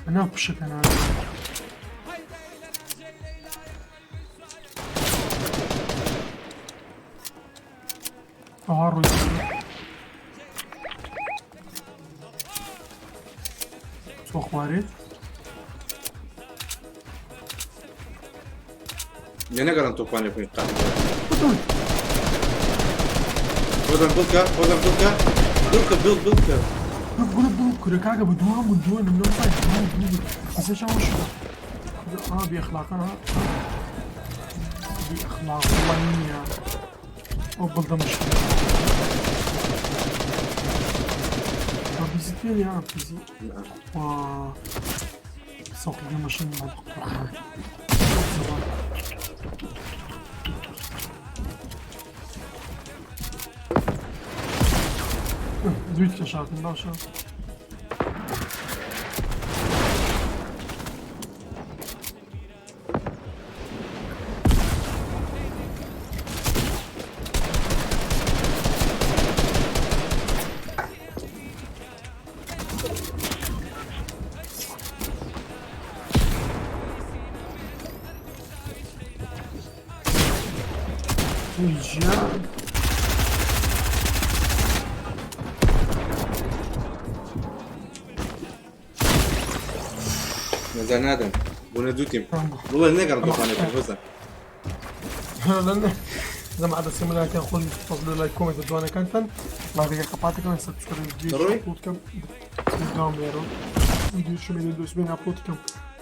لەناو پشەکەنا. ئەوها ڕووی چۆ خوارێ. لێ نەگەڕان تۆپانێ بکەین قاپی. خۆزان بڵکە خۆزان بڵکە بڵکە بڵ بڵکە. بڵ بڵ کورە کاکە بە دوام و دووە نم لەم فایت دوام دوو ئەسە چاوە شو ئا بێ ئەخلاقە بێ ئەخلاق وەڵڵا نییە ئەو بڵدە مشکلە بیزی پێ یا بیزی وا سەوقی گەمەشن قورعان دویت کێشاتن باشە. گیان نەزان نادەن بوونە دوو تیم وڵێ نەگەڕ دۆخانێ بکەن هۆزان. زەم عادە سێ ملایەکان خۆش فەزلو لایک کۆمێنتە جوانەکانتان لایڤەکە قەپاتەکەم subscribe دەڕۆی؟ upload کەم داوم لێرە ڤیدیۆ شمێنێ دۆسمێن upload کەم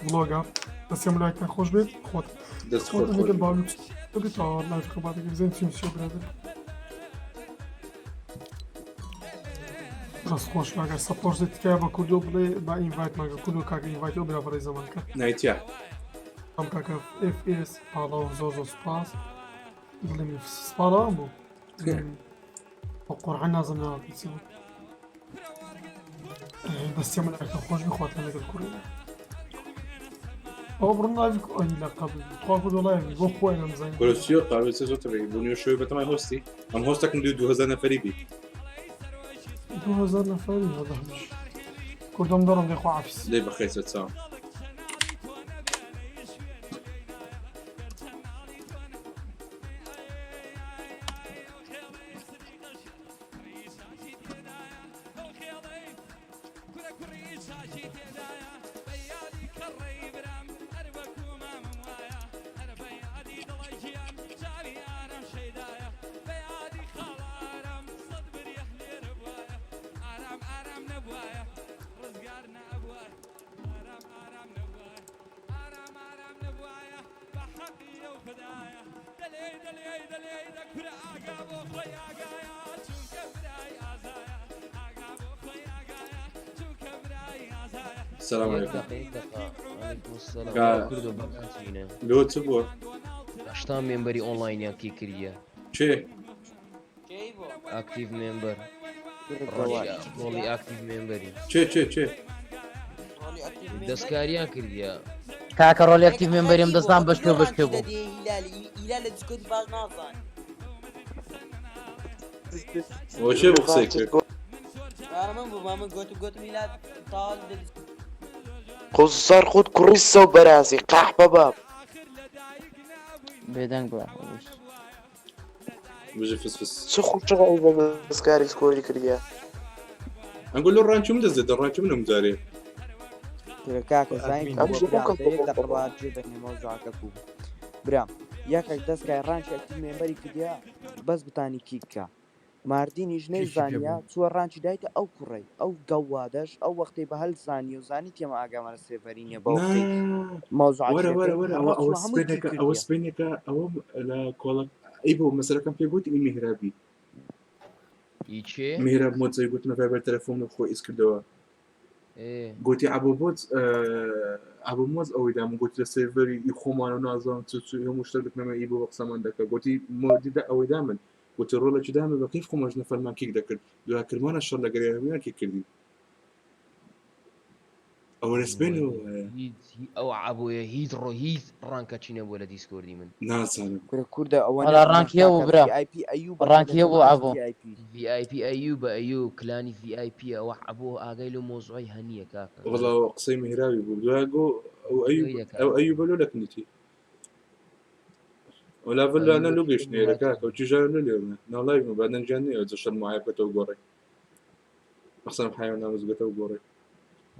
vlog ە دەستیان ملایەکان خۆش بێت خۆت دەست خۆت خۆش لەگەڵ بێت. باولوت بێت live قەپاتەکەم زين چیم چیە برادەر دەست خۆش کاکە support تکایە بە کوردۆ بڵێ با invite ماگە کوردۆ کاکە invite ی ئەو برا بەڕێزەمان کە نایتیا ئەم کاکە ئێف ئێس پاڵاو زۆر زۆر سوپاس دڵی من سپاڵاوم بوو بە قورعان نازم ناوەکەی چی بوو دەستی من ئەکە خۆش بی خۆتان لەگەڵ کوڕی ئەوە بڕۆ ناوی ئەی لە قەبل تخوا کوردۆ لایڤی بۆ خۆی نەمزانی کورە قابل سێ زۆر تەبعی بوو نیوە شەوی بەتەمای هۆستی ئەم هۆستەکم دوو 2000 نەفەری بی. 2000 نەفەری هەدا هەمیش کوردۆم دەڕۆم دێ خوا حافیز. لێ بەخێر سەرچاوم. السلام یەک علیکم. دقیقە یەک دقیقە علیکم السلام. کا کوردۆ بەکاتینە لۆ چ بووە؟ 80 member ی ئۆنلاینیان کی کردیە. چێ؟ active member ڕۆڵی active member ی چێ چێ چێ؟ دەستکاریان کردیە. کاکە ڕۆلی active member یم دەستان بەش پێ بەش پێ بوو. ئەوە چێ بۆ قسەی کرد؟ قوزار خۆت کوڕی سەو بەرازی قەحپە باب. بێدەنگ بە. بژی فسفس. چ خوشەوە بە دەستکاری سکۆری کردیە. ئەنگۆ لۆ ڕانچوم دەست دێتە ڕانچوم نەمجارێ. کاکە زانین ئەم بۆ ژوو برام کەم دە یەک دەقە با جێ بەنێ مەوزوعەکە بوو برام یەکێک دەستکای ڕانچ ئەکتیڤ مێمبەری کردیا بەس بتانی کیک کە ماردینیش کێشی پێ نەیزانیە بوو؟ چووە ڕانکی دایتە ئەو کوڕەی ئەو گەوادەش ئەو وەختەی بە هەل زانیە و زانی تێمە ئاگامان لە سێڤەری نیە بە نا وەختەی وەرە وەرە مەوزوعەکیەکەی وەرە هەڕە ئەوە ئەوە چووە هەمووی کی سپێنێکە ئەوە کردیە سپێنێکە ئەوە لە کۆڵە ئەی بۆ مەسەرەکەم پێ گوت ئی میهرابی ئی کێ؟ میهراب مۆتزەی گوتمە ڤایبەر تەلەفۆن و خۆ ئیس کردەوە ئێ گوتی عەبۆ بۆت عەبۆ مۆز ئەوەی دام گوتی لە سێرڤەری ئی خۆمان و نازانم چ چ هەموو شتێک دەکەمە ئی بۆ بە قسەمان دەکە گوتی مۆدی دا ئەوەی دامن گوتی ڕۆڵێکی دامن بە کەیف خۆمان ژنە فەرمان کیک دەکرد دوا کرمانە شەڕ لەگەر هەموویان کیک کردین ئەوە لە سبەینەوە وایە هیچ ئەو عەبۆیە هیچ ڕۆ هیچ ڕانکەچی نەبووە لە دیسکۆردی من. نازانم. کورە کوردە ئەوە وەڵا نەک ڕانکی هەبوو کاکە برا VIP ئەیوبە کە لە ڕانکی هەبوو جەماعەتی عەبۆ. VIP. VIP ئەیوبە ئەیوب کلانی VIP ە ئەوە عەبۆ ئاگای لەو مەوزوعەی هەنیە کاکە وەڵا غەرق. ئەوە قسەی میهراوی بوو دوای گۆ ئەو ئەیوب گوێی دەکا ئەو ئەیوبە لۆ لەکنیتی وەلا ڤلا نە ئەیوبە لۆ چۆن گەیشتنێرە هاتیە کاکە و چیژانە لۆ لێرنە ناڵای بوو بە دەنگیان نییە جەشەر معایە بکەتەوە گۆڕێ مەخسەن حیوان نامزگەتەوە گۆڕێ.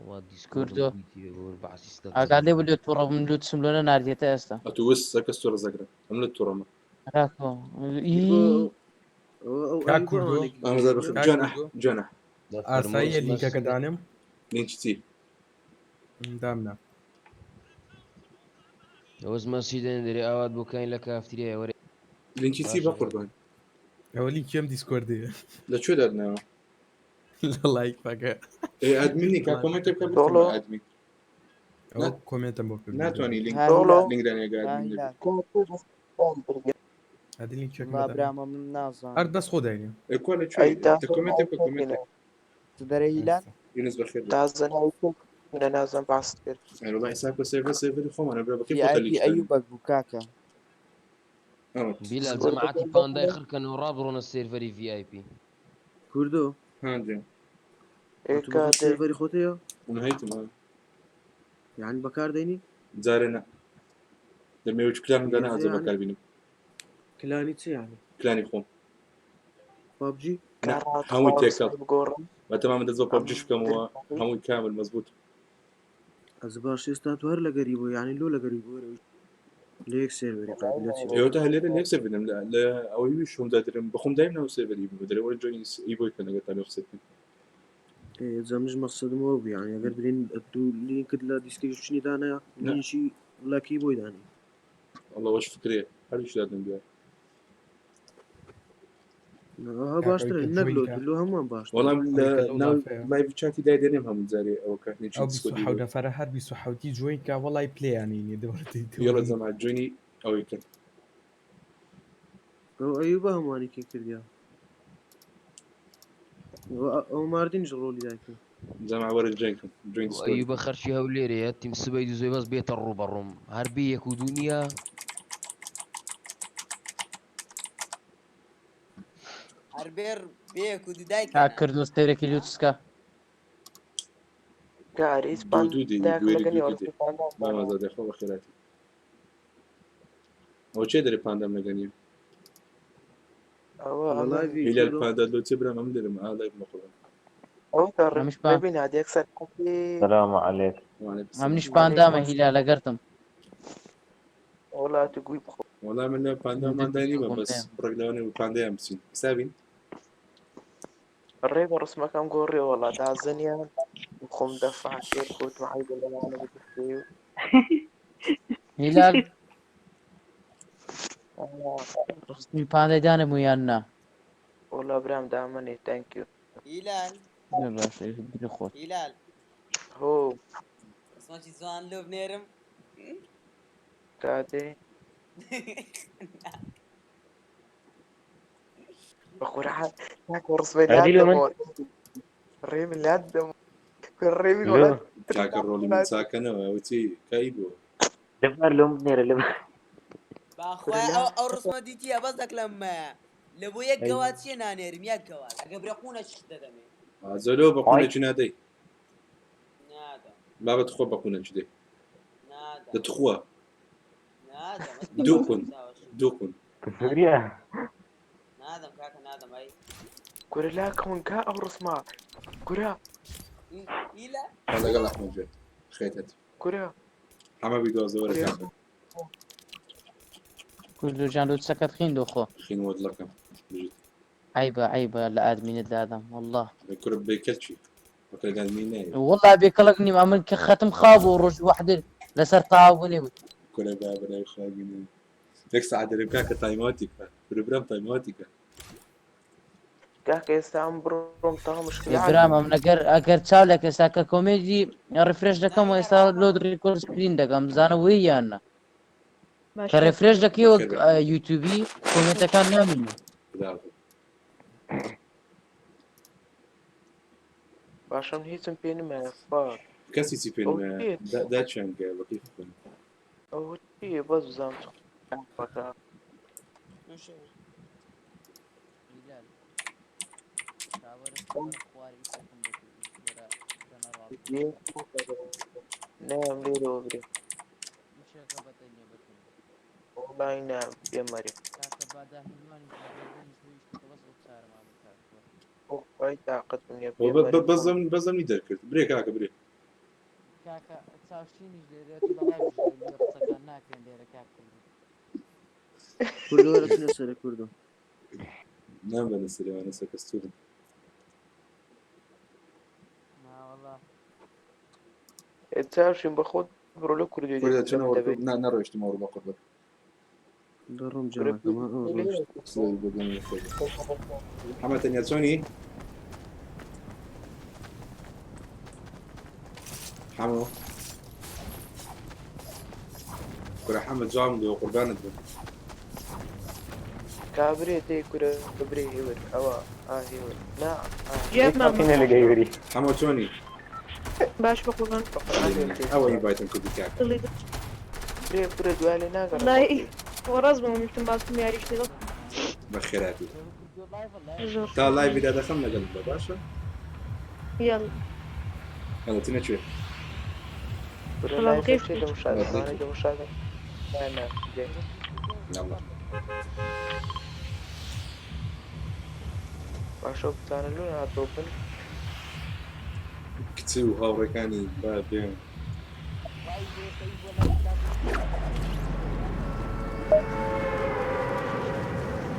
وەڵا دیسکۆردم کوردۆ گوی تێ بۆر بەعسی ستەک ئاگات لێ دەزانم. بوو لێت توڕە بووم لوتسم لۆ نەناردیە تا ئێستا. ئەتوو وس سەکەس تۆ ڕزەگرە ئەم لە توڕەمە. کاکۆ ئی ئیبۆ ئەوە ئەو کاک ئەیوبە کوردۆ ئەوانێکی ئامزار بخ گەیشتنە کاک جان ئەح کوردۆ جان ئەح. ئاساییە دەفەرموو لینکەکە دانێم لینکی چی؟ دامنا. ئەوەز مەسی دێن دەرێ ئاوات بۆ کاین لە کافتریایە وەرە لینکی چی باشە بە قوربان؟ ئەوە لینکی ئەم دیسکۆردەیە. لە کوێ دادناوە؟ لە لایفەکە. ئێ ئەدمینی کا کۆمێنتێ بکە بکەم دۆڵۆ بە ئەدمین. ئەوە کۆمێنتم بۆ کردی. ناتوانانی لینک ها دۆڵۆ هیلال لینک دانێگە ها ئەدمین دەبی. هیلال ئەدی لینکێکم وەڵا بەدانێ. برامە من هەر نازانم. بەس خۆ داینێ. ئێ کوا لە ئەی کوێ تە کۆمێنتێ بکە کۆمێنتێک. چ دەرێ هیلال؟ ئێستا. یونس بەخێر بێ. تازە ناوی منە نازم باست کرد. ئەرێ وەڵا حساب کە سێرڤەر سێرڤەری خۆمانە برا بە کەی خۆتە VIP لینک دانێ. ئەیوبەک بوو کاکە. ئەوەت. بیلال دیسکۆردەکەم جەماعەتی پاندای بەکەم خڕکەن و ڕابڕۆنە سێرڤەری VIP. کوردۆ ها جان. ئەتوو بەخۆت ئێکادێ سێرڤەری خۆت هەیە؟ من هەیتم ها. یعنی بەکار دێنی؟ جارێ نا. دەمەوێت کلانم دانا ئێ ئەجە یعنی بەکاربینم. کلانی چ یعنی؟ کلانی خۆم. پبجی؟ نا کارات هەمووی خوا تێکەڵ. ڕسمی بگۆڕم بە تەمام دەست بە ئەم پەبجیش بکەمەوە درمەکەی هەمووی کامل مەزبوط. ئەز باش ئێستا تو هەر لەگەری بۆ یعنی لۆ لەگەری بۆ لە یەک سێرڤەری قابلە چی؟ ئێوە هەلێرە لە یەک سێرڤەرم لە ئەوەی ویش هۆم دادرم بەخۆم دایم ناو سێرڤەری بوو دەرێ وەرە جۆین ئی بۆی کەن لەگەر تالی قسە بکەین. ئێ جا منیش مەقسەدم ئەوە بوو یعنی ئەگەر برین ئەتوو لینکت لە دیسکریپشنی دانایە نا لینکی لەکی بۆی دانێ. والله وەش فکرەیە هەردووش دادم بیا. ئەوها کاک ئەوەی باشترە کە نەک جۆین لۆ کە تو لۆ هەمووان باشترە. وەڵام ئەوەی لە کە لەو ناو لافەیە لایڤ چاتی دای دەنێم هەموو جارێ ئەوە کە لینکی ئەو بیست و دیسکۆردی حەوت بۆ. نەفەرە هەر 27 جۆین کە وەڵای پلەیانی نیە دەوەرەتی یەڵە تۆ جەماعەت جۆینی ئەوەی کەن. ئەو ئەیوبە هەمووانی کی کردیا. ئەو ماردینیش ڕۆلی دایکە. جەماعەت وەرە جۆین کەن جۆین دیسکۆرد. ئەیوبە خەرکی هەولێرەیە تیم سبەی دوزۆی بەس بێتە ڕووبەڕووم هەر بێ یەک و دوو نییە. هەر بێ بێ کو دایکە کاک کردۆ سەیرێکی لوتسکە. کاریز دوو دوو دێ پانداک دوێری لەگەنی دوو دوو دێ. ڕسمی پاندام مام ئازادێ خۆ بەخێراتی. ئەوە چێ دەرێ پاندام لەگەنیە؟ ئەوە وە ئەمە لایڤی هیلال کوردۆ پاندا لۆ چێ برام ئەم لێرم ئا لایڤ مەقڵم. ئەو ئەمش پا ڕێبین هاد یەکسەر کاتی السلام عليكم وعليكم السلام. ئەمنیش عليكم پاندامە السلام. هیلالە گەرتم. وەڵا تو گوی بخۆ. وەڵا من لە پاندامان دای نیمە بووم بەس دێم. بڕێک لەوانەیە بە پاندایان بچین. حسابین؟ ڕێ بە ڕسمەکەم گۆڕی وەڵا دازنیان خۆم دەفع کرد گوتم عەیبە لەوانە بگوتێ و هیلال ڕسمی پاندای دانەبوو یان نا؟ وەڵا برام دامەنێ تانک یو. هیلال زۆر باشە دری خۆت. هیلال هۆ ڕسمەکی جوان لۆ بنێرم. کاتێ بە قورعان کاکە ڕسمەی لات ئەدی لۆ من دەمەوە ڕێ من لات دەمەوە ڕێ من لۆ وەڵا کاکە ڕۆڵی من چاکەنەوە ئەوە چی کای بووە؟ لەبار لۆم بنێرە لەبار باخوای کورە ئەو ئەو ڕسمە دیتیە بەس دەکلەمە لە بۆ یەک ئەی گەواد چیە نانێرم یەک گەواد ئەگە برێ قوونە چ دەدەمێ. ئازۆلۆ بە ئای قوونێکی نادەی. نادەم بابەت خۆ بە قوونێکی دەی. نادەم دەتخوا. نادەم دوو قون دوو قون. سووریا نادەم کاکە نادەم ئەی کورە لا کۆن کا ئەو ڕسمە کورە هیلا لەگەڵ ئەحمەد بێت خێتت. کورە حەمە بیدۆزە وەرە کورە کاکە. کوردۆ جان لوتسەکەت خین دۆخۆ. خین وەدڵەکەم. بژیت. عەیبە عەیبە لە ئادمینت لادەم واللە. کورە بێ کەلکی وەکە لە ئادمین نایەی. واللە بێ کەڵک نیم ئەمن کە خەتم خاو بوو ڕۆژ وەحدە لەسەر تەواو بوونی بوو. کورە بابە ناوی خوا بینێ یەک سەعات دەرێم کاکە تایماتی کە کورە برام تایماتی کە. کاکە ئێستا ئەم بڕۆم تا مشکلە برام ئەمن ئەگەر ئەگەر چاو لە کەسا کە کۆمێدی ڕیفرێش دەکەم و ئێستا لۆد ڕیکۆرد سکرین دەکەم بزانە وی یان نا. کە باشە ڕێفرێش دەکەی وەک بەخێر بێن. یوتیوبی کۆمێنتەکان نامینن. خوداحافظ. باشە من هیچم پێ نمایە فاک. کەسی چی پێ ئەو نمایە چییە داچیان گە بە کەیف خۆیان. ئەو چییە بەس بزانم چ قسەکە. نام لێرەوە برێ وەڵای نا بێ مەرێ. وەڵای تاقەتم نییە بێ مەرێ خۆم. بەزەم بەزەمی دەرکرد برێ کاکە برێ. کاکە چاوشینیش لێرە تو لە لایڤیش لێ قسەکان ناکرێن لێرە کاک کوردی. کوردۆ وەرە چنە سەرە کوردۆ. نامبەنە سەرێوانە سەر کەستورن. ناوەڵا. چاوشین بەخۆت بڕۆ لە کوردی کوردە دێت چۆن لەم ئەوڕۆ دەبێت. نا نەڕۆیشتم ئەوڕۆ بە قوربان. دەڕۆم کورە جەماکەم ئەوە ڕۆیشت. سڵاوی بۆ گیانی خۆت. حەمە تەنیا چۆنی؟ حەمۆ کورە حەمە جواب دەوە قوربانت بم. کابرێ دەی کورە برێ هێور ئەوە ئا هێور نا ئا جیاب مامە حەمۆ چۆنی؟ باش بە قوربان. ئەوە ئینڤایتم کردی کاکە. دڵی برێ کورە دوای لێ ناگەڕێم وەڵای وەڕاز بووم ویستم باسم یاریش لەگەڵ بەخێراتی. زۆر تا لایڤی دادەخەم لەگەڵت بە باشە؟ يلا. يلا تینە کوێ؟ کورە والله لایڤ بكيف چێ دەمشادم ئەوانەی دەمشادم نا نا دێ. يلا. باشە بزانە لۆ ناتۆ بن. کچ و هاوڕێکانی با بێن.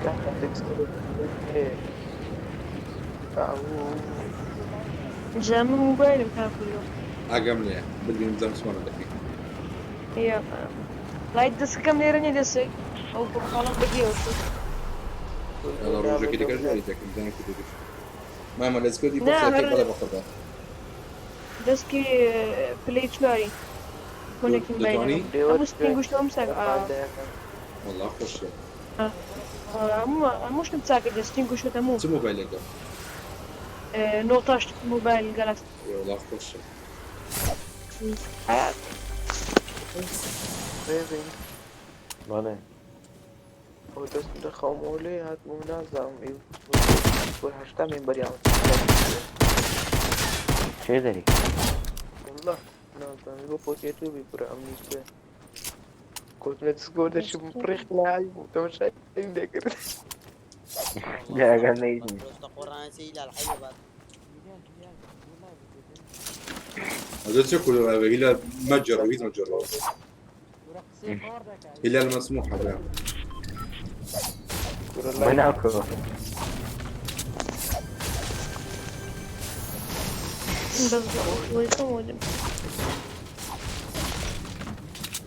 کاکە هەیە. ئەو جامع موبايل كان كله. ئاگام لێیە ببینم بزانم چۆنە دەکەی. يا لايت دەستەکەم لێرە نییە دەسێک ئەو خاڵم بەگیەوە شد. يلا ڕۆژەکەی دیکەش یاری دەکەم بزانم کو دەکەی. مامە لەس گۆ دی نا بۆ هەر قسەکەی بەڵێ بەقوربان. دەستکی پلەی چواری کۆنێکی دەتوانی؟ موبایلەکەم هەموو سترینگ گوشتەوەم ساک وەڵا خۆشە. هەموو شتم چاکە دەسترینگ گوشت هەموو چ مۆبایلێکە؟ نۆتاش موبایل گەلاکسی. وەڵا خۆشە. حیات ڕێبین بەڵێ. ئەو دەست دەخەومەوە لێ هاتبوو نازانم بۆ هەشتا مێمبەریان. چێ دەری؟ والله نازانم بۆ پۆتێتۆ بی کورە ئەمنی کوێ کەوتمە دسکۆ دەچم پڕی خلای بوو تەماشایم دەکرد. ئاگام لە هیچ نییە. ئەجە چ کوردە هیلال مەجەڕ هیچ مەجەڕەوە. هیلال مەسموحە برام. بەناوکەوە. بەس وەی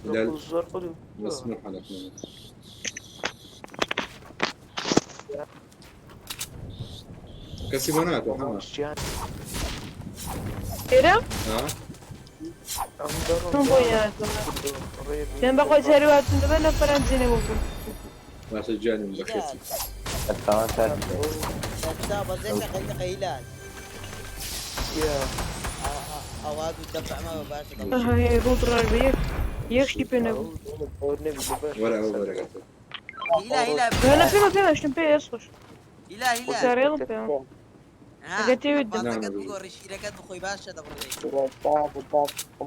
هیلال زۆر خود مسموحە لەکەم. کەسی بۆ ناتوە حەمە. ئێرە ها؟ ئەم دەڕۆم چۆن بۆی ناتوە پێم بەخۆی جاری واتن دەبێت لە فەرەنجینە بوو باشە گیانم بەخێرتی. ئەتوان تا ڕوت ڕاگە یەک یەک شتی پێ نەبوو. وەرە ئەوە بەرەگەتە. لە پێمە پێمە شتم پێ ئێسخۆش. سارێڵم پێمە. ئەگەر تێوێت دەم.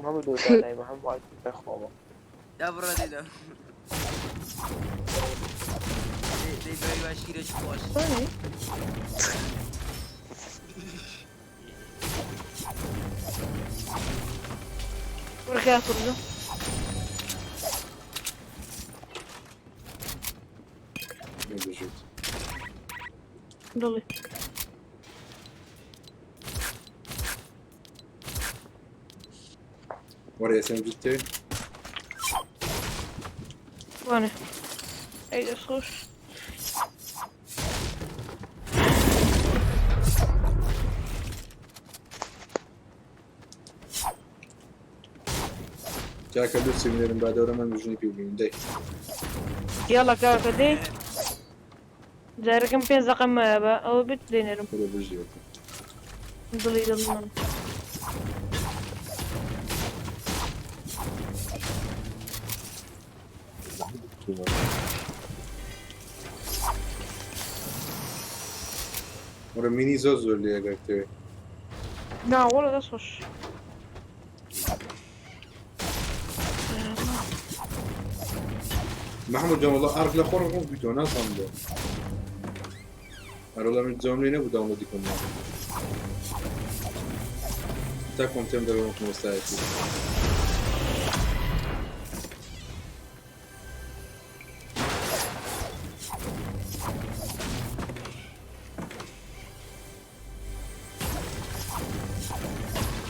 هەموو دۆزانای هەموو خۆمە. چۆنی؟ وەرخیا کوردە. بژیت. دڵی. وەرە SMG تێ. وانە. ئەی دەست خۆش. کاکە لوسی بنێرم با دەورەمان ژنی پێ ببینین دەی. یاڵا کاکە دەی. جارەکەم پێنج دەقە مایە بە ئەوە بێت دەینێرم. وەرە بژیەوە. دڵی دڵمان. وەرە مینی زۆر زۆر لێ ئەگەر تێ. نا وەڵا دەست خۆش. محمود جان والله ئارک لە خۆڕ ڕوو بیتەوە نازانم بۆ. ئەرۆڵا من جواب لێ نەبوو داونلۆدی کەم. تا کۆمتێم دەبم مۆستایەتی.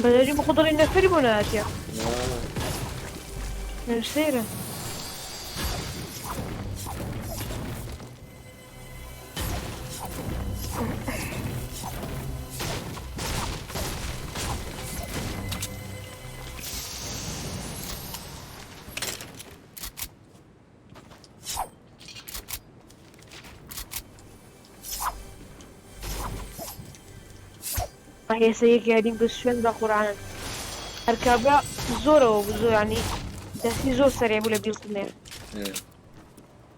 بەدەری بۆ خۆ دڵی نەفەری بۆ نەهاتیە. من سەیرە. ئێستا یەک یاریم بە سوێن بە قورعان هەر کابرا زۆرەوە بوو زۆر ینی دەستی زۆر سەرێ بوو لە بیڵکردنێ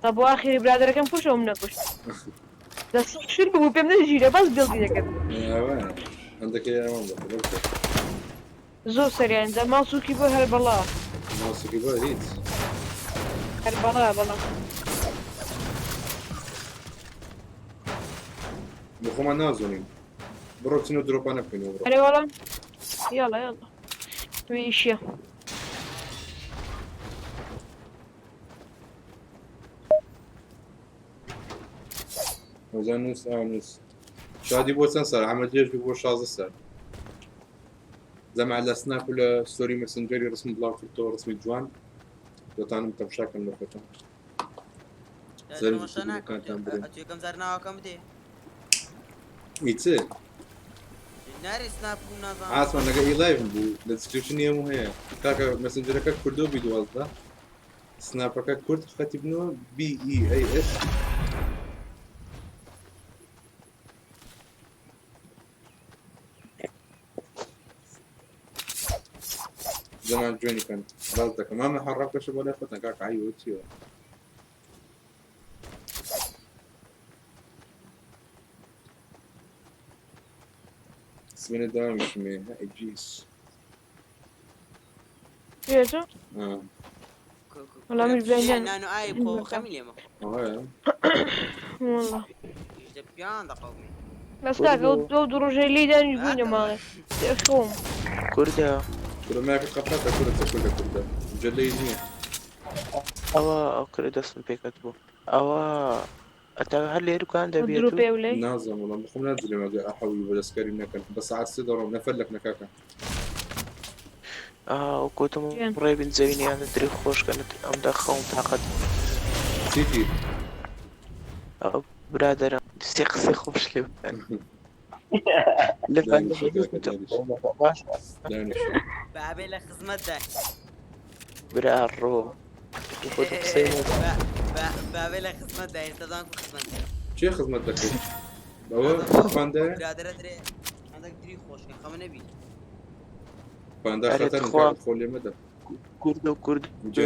تا بۆ ئاخری برادەرەکەم کوشت ئەوم نەکوشت دەستی شل بوو پێم نەژیرە بەس بیڵدی دەکرد. هەندەکەی ئەوان بەخۆ. زۆر سەریان دا ماڵ سووکی بۆ هەر بەڵا. ماڵ سووکی بۆ هیچ. هەر بەڵا بەڵا. بۆ خۆمان نازۆنین. بڕۆ بچینەوە درۆپانە بکەینەوە بڕۆ. ئەرێ وەڵا یاڵا یاڵا. وی ئیشیە. هەزار نووس ئا نووس. شادی بۆ چەند سال عەمە درێژ بوو بۆ 16 سال. زەمع لە سناپ و لە ستۆری مەسنجەری ڕسم بڵاو کردەوە ڕسمی جوان دەتانم تەمشاکەم لە خۆتان. تەماشا ناکەم ئەتو یەکەم جار ناوەکەم بدێ. ئی چ؟ نارێ سناپ و نازانم. ئاسمان لەگە ئی لایڤم بوو لە دیسکریپشنی هەموو هەیە کاکە مەسنجەرەکە کوردۆ بی 12 سناپەکە کورد خەتی بنەوە بی ئی ئەی ئێس. زەمان جوێنی کەن ڕاست دەکەم مامە حەڕ بکەشە بۆ لای خۆتان کاکە عەیبە چییە؟ سمێنە داوامیشمێ ئەی جیس. پێتۆ؟ وەڵا منیش بەیانیان نان و ئاوی بخۆ خەمی لێ مەخۆ. ئەوەیە. والله. ئیش دە پیان دەقەومێ. بەس کاکە ئەو دوو ڕۆژەی لێی دانیش بووینە ماڵێ خۆم. کوردە. کورە ماکە قەپاتە کورە چ کوردە کوردە جەلەی نییە. ئەوە ئەو کورە دەستم پێکەت بوو ئەوە ئەتا هەر لێرکان دەبێت درو پێ ولەی نازانم وەڵام بخۆم نازانم ئەگەر ئەحەوی بە دەستکاری نەکەن بە سەعات سێ دەڕۆم نەفەر لەک نەکاکە. ئاو گوتم ڕێبین زەوینیان دری خۆشکەن ئەم دەخەوم تاقەت. چیتی؟ ئەو برادەرم سێ قسەی خۆش لێ بکەن. لە بابێ لە خزمەتدا. برا ڕۆ خۆت قسەی بابێ لە خزمەتدا ئێستا زان کو خزمەت. چێ خزمەت دەکەیت؟ ئەوە پاندایە؟ برادەرە درێ هەندێک دری خۆشکەن خەمە نەبی. پاندا ئەرێ خەتەرن تخوا. کاکە خۆ لێ مەدە. کوردە و کورد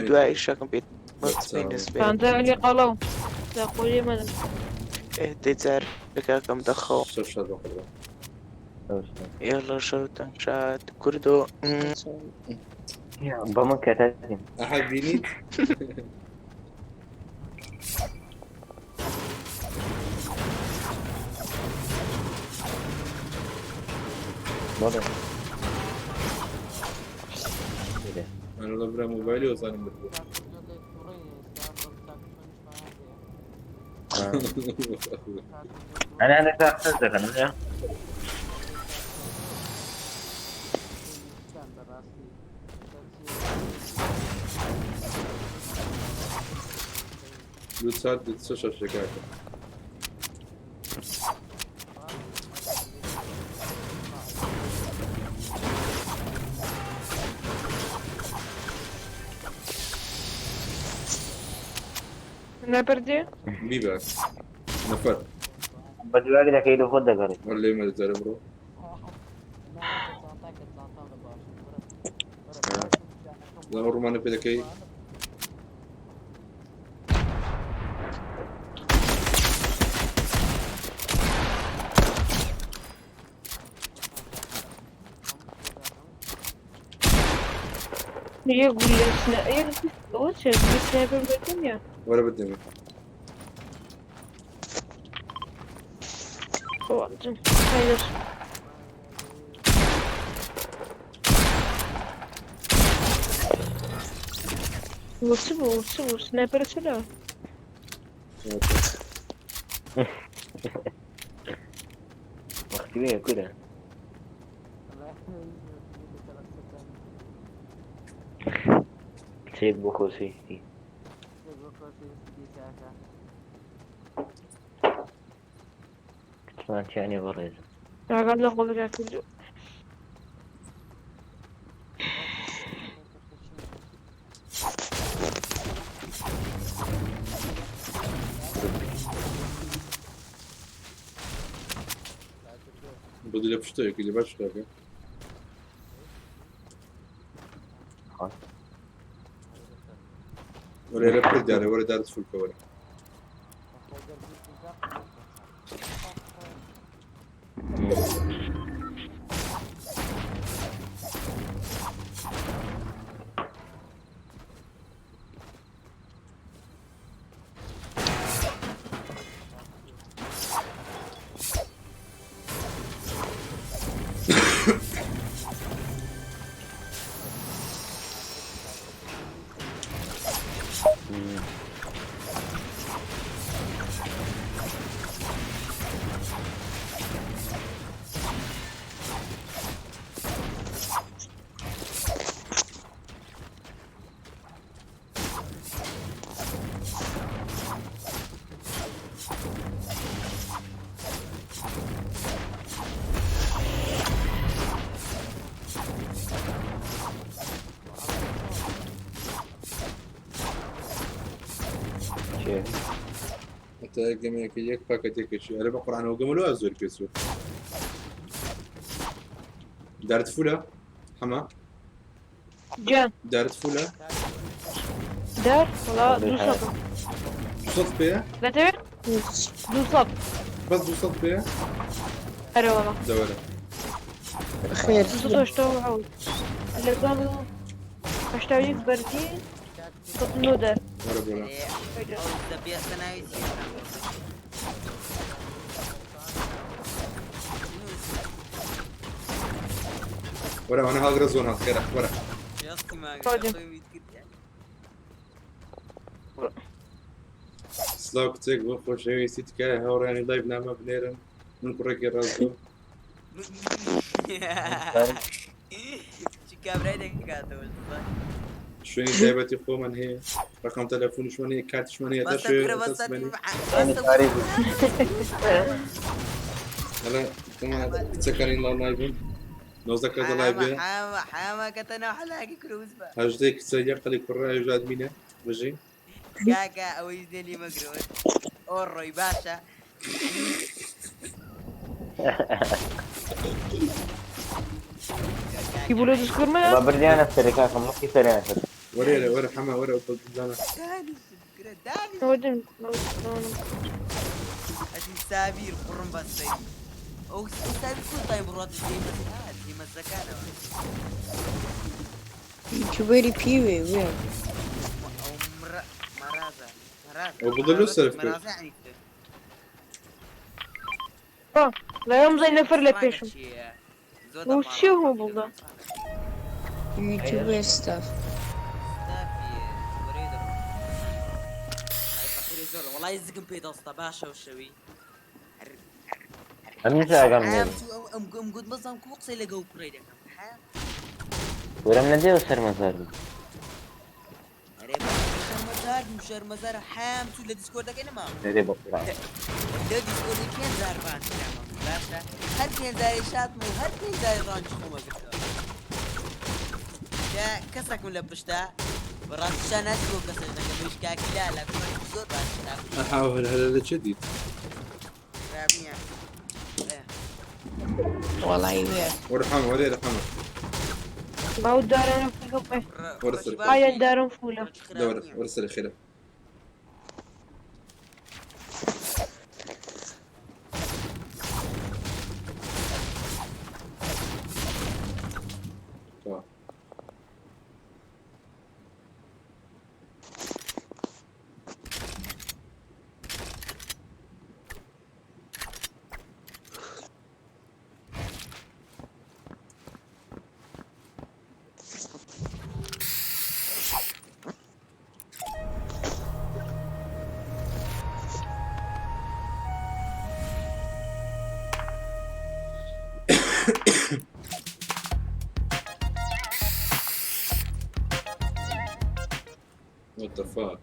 دوای شەکەم پێت پاندا علی قەڵەو دا خۆ لێ مەدە. دەی جار کاکەم دەخەوم. شەو شاد بەقوربان. يلا شوتان شاد کوردۆ. بە من کەتەتیم. ئەحەد بینیت؟ بەڵێ. ئەنا لە برا مۆبایلی وەزانم بردووە. ئەنا هەندێک تا قسەش دەکەن نییە؟ دوو سات سێ شاشە کاکە. نەبردێ؟ بیبە نەفەر. بە دوای دەکەی لە خۆت دەگەڕێ. وەرە لێ مەرە جارە بڕۆ. لەمە ڕوومانە پێ دەکەی. یەک گولە سنە یەک ئەوە چیە گولە سنایپەر بەردەم نیە؟ وەرە بدەمێ. خۆ hayır. چ بوو چ بوو سنایپەرە چ لەوە؟ وەختی وێ کورە. کچێک بۆ خۆشەویستی. کچمان تیا نییە بەڕێزم. ئاگات لە خۆ بکە کردو. بۆ لە پشتەیەکی لە باش شتەکە. وەرە لە پڕ دارە وەرە دارت فولکە وەرە. چێ؟ حتى گەمەیەکە یەک پاکەتێکێکی ئەرە بە قورئانەوە گەمەلۆ زۆر پێچوو. دارت فولە حەمە؟ گیان. دارت فولە؟ دار وەڵا دوو سەد. دوو سەد پێیە؟ دەتەوێت؟ دوو سەد. بەس دوو سەد پێیە؟ ئەرێ وەڵا. دەوەرە. خێر. 287 لەگەڵ 81 بەردی 109 دار. وەرە بۆرە. ئەو دەبێستە ناوی چییە؟ وەرە ئەوانە هەڵگرە زۆر هەڵ خێرا وەرە. بێستی ماگە ڕۆجم. خۆی میت کرد. سلاو کچێک بۆ خۆشەویستی تکایە هاوڕێیانی لایڤ نامە بنێرن من کوڕێکی ڕاستگۆ. چ کابرای دەکاتەوە شوێنی تایبەتی خۆمان هەیە ڕقم تەلەفۆنیشمان هەیە کارتیشمان هەیە تا بەسە شوێ کورە تا بەسە سبەینێ. بەسە هەڵە کچەکانی لاو لایڤن 19 کەس لایڤ بێ حامە حامە کەتە ناو حەلاکی کورە وزبە هەژدەی کچە یەک قەلی کوڕە ئەویش ئادمینە بژی. کاکە ئەوەی دێلی مەگرەوە ئۆ ڕۆی باشە کی بوو لە دسکۆرمە؟ بە بردیانە سەرێ کاکە مڵکی سەریان کرد. وەرە وەرە حەمە وەرە بزانە. دانیشم کورە دانیشم نەوەدم. ئەتی سابیر قوڕم بەستەی ئەو سابیر کو تای بڕات دیمەزەکانەوە یوتیوبەری پیوێ وێ. ئەو مەرازە مەرازە ئەو بڵێ لۆ سەرف کرد. مەرازە یعنی لە یەم زای نەفەر لە پێشم. چییە زۆر بۆ چی هەموو بڵدا؟ یوتیوبەر ستاف. زۆر. وەڵای زگم پێ دەستە باشە و شەوی ئەمنیش ئاگام لێ حەیام بوو. چوو ئەو ئەم ئەم گوت بەزام کو قسەی لەگەڵ کوڕەی دەکەم حەیام وەرم لە دێوە سەرمەزار بوو. ئەرێ بە شەرمەزار بووم شەرمەزار حەیام چوو لە دیسکۆردەکەی نەماوە دەرێ بە قورعان. لە دیسکۆردی پێنج جار بان کرامە باشە هەر پێنج جاری شاتم و هەر پێنج جاری ڕانجی خۆمە گرتەوە کە کەسێکم لە پشتە بەڕاستی شانازی بۆ کەسێک دەکەم ئەویش کاکی لالە کوڕێکی زۆر باشە ئەها هەر هەر لە چێ دیت خراپ نییە ئێ. وەڵی وێ. وەرە حەمە وەرە ئێرە حەمە باو دارم وەرە سەر ئایا دارم فولە دەوەرە وەرە سەر خێرە تەواو. What the fuck?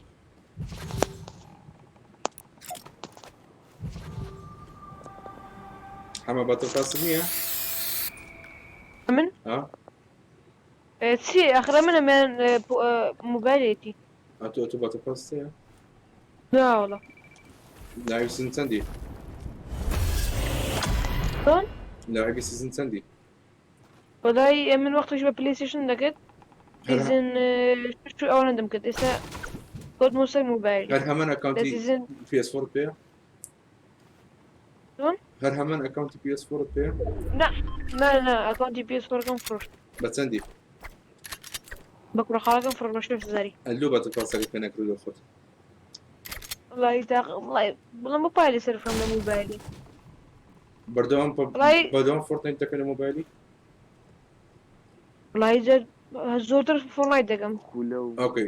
حەمە باتڵ پاست نییە؟ من ها؟ چی ئەخرە منە من موبایلێتی ئەتۆ ئەتۆ باتڵ پاست هەیە؟ ناوەڵا لاعبی season چەندی؟ چۆن لاعبی season چەندی؟ وەڵای من وەختیش بە PlayStation دەکرد هەر season شش و ئەوەندەم کرد ئێستا کەوتمەوە سەر موبایل هەر هەمان لە ئەکاونتی season PS4 پێیە؟ چۆن هەر هەمان ئەکاونتی PS4 پێیە؟ نا نا نا ئەکاونتی PS four ەکەم فرۆشت بە چەندی؟ بە کوڕە خاڵەکەم فرۆشت بە 6 هەزاری. ئەللو battle pass ەکەت پێ نەکردووە خۆت. وەڵای تاق وەڵای بڵێم بۆ پارەی سەرفم لە موبایلی بەردەوام وەڵای بەردەوام Fortnite دەکەن لە مۆبایلی؟ وەڵای جار زۆرتر Fortnite دەکەم. okay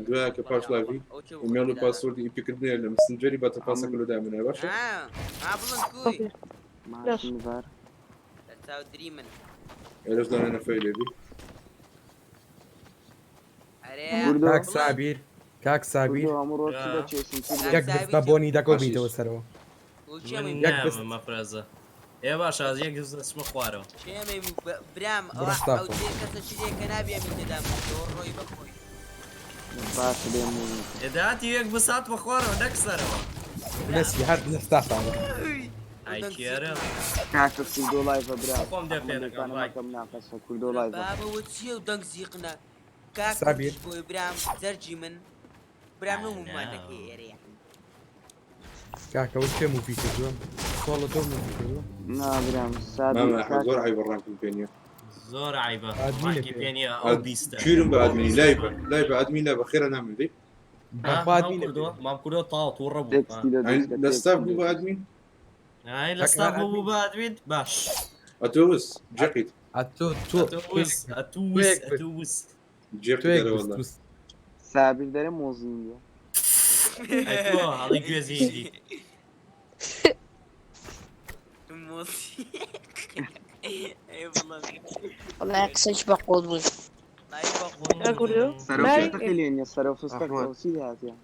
دوای کە پاش live ی ئیمێڵ و password ی ئیپی کردنێ لە Messenger ی battle pass ەکە لۆ دامنێ باشە؟ ها بڵند کوی okay باش. لە چاو دری من ئێرەش دانێ نەفەی لێبی. ئەرێ کاک سابیر کاک سابیر یەک بست بە بۆنی دەکەو بیتەوە سەرەوە. من یەک بست. نامە مەفرەزە ئێ باشە ئەز یەک بست دەچمە خوارەوە. کێمەی برام ئەوە بڕستاخۆ. ئەو جێ کەسە چیرێ کە نابێ ئەمی تێدا بوو ڕۆی بە خۆی باشە بێم ئێ داهاتی یەک بست هاتمە خوارەوە نەک سەرەوە. مەسی هەر لە ستافانە. ئای کێرە کاکە کوردۆ لایڤە برا خۆم دێ پێ دەکەم ڕای. ئەحمەدەکانەکەم ناقەسە کوردۆ لایڤە بابە وە چییە و دەنگ زیقنە کاک سابیر. کوردیش بۆی برام زەرجی من برام نەمومان دەکەی ئێرە یعنی کاکە وە کێ مووی کردووە؟ سۆڵە تۆ مووی کردووە؟ نا برام سابیر مامە کاکە زۆر عیبە ڕانکم پێ نییە. زۆر عیبە ئادمینە ڕانکی پێ. پێ نییە ئەو بیستە کیرم بە ئادمینی لای بە لای بە ئادمین لای بە خێرە نامن دی. بەخوا مام ئادمینە پێ. کردووە مام کردووە تاو تووڕە بوو تێکستی لە ئەین دروستکە لە ستاف تێکستی بوو لە بە ئادمین؟ ئای لە کاکە ستاف هەر بوو بوو ئادمین. بە ئادمین باش ئەتۆ وس جەقیت. ئەتۆ تۆ ئەتووس ئەتووس یەک بست ئەتووس جەقیت تۆ یەک دەرە بست وەڵا. وس. سابیر دەرێ مۆزینگە ئەی تۆ هەڵی گوێزی هیندی مۆسی ئەی بڵند وەڵای قسەش بە قۆڵ بوو. لای بە قوڵ ئا کوردۆ سەرۆ مای فستەقی لێ نییە سەرۆ فستەق چی هاتیە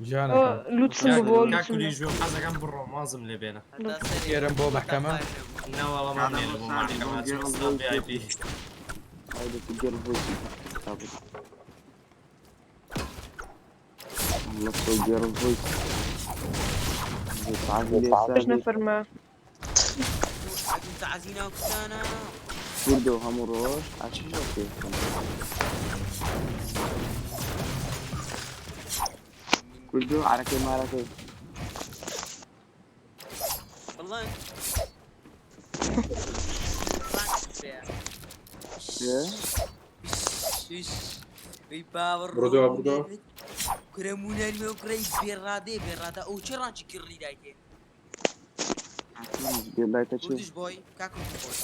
جانەکەم. لوتسم بوو کاک لوتسم کوردی ژوێم حەزەکەم بڕۆم وازم لێ بێنە هەتا سەرێ ئێرم بۆ هەتا مەحکەمە. خواردە بوو نەوەڵا مام لێنە بۆ مەحکەمە ئەچمە ستاف VIP. باش نەفەرما ئەدوو تەعزینا و کچانە کوردۆ هەموو ڕۆژ ئاشی پێ کوردۆ عرەکەی مارەکەی بڵند ئەی باوەڕ بڕۆ دوا بڕۆ دوا. کورە مونەرمێ و کوڕەی بێڕادێ بێڕادە ئەو چێ ڕانچی کڕی دایتێ بێلایتە چی کوردیش بۆی کاکم بۆی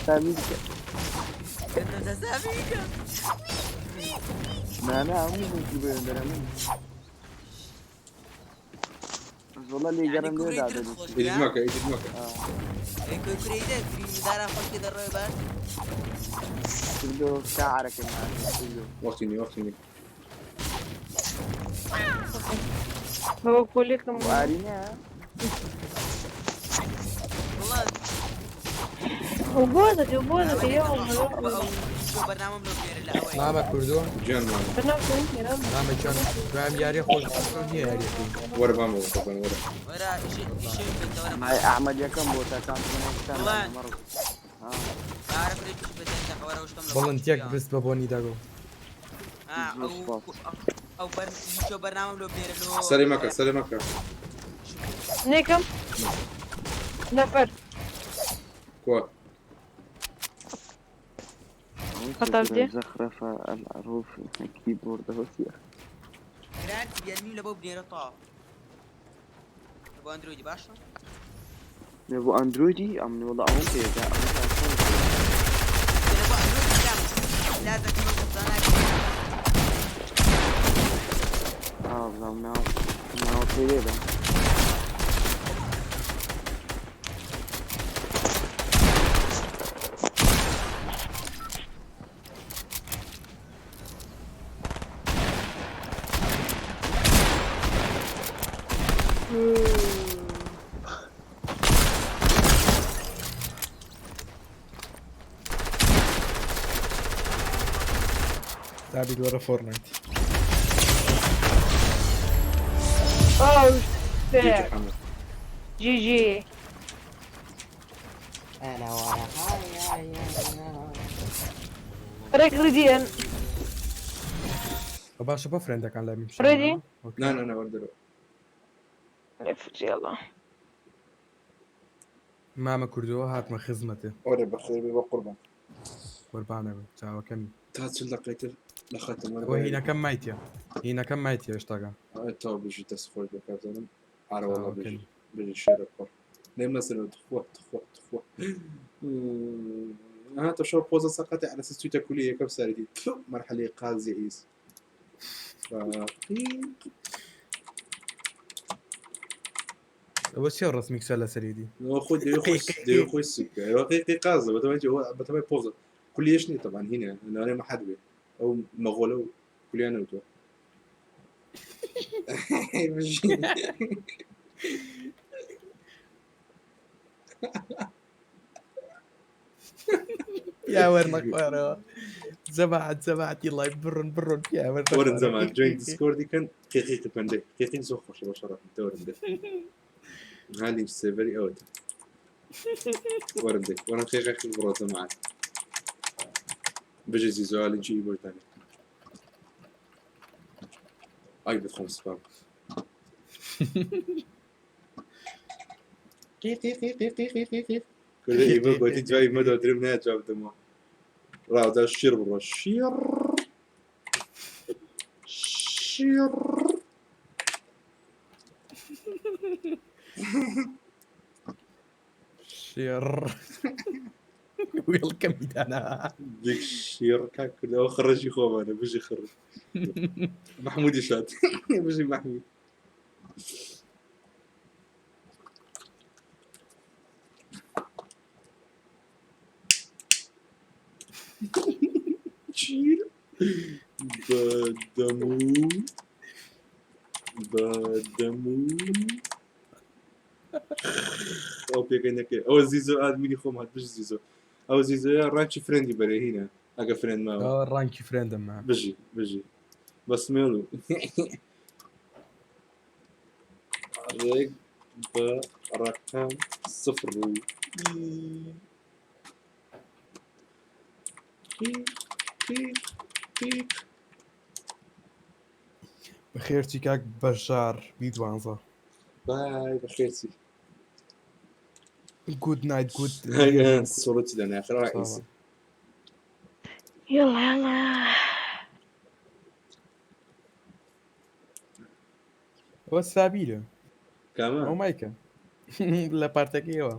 سابیر دەسابیکە. نا نا هەموو بووکی بۆ دەرە من بەس وەڵا لێ یعنی گەڕم لێ کوڕی ترت دادەنیشم خۆش ئیدیت کرا مەکە ئیدیت مەکە ئەی کوی کوری دە گریندارا خۆشکی دەڕۆی باش کردۆ شاعرەکەم کردۆ وەختی نی وەختی نی بابا کۆلێکم ئارینە بڵند وبۆزەکە بۆزەکە ئەوە يا لێ الله دەڕۆم يا ئەو الله شۆ بەرنامەم لۆ بنێرە لە ئەوەی مامە کوردۆ گیان مامە بەناو کۆنی مامە گیان دوام یاری خۆش نییە یاریەکەی وەرە مامە وەرە وەرە وەرە ئیشێ بێتەوەرە مای ئەحمەد یەکەم بۆ تا کامپیۆنەکان بڵند مەڕ بارە فرێ توش بەدەن دەقەوەرە وشتم لە بڵند یەک بست بە بۆنی دەگۆ ئەو ئەو بەر شۆ بەرنامەم لۆ بنێرە لۆ سەری مەکە سەری مەکە نێکم نەفەر کوا خطر دي زخرفة العروف كيبورد هوسيا گرانت بیانمی لە بۆ بنێرە تا بۆ ئەندرۆیدی باشە بۆ ئەندرۆیدی ئەمن وەڵا ئەوم پێدا لە بۆ ئەندرۆیدی کام لازەکەم زاناکە ئاڵام ناو ناو پێدا سابیر وەرە فۆرنایت Oh جیجی shit. حەمە GG. انا ورا رێک ڕیدیان باشە بۆ فرێندەکان لای من ڕێدی؟ نا نا نا وەرە دەرەوە يلا مامە کوردەوە هاتمە خزمەتێ وەرە بەخێر بێ بە قوربان قوربانە بم چاوەکەمی تا چل دقیقەی تر لە خەتم وەرە ئەوە هینەکەم مایتە هینەکەم مایتە هێشتاکە تا بژی دەست خۆش بێ کابزانم ئارە وەڵا بژی چاوەکەمی بژی شێرە کوڕ لێ مەسەلە تخوا تخوا تخوا ها تشوف بوزة سقطت على اساس تويتا كلية كم ساردي مرحلة قازي عيس ئەوە چیە ڕسمی کچە لەسەریدی هو خود ديو خوش ديو خوش سكة هو قي قازة بتما هو بتما بوزة كلية شنو طبعا هنا انا انا ما حد بي او مغولة كلية انا وتو يا وەرنە خوارەوە زەبعت زەبعتی لای بڕن بڕن يا وەرنە ورن خوارەوە. زمان جوين ديسكورد كان قي قي بندي قي قي زو خوش بشرف دورن دي هالي سيفري اوت ورن دي ورن قي قي برو زمان بجي زيزو هالي جي بور ثاني اي بتخون سبام قي قي قي قي قي قي قي قي كل ايمو قلت جاي ما دري منها جاب دمو راه دا الشير برا الشير شير شێڕ وێڵکەمی دانا ديك الشير كاك لو خرج خو انا بيجي خرج محمود يشات بيجي محمود شير بدمو بدمو ئەو پێکەنەکەی ئەوە زیزۆ ئادمینی خۆم هات بژ زیزۆ ئەو زیزۆیە ڕانکی فرێندی بەرێ هینە ئەگە فرێند ماوە ئەوە ڕانکی فرێندم ما بژی بژی بەس مێڵ و ڕێک بە ڕەقەم سفر و قیق قیق قیق بەخێرچی کاک بەشار بی دوانزە باي بەخێرچی گود نایت گود سۆڵەتی دەنا آخر ڕئیس يلا يلا ئەوە سابیرە کامە ئەو مایکە لە پارتەکەیەوە.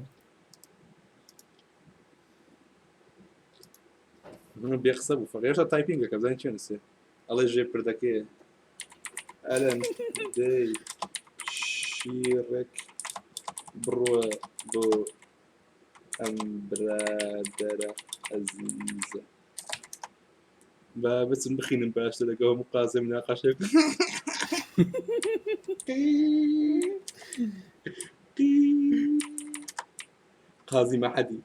من بێ قسە بوو فەقێ هێشتا تایپینگەکە بزانین چێ نووسێ ئەڵێ ژێ پردەکەیە ئەلەن دەی شیڕێک بڕۆ بۆ ئەم برادەرە ئەزیزە با بچم بخینم باشتر لەگەڵ هەموو قازێ مناقەشێ قازی مەحەدی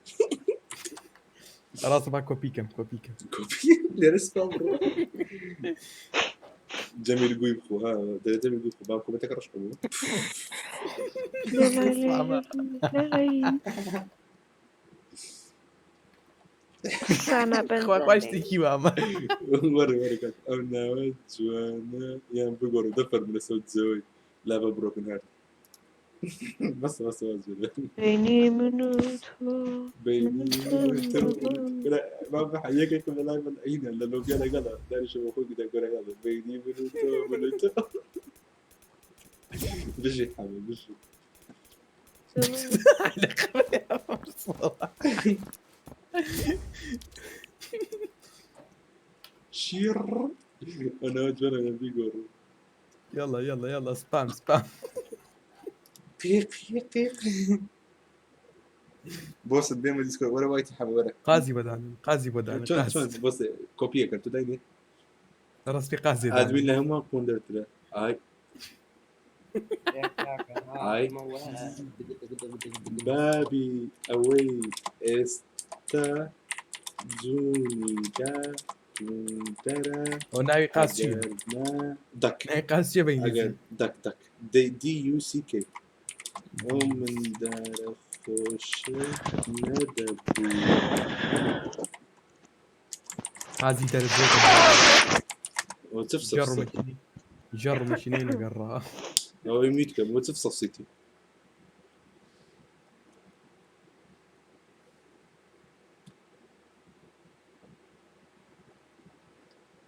ڕاستە با کۆپیکەم کۆپیکەم کۆپی لێرە سپام بڕۆ جەمیل گوی بخۆ ها دەرێ جەمیل گوی بخۆ با کۆمێنتەکە ڕەش بوو سانا خوا بەنزانێ خوای شتێکی وامە وەرە وەرە کاک ئەو ناوە جوانە یان بگۆڕ و دەفەرموو لەسەر جەوەی لاڤە برۆکن هارت بەسە بەسە واز بێنە. بینی من و تۆ بینی من و تۆ ما یەکێک لە لای من ئەینە لە لۆبیا لەگەڵە دانیشە بۆ خۆی گوتە گۆرەگەڵ بینی من و تۆ من و تۆ بژی حەمە بژی شیر ئەو ناوە جوانە یان بیگۆڕ يلا يلا يلا سبام سبام قيق قيق قيق بۆسە دێمە دیسکۆ وەرە وایتی حەمە وەرە قازی بەدانن قازی بەدانن چۆن چۆن بۆسە کۆپیەکە تو داینێ ڕاستی قازی ئادمین لە هەمووان قوندەرترە ئای ئای بابی ئەوەی ئێستا جوونیدا جووندەرە ئەو ناوی قاز چییە؟ ئەگەر نا دەک ناوی قاز چییە بە ئینگلیزی؟ ئەگەر دەک دەک دی یو سی کەی ئەو مندارە خۆشە نەدەبوو قازی دەرەجە وتفسف جەڕ مەکینی جەڕ مەکینەی لەگەڕا ئەوەی میوت کەم وتفسف سیتی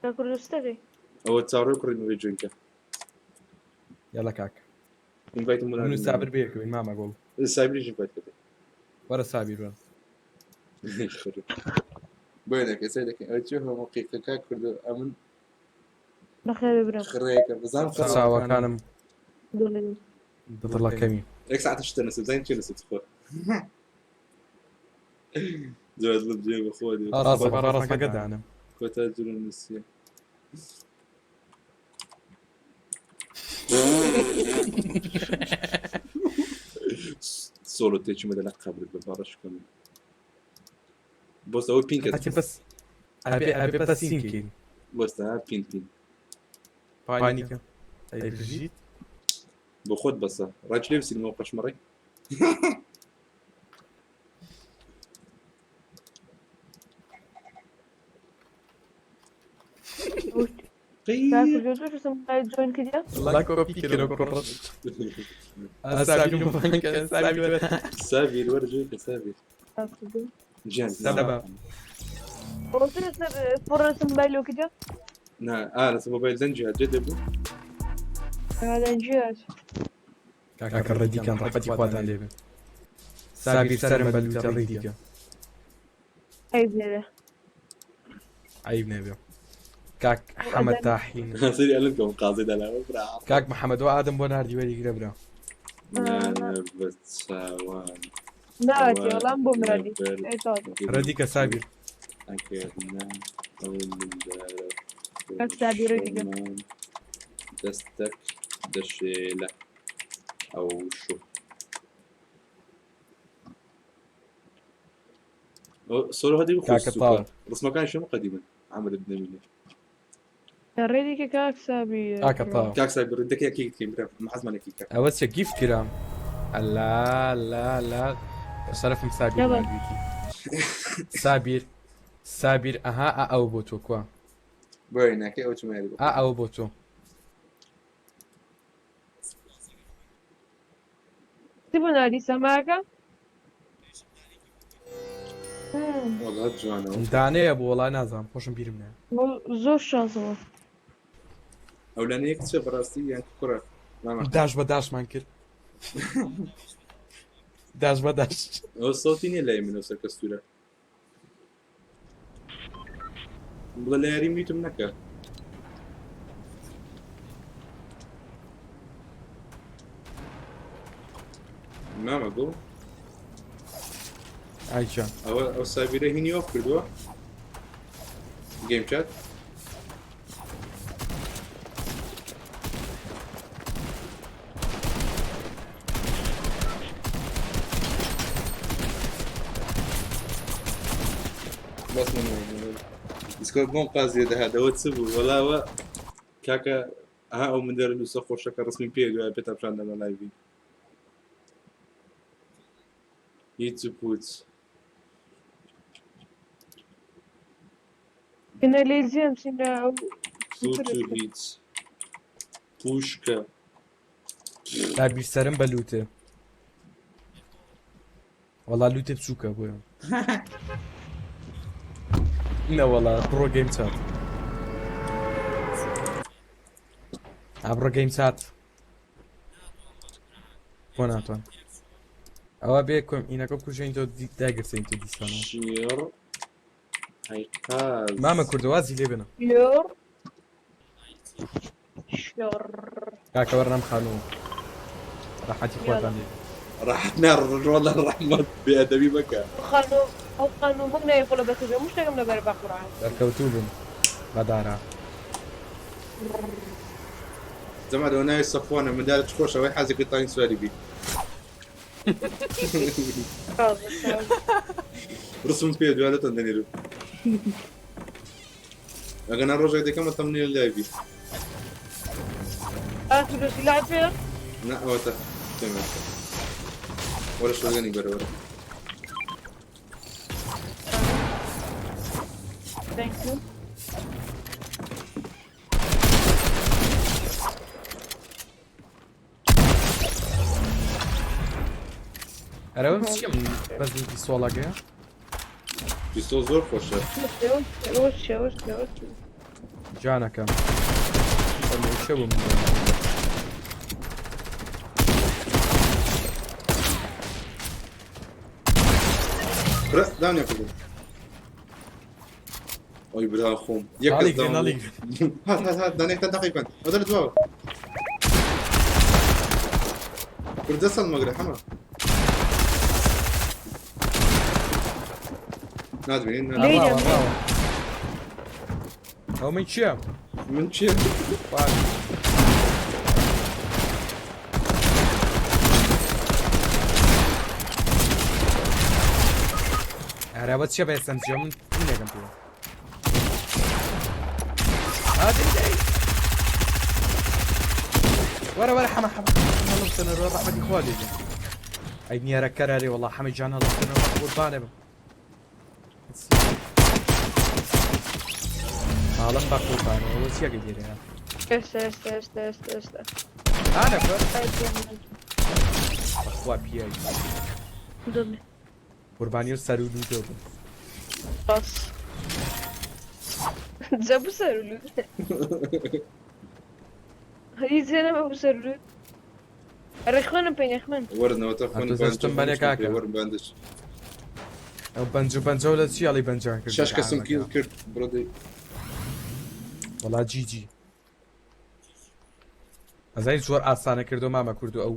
لە کوردستەکەی ئەوە چاڕێ کوڕی نوێ جوینکە يلا کاک ئینڤایتم بۆ من و سابر بەیەکەوین مامە گوڵ سابریش ئینڤایت کردی وەرە سابیر وەرە بۆیە دەکەی سەیر دەکەی ئەوە چی هەموو قیقەکە کوردو ئەمن بەخێر برام خڕێکە بزانم خڕ چاوەکانم دڵی دڵەکەمی یەک ساعتە شتە نووسێ بزانین چی نووسێت خۆ جواد دڵم جێ بەخۆ دێ. ڕاستە ڕاستەکە دانم کۆتا جورە نووسیە سۆلۆ تێکی مەدە لە قەبرت بە باڕەش بکەم بۆس ئەوەی پینکە ئەچێ بەس ئەبێ ئەبێ بەس سینکەین بۆستە پین پین پانیکە ئەی بژیت بۆ خۆت بەسە ڕاج لێ بسینمەوە قەشمەڕی جوین کردیا لا کۆپی کردەوە کوڕ سابیر مفانکە سابیر وەرە سابیر وەرە جوینکە سابیر گیان سەبا فرسم بالو کردیا نا ئا لەسەر مۆبایل دەنگی هات جێ دەبوو هذا جیاز کاکە ڕێدیکەن ڕەحمەتی خواتان لێ بێ سابیر سەرم بە لوتە ڕێدیکە عیب نەبێ عیب نەبێ کاک حەمەد تاحین سەری ئەلم کەم قازی دەلاوە برا کاک محەمەد وا ئادەم بۆ ناردی وەریگرە برا نانە بە چاوان ناوەتی وەڵام بۆ مرادی ئەی تاڵ ڕێدیکە سابیر ئەگەر نا ئەو مندارە کاک سابیر ڕێدیکە. خۆشەمان دەستەک دەشێلە ئەو شو سۆرۆ هەدی بخۆ کاکە سوکە تاوە. ڕسمەکان شەمە قەدیمن عەمرت نەمینێ ڕێدیکە کاک سابیر کاکە تاوە. کاک سابیر دەکەی کێک کەین برا حەزمان لە کێکە ئەوە چیە گیفت کرام ئەلا لا لا شەرەفم سابیر يلا. ناردویتی سابیر سابیر ئەها ئا ئەو بۆ تۆ کوا بۆیە ناکەی ئەو چماری بۆ ئا ئەو بۆ تۆ چی بۆ ناردی سەماکە وەڵا جوانەوە دانەیە بۆ وەڵا نازانم خۆشم بیرم نایە زۆر شازەوە ئەو لانە یەک کچە بەڕاستی یان کوڕە مامە داش بە داشمان کرد داش بە داش ئەو سەوتی نییە لای من ئەو سەر کەستورە. بڵێ لە یاری mute م نەکە. مامە گوڵ. ئای گیان. ئەوە ئەو سابیرە هینی off کردووە؟ game chat؟ بەس من دیسکۆرد بۆم قازیە دەهات ئەوە چ بوو وەڵا ئەوە کاکە ئەها ئەو مندەرە لوسە خۆشەکە ڕسمی پێ دوای پێتان پیشان دەمە لایڤی هیچ و پوچ كنا ليزيم سينا پوچ و هیچ پوشکە سابیر سەرم بە لوتێ. وەڵا لوتێ بچووکە بۆیە. نەوەڵا بڕۆ گەیم چات. ئا بڕۆ گەیم چات. بۆ ناتوان. ئەوە بێ کۆم ئینەکە بکوژێن تۆ داگرسین تۆ دیسانەوە. شێڕ ئەی قاز. مامە کوردە وازی لێ بێنە. شێڕ شێڕ. کاکە وەرە نام خانوو. ڕەحمەتی خواتان لێ. ڕەحمەت نا ڕۆڵە ڕەحمەت بێ ئەدەبی مەکە. خانوو ئەو خانوو بۆم ناوی خۆ لە بەسەر هەموو شتێکم لەبەرە بە قورعان. سەرکەوتوو بن بەدارا. جەماعەت ئەوە ناوی سەفوانە مندالە چ خۆشە ئەوەی حەزی کرد تاین سواری بی. ڕسم پێ دوای لەتان دەنێرم. ئەگەنا ڕۆژێک دەکەمە تەمنیل لایڤی. ئاخر لعب فێر؟ نا ئەوەتە تەمێ. وەرە شۆرگەنی بەرە وەرە. Thank you. ئەرەوە چیە من بەس پیستۆڵەکەیە؟ پیستۆڵ زۆر خۆشە. جانەکەم چە بوو من برا دانێ کردم. ئەوی برا خۆم یەک کەس داوم هات هات هات دانێکتان تاقی بکەن ئەو دەرە دواوە کوردە سەڵ مەگرە حەمە نادبینین ئەو من چییە؟ من چییە؟ ئەرەوە چییە بە ئێستا من نێگەم پێ هادی دەی وەرە وەرە حەمە حەمە هەڵبسەنەوە ڕەحمەتی خوا لێ بێ ئەی نیارە کەرارێ وەڵا حەمە جان هەڵبسەنەوە قوربانێ بم ماڵم بە قوربانەوە چیەکە لێرەیە ئێستا ئێستا ئێستا ئێستا ئێستا ئانە بەخوا پیاوی دڵی قوربانی و سەر و لوتۆ بم بەس جا بۆ سەر و لوت هیچ نەما بۆ سەر و لوت ئەرێ خوێنم پێ خوێن وەرنەوە تا خوێن ئەتۆ دەستم بەرێ کاکە. وەرن باندش ئەو پەنج و پەنجەوە لە چی ئەڵی پەنجان کرد شەش کەسم kill کرد بڕۆ دەی وەڵا GG ئەزای زۆر ئاسانە کردو مامە کوردو ئەو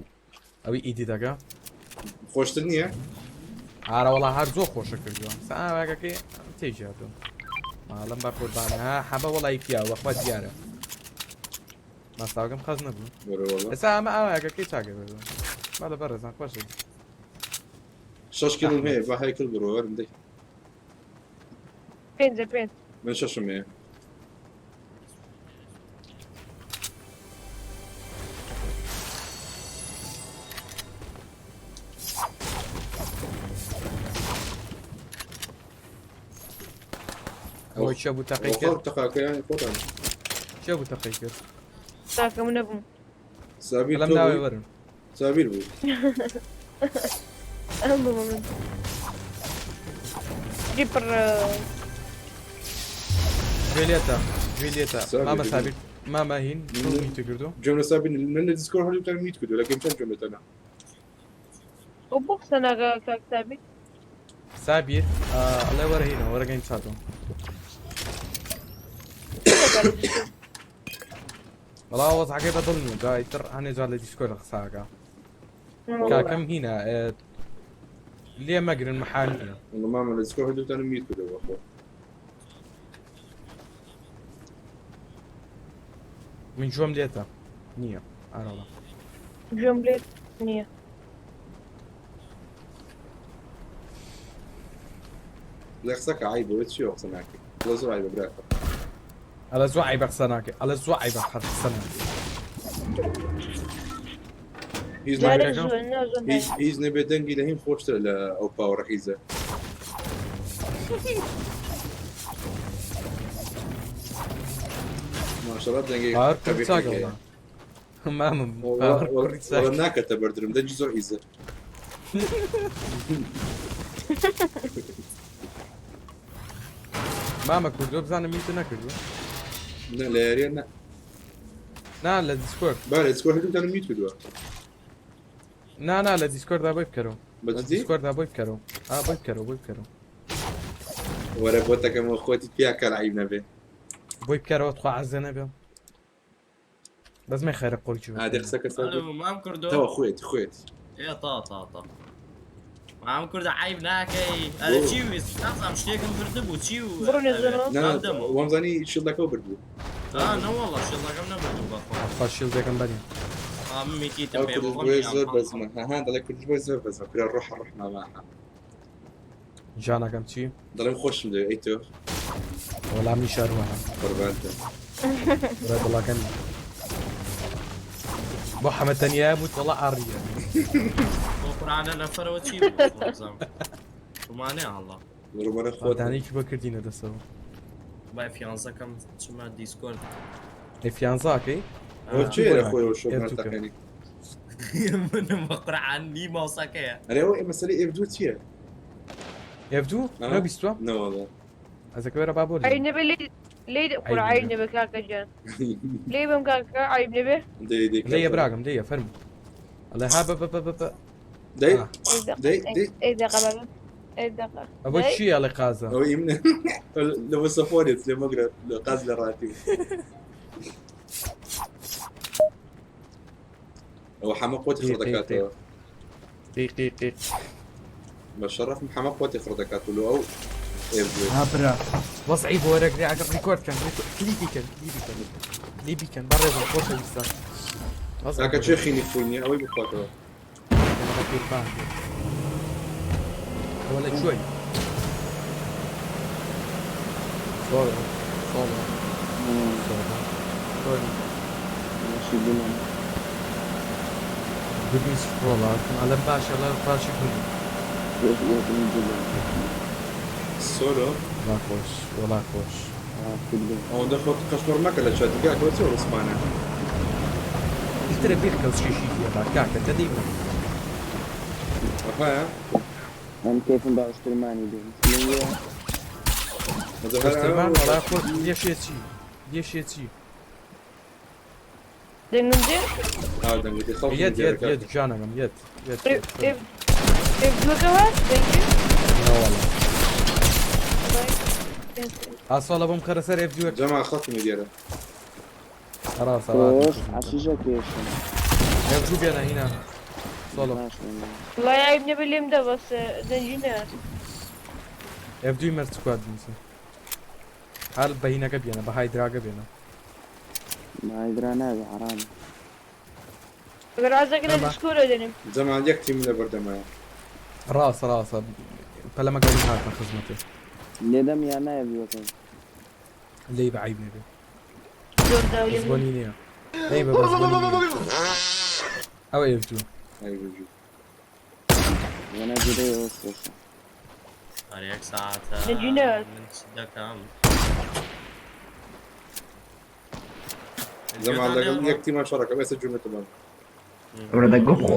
ئەوی edit ەکە خۆشتر نییە؟ ئارە وەڵا هەر زۆر خۆشە کردووە ساواکەکەی تێژاتۆ ماڵم بە قوربانە ها حەبە وەڵی پیاوە بەخوا دیارە ماستاوەکەم خەز نەبوو ئێستا ئەمە ئاواکەکەی چاکە بێت بەڵێ بەڕێزان خۆشە شەش کیلم هەیە با هایکل بڕۆ وەرم دەی پێنجە پێنج من شەشم هەیە ئەوە چێ بوو تەقەی کرد تەقاکەیان خۆتان چێ بوو تەقەی کرد تاکە من نەبووم سابیر لەم تۆ ناوێ بووی؟ وەرن سابیر بوو ئەم بووم من ریپر گوێ لێتە گوێ لێتە سابیر مامە بوو. سابیر مامە هین تۆ mute کردو گوێم لە سابیر من لە دیسکۆرد هەردووکتان mute کردو لە game چەند گوێم لێتانە و بۆ قسە ناکە کاک سابیر سابیر ئەڵێ وەرە هینە وەرە game chat ەوە. دەکات لە دیسکۆرد. وەڵا وەزعەکەی بەدڵ نییە جا ئیتر هەنێ جار لە دیسکۆرد قساکە کاکەم هینا لێ مەگرن محال نییە. والله مامە لە دیسکۆرد هەردووکتانم میوت کردووە بەخۆ. من گوێم لێتە نییە ئارەڵا. گوێم لێت نییە. لە قسەکە عیبە چیەوە قسە ناکەی وەڵا زۆر عیبە براکەم. ئەلە زۆر عیبە قسە ناکەی ئەلە زۆر عیبە قەت قسە ناکەی. هیچ جارێ نەبێ زۆر نا زۆر هیچ نایە. هیچ نەبێ دەنگی لە هین خۆشترە لە ئەو پاوەڕە حیزە. ماشەڵا دەنگی باوەڕ کوڕی قەبیحی چاکە هەیە. وەڵا. مامم وەڵا باوەڕ کوڕی وەڵا چاکە. ناکەتە بەردرم دەنگی زۆر حیزە. مامە کوردۆ بزانم میوتە نەکردووە. نا لە یاریە نا. نا لە دیسکۆرد. با لە دیسکۆرد هەردووکتانم میوت کردووە. نا نا لە دیسکۆردا بۆی بکەرەوە. بە لە جدی؟ دیسکۆردا بۆی بکەرەوە. ئا بۆی بکەرەوە بۆی بکەرەوە. وەرە بۆتەکەمەوە خۆتی پیا کار عیب نەبێ. بۆی بکەرەوە تخوا عەزە نەبێ. بەس مەخەرە قۆرگی ئادێ قسەکە سەر ئەلو مام کوردۆ تەوە خوێتی خوێتی. ئێ تا تا تا مام کوردە عیب ناکەی ئەرە چی ویست نازانم شتێکم بردبوو چی و بڕۆنە زۆرەوە. نا نام دەمەوە وامزانی شیڵدەکەەوە بردبوو. ئا نەوەڵا شێڵەکەم نەبردوو بەخوا خوا شیڵدەکەم بەرێ. ئا میتیتم ئەو پێ کوردش بخۆم بۆیە یان زۆر پاڵ بەزمە هەها دەڵێ کوردش بۆیە زۆر بەزمە کورە ڕۆحە ڕۆح ماماحە. جانەکەم چی؟ دەڵێم خۆشم دەوێ ئەی تۆ؟ وەڵا منیش هەروەها. قوربانتم. برا دڵەکەمی. بۆ حەمە تەنیا بووت وەڵا ئاڕیە. بۆ قورئانە نەفەرەوە چی بوو وابزانم ڕومانەیە هەڵا ڕومانە خۆت دانەیەکی بۆ کردینە دەسەوە. با فیانزەکەم چمە دیسکۆرد ئەی فیانزاکەی؟ ئەوە چێ لە خۆیەوە شۆ ئێف دووکە. تەقێنی؟ منم بە قورئان نی ماوسەکەیە ئەرێ ئەوە مەسەلەی ئێف دوو چییە؟ ئێف دوو؟ نەبیستوە؟ نەوەڵا. ئەزەکە وەرە با بۆ عیب نەبێ لێی لێی قورا عیب نەبێ کاکە گیان. لێی بم کاکە عیب نەبێ. دەی دەی لێیە براگەم لێیە فەرموو. ئەڵێ ها بە بە بە بە بە. دەی آه. ئەی دەقە دەی دەی ئەی دەقە بابم ئەی دەقە. ئەوە دەی چییە ئەڵێ قازە؟ ئەوە ئیمنە لە مەسەفۆنێت لێ مەگرە لە قاز لە ڕاتی ئەوە حەمە قوتی خڕ قیق قیق دەکاتەوە قیق قیق قیق. بە شەڕەفم حەمە قوتی خڕ دەکات و لۆ ئەو ئێف دوو. ها برا وەزعی بۆ وەرەگرێ ئەگەر ڕیکۆرد کەن کلیپی کەن کلیپی کەن کلیپی کەن بەڕێزم خۆشەویستان وەزعی کاکە بۆ چێ خینی فول نییە ئەوەی بخواتەوە. بە قوربان بێ. ئەوە لە کوێی؟ سۆڵۆ سۆڵۆ سۆڵۆ سۆری گورمی سکرۆڵە ئەلەم باشە لە باشی گورمی سۆلۆ وەڵا خۆش وەڵا خۆش. ئەوەندە خۆت قەشمەڕ مەکە لە چاتی کاکە ئەوە چی ڕسمانە. ئیترە بیر کەوچکێکی تێدا کاکە دەدەی بە ئەها من کەیفم بە عوشترمانی بێ عوشترمان وەڵا خۆش لێشێ چی لێشێ چی دەنگم دێ؟ ئا دەنگت دێ خەڵکی یەت یەت دیارە یەت گیانەکەم یەت یەت ئێ ئێ ئێ دووەکە هات دەنگی؟ نەوەڵا ئاسۆڵە بۆم خەرە سەر ئێف دووەک جەما خەڵکی دیارە ڕاستە خۆش عەشیشە کێشم ئێف دوو بێنە هینا سۆڵۆ وەڵای عەیب نەبێ لێم دا بەس دەنگی نەهات. ئێف دووی مەرج کوات بنووسە هەر بە هینەکە بێنە بە هایدراگە بێنە هایدرا نابێ حەرامە ئەگەر عەزەکە لە دیسکۆرە دەنێم. جەما یەک تیم لە بەردەمایە ڕاستە ڕاستە پەلەمەکە من هاتمە خزمەتێ لێدەم یان نایە بیوەکەم لێی بە عەیب نەبێ زۆر داو لێم بەزبۆنی نییە لێی بە بەزبۆنی نییە ئەوە ئێف دوو ئەی بژی وەنا جێدەی ئەوە خۆشە هەر یەک ساعتە دەنگی نەهات. من چ دەکەم جەما لەگەڵ یەک تیمە شەڕەکەم ئێستا جومەتەمان Burada gopo.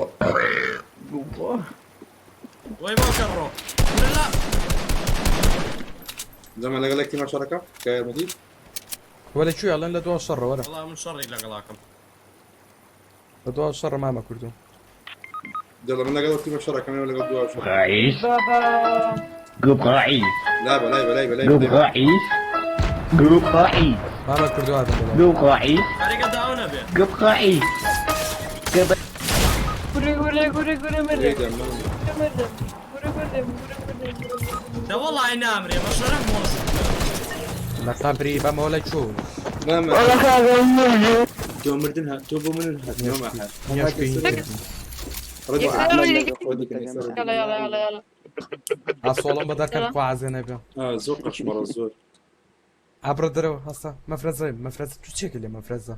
وەی باوکە ڕۆ لا جەما لەگەڵ یەک تیمە شەڕەکەم کە یارمەتی وە لە کوێ ئەڵێن لە دوا شەڕە وەرە وەڵا من شەڕی لەگەڵاکەم لە دوا شەڕە مامە کوردو دەڵێ من لەگەڵ تیمە شەڕەکەم ئێوە لەگەڵ دوا شەڕ عيش بابا قبقى عيش لا بە لای بە لای بە لای بە قبقى عيش قبقى عيش مامە کوردۆ هاتم بەڵام. قوقعی خەریکە داو نەبێ. قوقعی گورە گورە گورە گورە مردم لێدە مامە. گورە مردم گورە مردم گورە مردم گورە مردم. دە وەڵای نامرێ بە شەرەف مۆژوو بکە. لە قەبری بەمەوە لە کوێ؟ مامە والله کاکە مردم تۆ مردن هات تۆ بۆ من هات مامە هات. نیشکی ڕێدی یەکسەر خۆ ڕێدی دیکە ئێستا ڕێدی. يلا يلا يلا يلا ئاسۆڵم بە دەکەن يلا. خوا عزێ نەبێ. زۆر قەشمەڕە زۆر. ئابڕە دەرەوە هەستا مەفرەزە مەفرەزە تو چێکە لێ مەفرەزە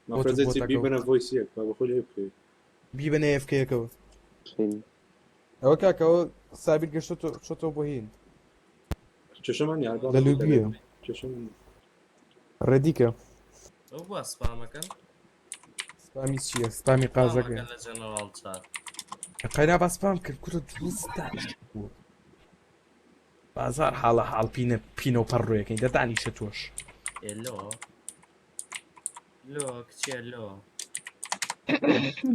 مەفرەزە چی بیبەنە ڤۆیس یەک با بەخۆی لێ بکەوی. بیبەنە ئێفکەیەکەوە. ئەوە کاکەەوە سابیر گەشتۆ چۆتەوە بۆ هین کێشەمان نییە لە لوبیە کێشەمان نییە. ڕێدیکە ئەو بووە سپامەکەن سپامی چییە سپامی قازەکە سپامەکەن لە جەنەڕاڵ چات. قەینا با سپام کرد کورە دروست دانیشت بوو بازار حاڵە حاڵ پینە پینە و پەڕڕۆیەکەی دەدانیشە تۆش. ئێ لۆ لۆ کچێ لۆ.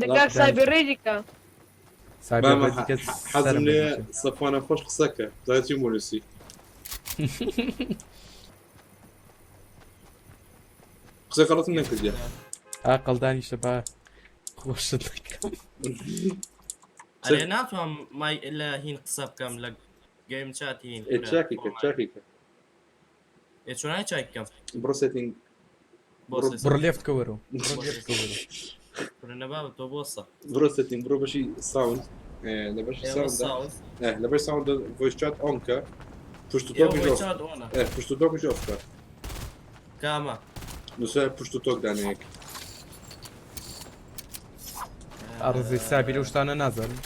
دەکاک سابیر ڕێدیکە. سابیر مامە ڕێدیکە حەزم سەرم لێ بەدیکە. سەفوانە خۆش قسەکە زای چی مۆنوسی. قسەی غەڵەتم نەکردیە. ئاقڵ دانیشە با خۆشت دەکەم. ئەرێ ناتوانم مای لە هین قسە بکەم لە گەیم چات هین. ئێ چاکی کە چاکی کە. ئێ چۆنای چاک بکەم؟ بڕۆ سێتینگ بۆ بڕۆ لێفت کەوەرەوە بڕۆ لێفت کەوەرەوە. بڕۆ نەبابە تۆ بۆسە. بڕۆ سێتینگ بڕۆ بەشی ساوند لە بەشی ئێ بۆ ساوند ساوند؟ لە بەشی ساوند ڤۆیس چات ئۆن کە پشت و ئێ تۆکیش ڤۆیس ئۆف چات ئۆنە. پشت و تۆکیش ئۆف کە. کامە؟ نووسە پشت و تۆک دانەیەک. ئەڕزی سابیر ئەو شتانە نازانم.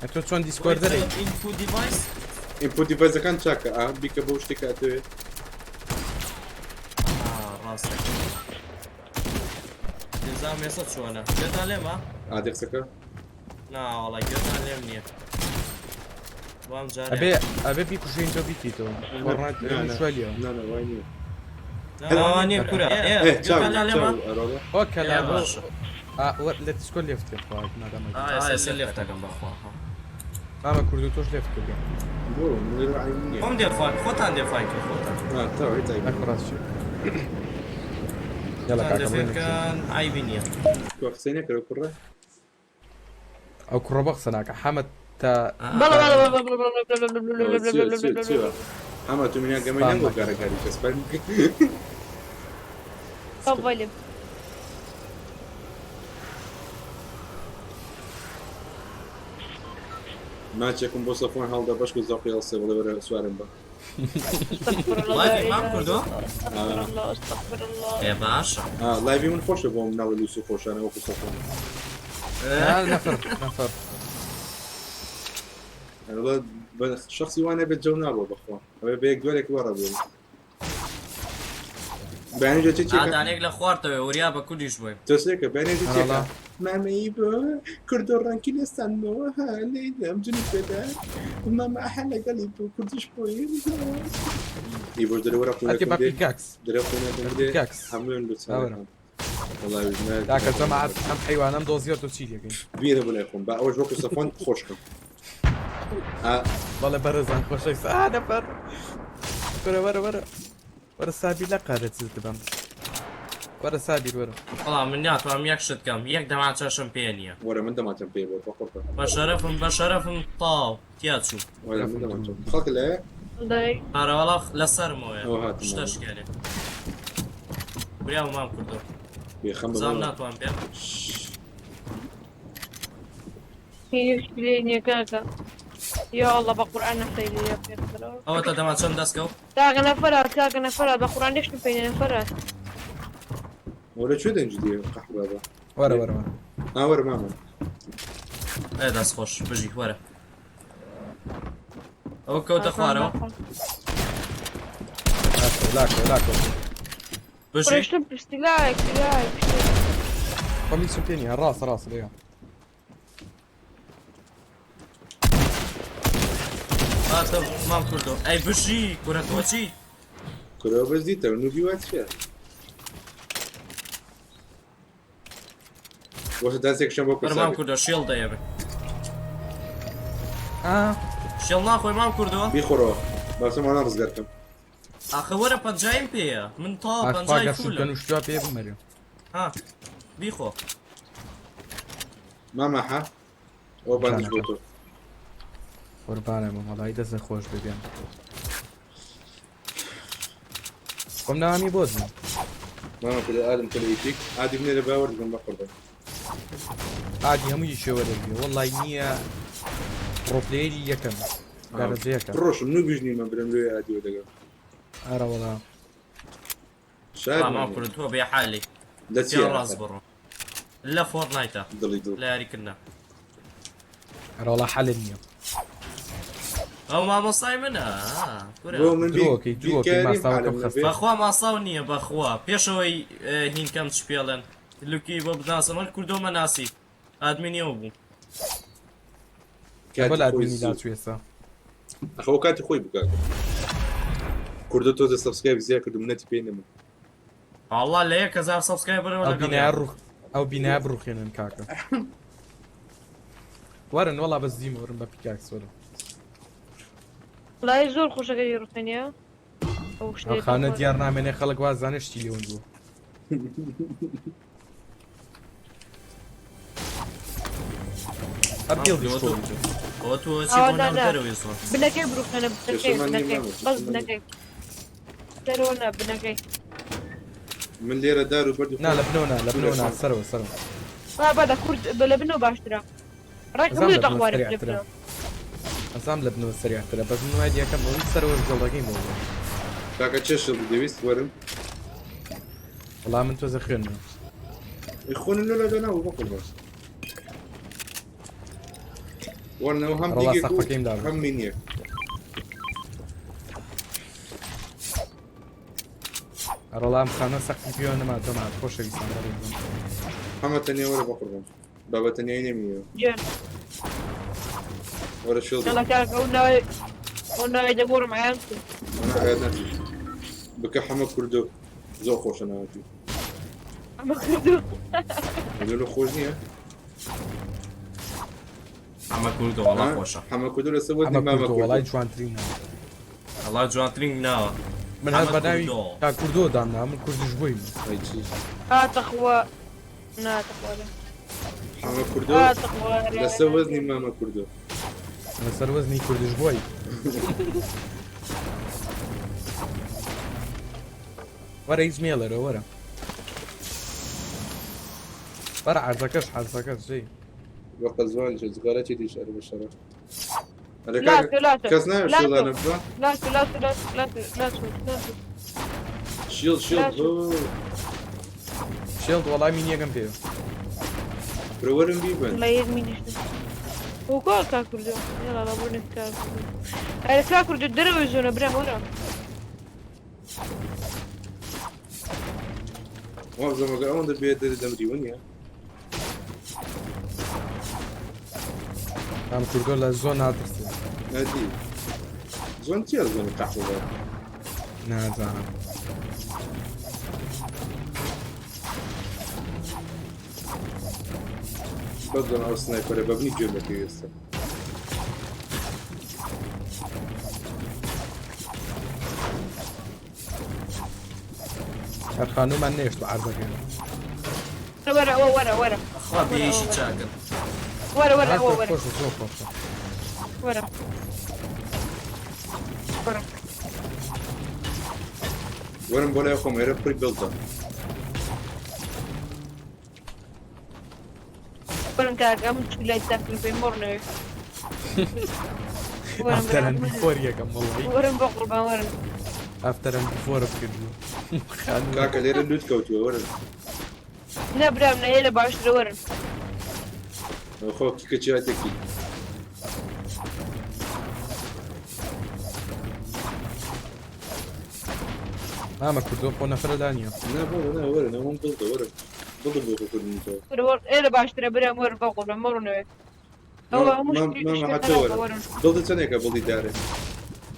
ئە تۆ چۆن دیسکۆردەرێک؟ ئینپوت دیڤایس؟ ئینپوت دیڤایسەکان چاکە ئا بیکە بۆ شتێکە ئەتەوێ. ڕاستە. دێزام ئێستا چۆنە؟ گوێتان لێمە؟ ئا دێ قسەکە؟ نا وەڵا گوێتان لێم نییە. وام جارێ. ئەبێ ئەبێ بیکوژین تۆ بیکەیتەوە. فۆرنایت شوێلیەوە. نا نا وای نییە. نا نییە کورە. ئێ ئێ چاو گوێتان لێمە؟ چاو ئەرۆڵە. ئۆ کەلا ئێ باشە. لە دیسکۆ لێفت کرد خوا مادام ئا ئێستا لێفتەکەم بەخوا. مامە کوردو تۆش لێفت کردی. بۆ من لێرە عەیب نییە. خۆم دێفای خۆتان دێفای کرد خۆتان. ئا تاو هیچ عەیب ئەخ ڕاست چی. یاڵا خۆتان کاکە دێفێ بڕۆ بکەن عەیبی نییە. تۆ قسەی نەکرد کوڕە؟ ئەو کوڕە بە قسە ناکە حەمەد تا بەڵێ بەڵێ ئەوە چییە چییە چییە؟ حەمە تۆ منیان گەمەی سپام نەنگۆ مەکە. کارەکاری کە سپام تفضلي ماچێکم بۆ سەفوان هەڵدا بەشکو زەقی هەڵسێ بڵێ وەرە سوارم بە. استغفر الله لا لایڤی مام إله کوردۆ؟ استغفر الله استغفر الله ئێ باشە. لایڤی من خۆشە بۆ مناڵی لوس و خۆشانە وەکو سەفوان. نا نەفر نەفر. ئەوە بە شخصی وانە بێت جەو نابووە بەخوا. ئەوێ بە یەک دوارێک وەڕە بوو. بەیانی جا چێکە؟ ئادانێک لە خوارتەوە وریا بە کوردیش بووین. تۆ سێکە بەیانی جا چێکە؟ ئەڵا. مامەی بۆ کوردۆ ڕەنکی لێستاندنەوە ها لێدەم جنی پێدا مامە ئەحە لەگەڵی بوو کوردیش بۆی ئی بۆش دەرێ وەرە ئەتێ قونەکەم بە دێ پیکاکس. دەرێ قونەکەم دێ پیکاکس. هەموویان ئاوەرە. لوچانەکەم وەڵای کاکە جەماعەت ئەم حەیوانەم دۆزیەوە تۆ چی لێکەین؟ بیرە بۆ لای خۆم با ئەوەش وەکو سەفۆن خۆشکەم بەڵێ بەرزان خۆشەویست ئا نەفەر وەرە وەرە وەرە وەرە سابیر لە قارە چیت بم وەرە سابیر وەرە. وەڵا من ناتوانم یەک شت کەم یەک دەمانچەشم پێ نییە. وەرە من دەمانچەم پێ بۆ بەقوربان. بە شەرەفم بە شەرەفم تاو تیا چوو. وەرە من دەمانچەم خەڵک لایە؟ ئارە وەڵا لەسەرمەوەیە ئەوە هاتم شتە شکێنێ. بریا مام کوردۆ. بێخەم بە زام ماما. ناتوانم بێم. هیچ بليني كاكا يا الله بقرآن نحتاج يا ئەوە تا دەمانچەم دەستکەوت. كاكا نفرات كاكا نفرات بقرآن ليش نبين نفرات وەرە کوێ دەنجی دێ قەحبە بە؟ وەرە وەرە وەرە. ها وەرە مامە. ئێ دەست خۆش بژی وەرە. ئەوە کەوتە خوارەوە. لاکۆ لاکۆ. بژی. قريش لبس لايك لايك خۆم هیچم پێ نییە ڕاستە ڕاستە لێیە. هاتم مام کوردۆ. ئەی بژی کورە تۆ چی؟ کورە بەس دیتەوە نوبی وا چییە؟ وەشە دەستێکشم بۆ وەرە مام کورسابێ. کوردۆ شێڵ دەیەمێ. ئا شێڵ ناخۆی مام کوردۆ؟ بیخۆرەوە باسم وانە ڕزگار کەم. ئاخە وەرە پەنجایم پێیە من تا ئاخ پەنجای خوا گەر فولم شوتگەن و شتوا پێ بمەرێ. ها بیخۆ. مامە حە ئەوە باندیش بۆ تۆ. قوربانە بم وەڵی دەستت خۆش بێ گیان. خۆم ناوەمی بۆزم. مامە کورە ئادم کە لە ئیپیک ئادی بنێرە با وەرگرم بەقوربان. ئادی هەموو یەکێ وەرەگرێ وەڵی نییە ڕۆپلەیەری یەکەم دەرەجە یەکەم. ڕۆشم نوبیش نیمە برم لۆیە ئادی وەدەگەم. ئەرە وەڵا. شاد ماما کورە تۆ بێ حالی. لە چیە؟ ڕاست بڕۆ. لە فۆرتنایتە. دڵی دڵ. لە یاریکردنە. ئەرە وەڵا حەلت نییە. ئەو مامۆستای منە کورە. بۆ من درۆکەی درۆکەی ماستاوەکەم خەستە. بەخوا ماساو نییە بەخوا پێشەوەی هین کەم چ پێڵێن لوکی بۆ بناسم هەر کوردۆمە ناسی ئادمینی ئەو بوو. بۆ لە ئادمینی لاچوو ئێستا. ئەخە ئەو کاتی خۆی بوو کاکە. کوردۆ تۆزێ subscribe زیاد کرد و منەتی پێی نەما. والله لە 1000 subscriber ەوە ئەو لەگەڵ بینایە ڕوخ ئەو بینایە بڕوخێنن کاکە. وەرن وەڵا بەس دیمە وەرن بە pickaxe وەرن. وەڵای زۆر خۆشەکەی ڕوخێنیە ئەو ئەو شتەی خانە تەخۆ. دیار نامێنێ خەڵک وازانێ شتی لێ ون بووە. هەر بێڵدیش تۆ بوو. ئەوە تۆ چی ئەوە بۆ نا ناو نا دەرەوەی زۆر. بنەکەی بڕوخێنە بنەکەی کێشەمان نییە بنەکەی مامە، بەس کێشەمان نییە. بنەکەی دەرەوە نا بنەکەی. من لێرە دار و بەرد و نا لە بنەوە نا لە بنەوە نا سەرەوە سەرەوە. با با لە کورد بە لە بنەوە باشترە. ڕێک ئەزام هەموو لە دێتە بنەوە خوارێ لە سەریعترە. بنەوە. ئەزام لە بنەوە سەریعترە بەس من وای دیەکەم ئەوەی سەرەوەش گەڵەکەی بۆ بوو. کاکە چێ شڵ دەویست وەرم. وەڵا من تۆزە خوێنمە. ئەی خۆنم لۆ لەدا ناوە بەقوربان. وەرنەوە هەم وەڵا دیگێک و سەقفەکەیم دابوو. هەم مینیەک. ئەرەڵا ئەم خانە سەقفی پێوە نەما جەماعەت خۆشەویستان بەڕێزم. حەمە تەنیا وەرە بەقوربان. بابە تەنیایی نەمینەوە. گیان. وەرە شێڵ یاڵا کاکە ئەو ناوی ئەو ناوی دەگۆڕم عیان بکە. ئەنا ئاگات ناچیت. بکە حەمە کوردۆ زۆر خۆشە ناوەکی. حەمە کوردۆ. لۆ خۆش نییە؟ حەمە کوردۆ وەڵا خۆشە. حەمە کوردۆ لەسەر وەزنی حەمە مامە کوردۆ کوردۆ. وەڵای جوانترین ناوە. وەڵا جوانترین ناوە. من هەر حەمە بە ناوی کوردۆ. کا کوردۆ دامنا من کوردیش بوویم. ئەی چی؟ ها تەخوا نا تەخوا لە. حەمە کوردۆ ها تەخوا لەسەر وەزنی مامە کوردۆ. لەسەر وەزنی کوردیش بووی. وەرە هیچ مێڵەرە وەرە. وەرە عەرزەکەش عەرزەکەش جێی. وەقە زوان چ جگەرە چی دیش ئەرە بەشەرە. ئەرە لا کاکە تو لا تو کەس ناوێت لا تو شێڵانە ببا؟ لا تو لا تو لا تو لا تو لا تو لا تو شیڵ شیڵ لا تو. بۆ. شێڵد وەڵای مینیەکەم پێ. برە وەرم بیبەن. والله یەک مینیش وکۆ کا کوردۆ یاڵا لا بۆ کا کوردۆ ئەرە کا کوردۆ دەرەوەی زۆنە برام وەرە. وابزانم ئەگەر ئەوەندە بێ دەرێ دەمری ونیە. ئەم کوردۆ لە زۆن ناترسێ. نادی. زۆن چییە زۆنی قەحوە؟ نازانم. بەس دەم ئەو سنایپەرە بە بنی گوێم دەکەوی ئێستا. هەر خانوومان نێشت بە عەرزەکەی. وەرە ئەوە وەرە وەرە. خوا بێیشی چاکن. وەرە وەرە ئەوە وەرە. خۆشە زۆر خۆشە. وەرە. وەرە. وەرم بۆ لای خۆم ئێرە پڕی بڵتە. وەرن کاکە ئەم چولای تاکل بێ مۆڕنەوێ. وەرن ئەفتەر برام ئەند بیفۆر یەکەم وەڵی. وەرن بۆ قوربان وەرن. ئەفتەر ئەند بیفۆرم کردووە. خانوو. کاکە لێرە لوت کەوتووە وەرن. نا برام نا ئێرە باشترە وەرن. خۆ کیکە چیاتێکی. مامە کوردۆ خۆ نەفرە دانیە. نا بابا نا وەرن ئەوەم بڵتە وەرن. بڵتە بۆ خۆ کوردنی تۆ. وەرە وەرن ئێرە باشترە برام وەرن بۆ قوربان مۆڕنەوێ. ئەوە هەموو مامە شتێکی حەتە خراپە وەرن. وەرن. بڵتە چەندێکە بڵی دارێ؟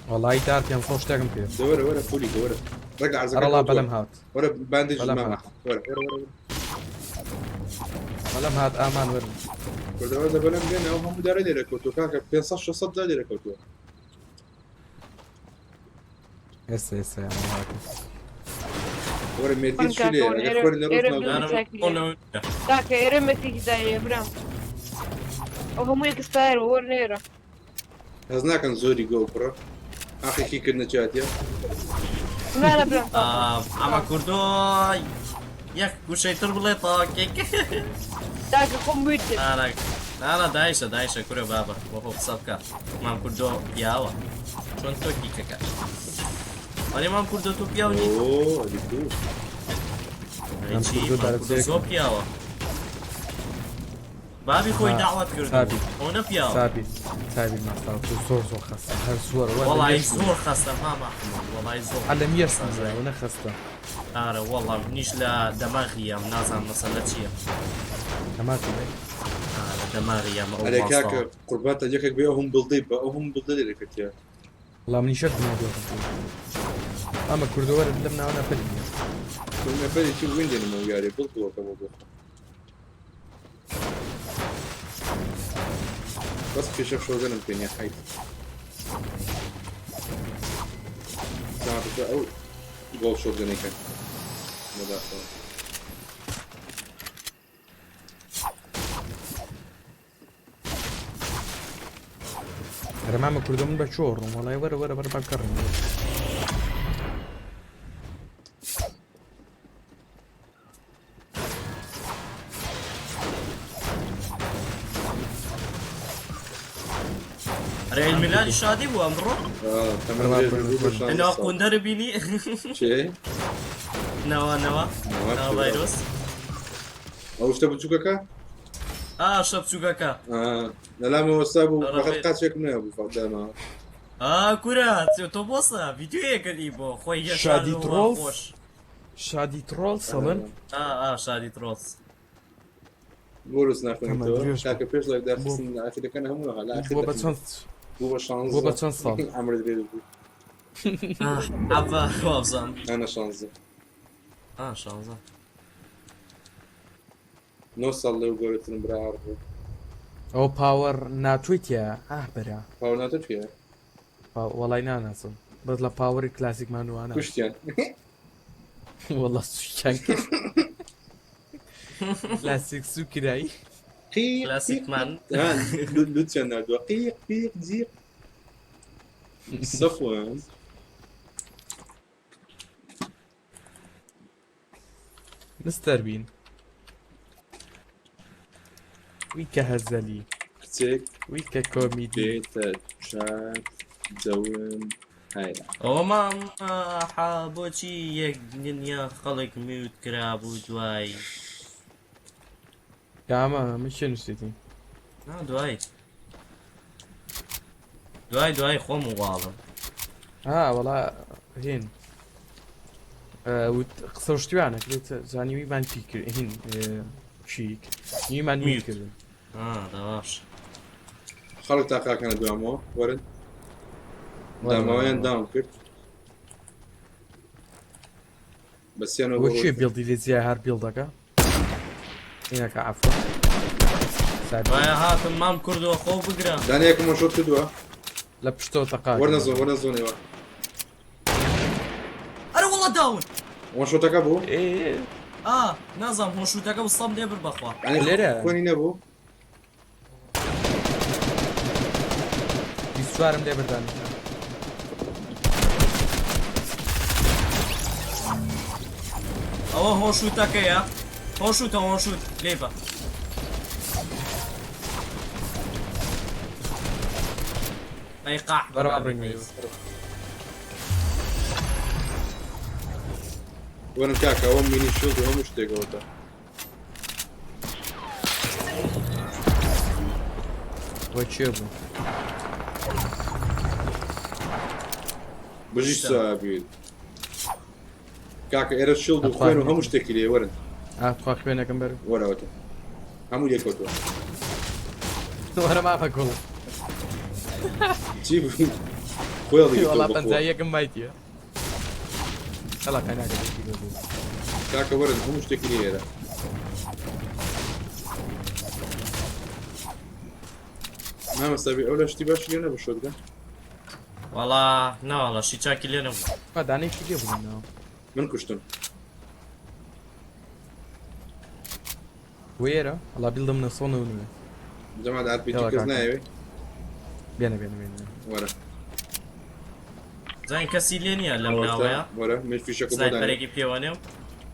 وەڵای دار 500 شتێکم پێ. دە وەرە وەرە پولی کە وەرە. ڕێک عەرزەکە ئەرەڵا کەوتووە. بەلەم هات. وەرە باندێج بەلەم مامە. هات. وەرە وەرە وەرە. بەلەم هات ئامان وەرن. کوردەوە دە بەلەم بێنە ئەو هەموو دارە لێرە کەوتووە کاکە 500 600 دار لێرە کەوتووە. ئێستا ئێستا هاتم. وەرە مێتی خۆن چی لێ کاکە وەرە ئەگەر ئێرە خۆری لە ڕۆژ ئێرە ناو بیڵدی چاکی لێ کاکە ئێرە مەتێکی دایێ برام ئەو هەموو ئێکسپایەر بوو وەرنە ئێرە. هەز ناکەن زۆری گۆ کوڕە ئاخێکی کردنە چاتیە نا نا برام ئەمە کوردۆ یەک گوشەی تر بڵێ تاکێک کاکە خۆم میوت کرد. نانا دایشە دایشە کورە بابە بۆ خۆ قسە بکە مام کوردۆ پیاوە چۆن تۆ کیکەکە ئەرێ مام کوردۆ تۆ پیاو نی زۆر پیاوە بابی خۆی داوات کرد ئەو نە پیاوە سابی سابی ماستاو تۆ زۆر زۆر خەستە هەر زۆر وەڵی زۆر خەستە مامە وەڵی زۆر لە میەش نە خەستە ئارە وەڵا منیش لە دەماغیام نازانم مەسەلە چییە. دەماغی بێ؟ ئا لە دەماغیام ئەو ئەرێ کاکە ماستاوە. قوربانتان یەکێک بێ ئەوهم بڵدەی بە ئەوهم بڵدە لێرە کردیە. وەڵا منیش یەک دنیا دۆخم کرد. ئەمە کوردە وەرە لەم ناوە نەفەری نییە. تۆ نەفەری چی وین دێنم ئەو یارێ بڵد بووەکە بۆ بۆ خۆم. بەس فیشەک شۆگەنم پێ نییە حەیف. ئەو گۆڵ شۆگەنێکە بەداخەوە. ئەرە مامە کوردە من بە چۆ ڕوم وەڵای وەرە وەرە وەرە با کەڕم. ئەرێ عید میلادی شادی بوو ئەمڕۆ؟ نەوە قوندەرە بینی؟ چێ؟ نەوە نەوە نەوە ڤایرۆس ئەو شتە بچووکەکە؟ ئا شتە بچووکەکە لەلامەوە سا بوو فقط قاچێکم نەبوو فەقدامەوە ئا کورە تۆ بۆسە ڤیدیۆیەکەدی بۆ خۆی شادی تڕۆڵ شادی تڕۆڵ سەڵن ئا ئا شادی تڕۆڵس بۆ ڕوس ناخوێنیتەوە کاکە پێش لایڤ داخستن لە ئاخیرەکان هەموو لە ئاخیر بۆ بە چەند بۆ بە شانزە بۆ بە چەند ساڵ عەمرت درێژ بوو ئەڤە وابزانم ئەنا شانزە ئا شانزە نۆ ساڵ لەو گەورەترم برا بوو ئەو پاوەڕ ناتۆی تیا ئاه برا پاوەر ناتۆ چییە وەڵای ناناسم بەس لە پاوەری کلاسیکمان وانە کوشتیان وەڵا سوکیان کرد کلاسیک سوکرای کلاسیکمان لوتیان ناردووە قیق قیق زیق سەفوان مستەر بین وی کە هەزەلی کچێک وی کە کۆمیدی دێتە چات دەون هایە ئەوە مام حا بۆچی یەک دنیا خەڵک میوت کرابوو دوای کامە من چێ نووسیتی نا دوای دوای دوای خۆم واڵم ها وەڵا هین قسە و شتیوانە کرێت زانیویمان پی کرد هین چیک نیمان میوت کردن دەواش خەڵک تاقاکانە دوامەوە وەرن دامەوەیان داوم کرد بەسیانەوە بۆ چێ بیڵدی لێ زیای هەر بیڵدەکە هینەکە عەفوە وایە هاتم مام کوردەوە خۆ بگرە دانەیەکم وەشۆت کردووە لە پشتەوە تەقا وەرنە زۆن وەرنە زۆنەوە ئەرە وەڵا داون وەشۆتەکە بوو ئا نازانم هۆشوتەکە و سەم لێ بر بەخوا لێرە خۆنی نەبوو 24م لێ بردان ئەوە هۆشوتەکەیە هۆشوتە هۆشوت لێ بە ئەی قاح بەرەوە بڕین وەرن کاکە ئەوە مینی شیڵد و هەموو شتێکەوەتە وە کێ بوو بژی سابیر کاکە ئێرە شیڵد و خوێن و هەموو شتێکی لێ وەرن ئا تخوا خوێنەکەم بەر وەرەوەتە هەموو لێکەوتووە وەرە مافە گوڵ چی بوو خۆی هەڵیگرتەوە وەڵا بە خۆ. پەنجاییەکم مایتیە خەڵا قەیناکە کاکە وەرن هەموو شتێکی لێ ئێرە مامۆستا بێ ئەو لە شتی باشی لێ نەبوو شۆتگە. وەڵا ناوەڵا شی چاکی لێ نەبوو. با دانەیەکی لێ بوو ناو. من کوشتم. وێرە وەڵا بیڵدم نە سۆنە و نوێ. جەماعەت ئار پی جی کەس نایەوێ؟ بێنە بێنە بێنە. وەرە. زین کەسی لێ نییە لەم ناوەیە؟ وەرە من فیشەکە بۆ دانێ. سنایپەرێکی پێوە نێو.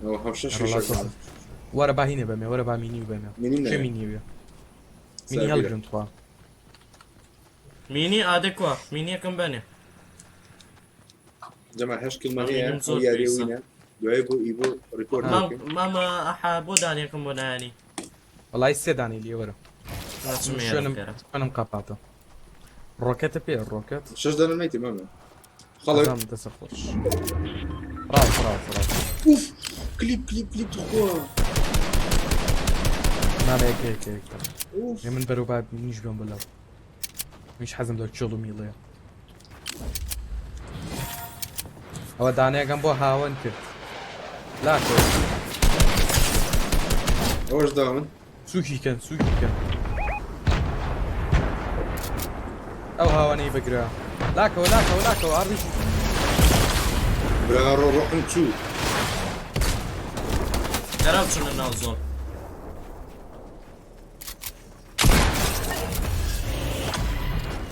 ئەوە هەم شەش فیشەک. وەرە با هینێ بەمێ وەرە با مینی بەمێ. مینیم کێ نایە؟ مینی بێ؟ مینی هەڵگرن تخوا. مینی ئادە کوا مینیەکەم بەنێ. جەماعەت هەشت کلمە هەیە مینیم ئەو زۆر یاریە پێویستە. وینە دوای بۆ ئیبۆ ڕیکۆرد مام دەکەین. مامە ئەحا بۆ دانێکم بۆ نایانی. وەڵای سێ دانەی لێ وەرە. ناچم من ئێرە شوێنم بکەرە. شوێنم قەپاتە. ڕۆکەتە پێ ڕۆکەت. شەش دانە نایتی مامە. خەڵک ئەزانم دەسە خۆش. ڕاست ڕاست ڕاست. ئوف کلیپ کلیپ کلیپ تخوا. مامە یەکە یەکە یەکە. ئوف. ئێ من بەرەو با منیش بێم بەلاو. منیش حەزم لە چێڵ و میڵەیە. ئەوە دانەیەکەم بۆ هاوەن کرد. لاکۆ. ئەوەش داوە من. سووکی کەن سووکی کەن. ئەو هاوانەی بگرە. لاکەوە لاکەوە لاکەوە ئاڕیژی. برا ڕۆ ڕۆحم چوو. دەرا بچنە ناو زۆن.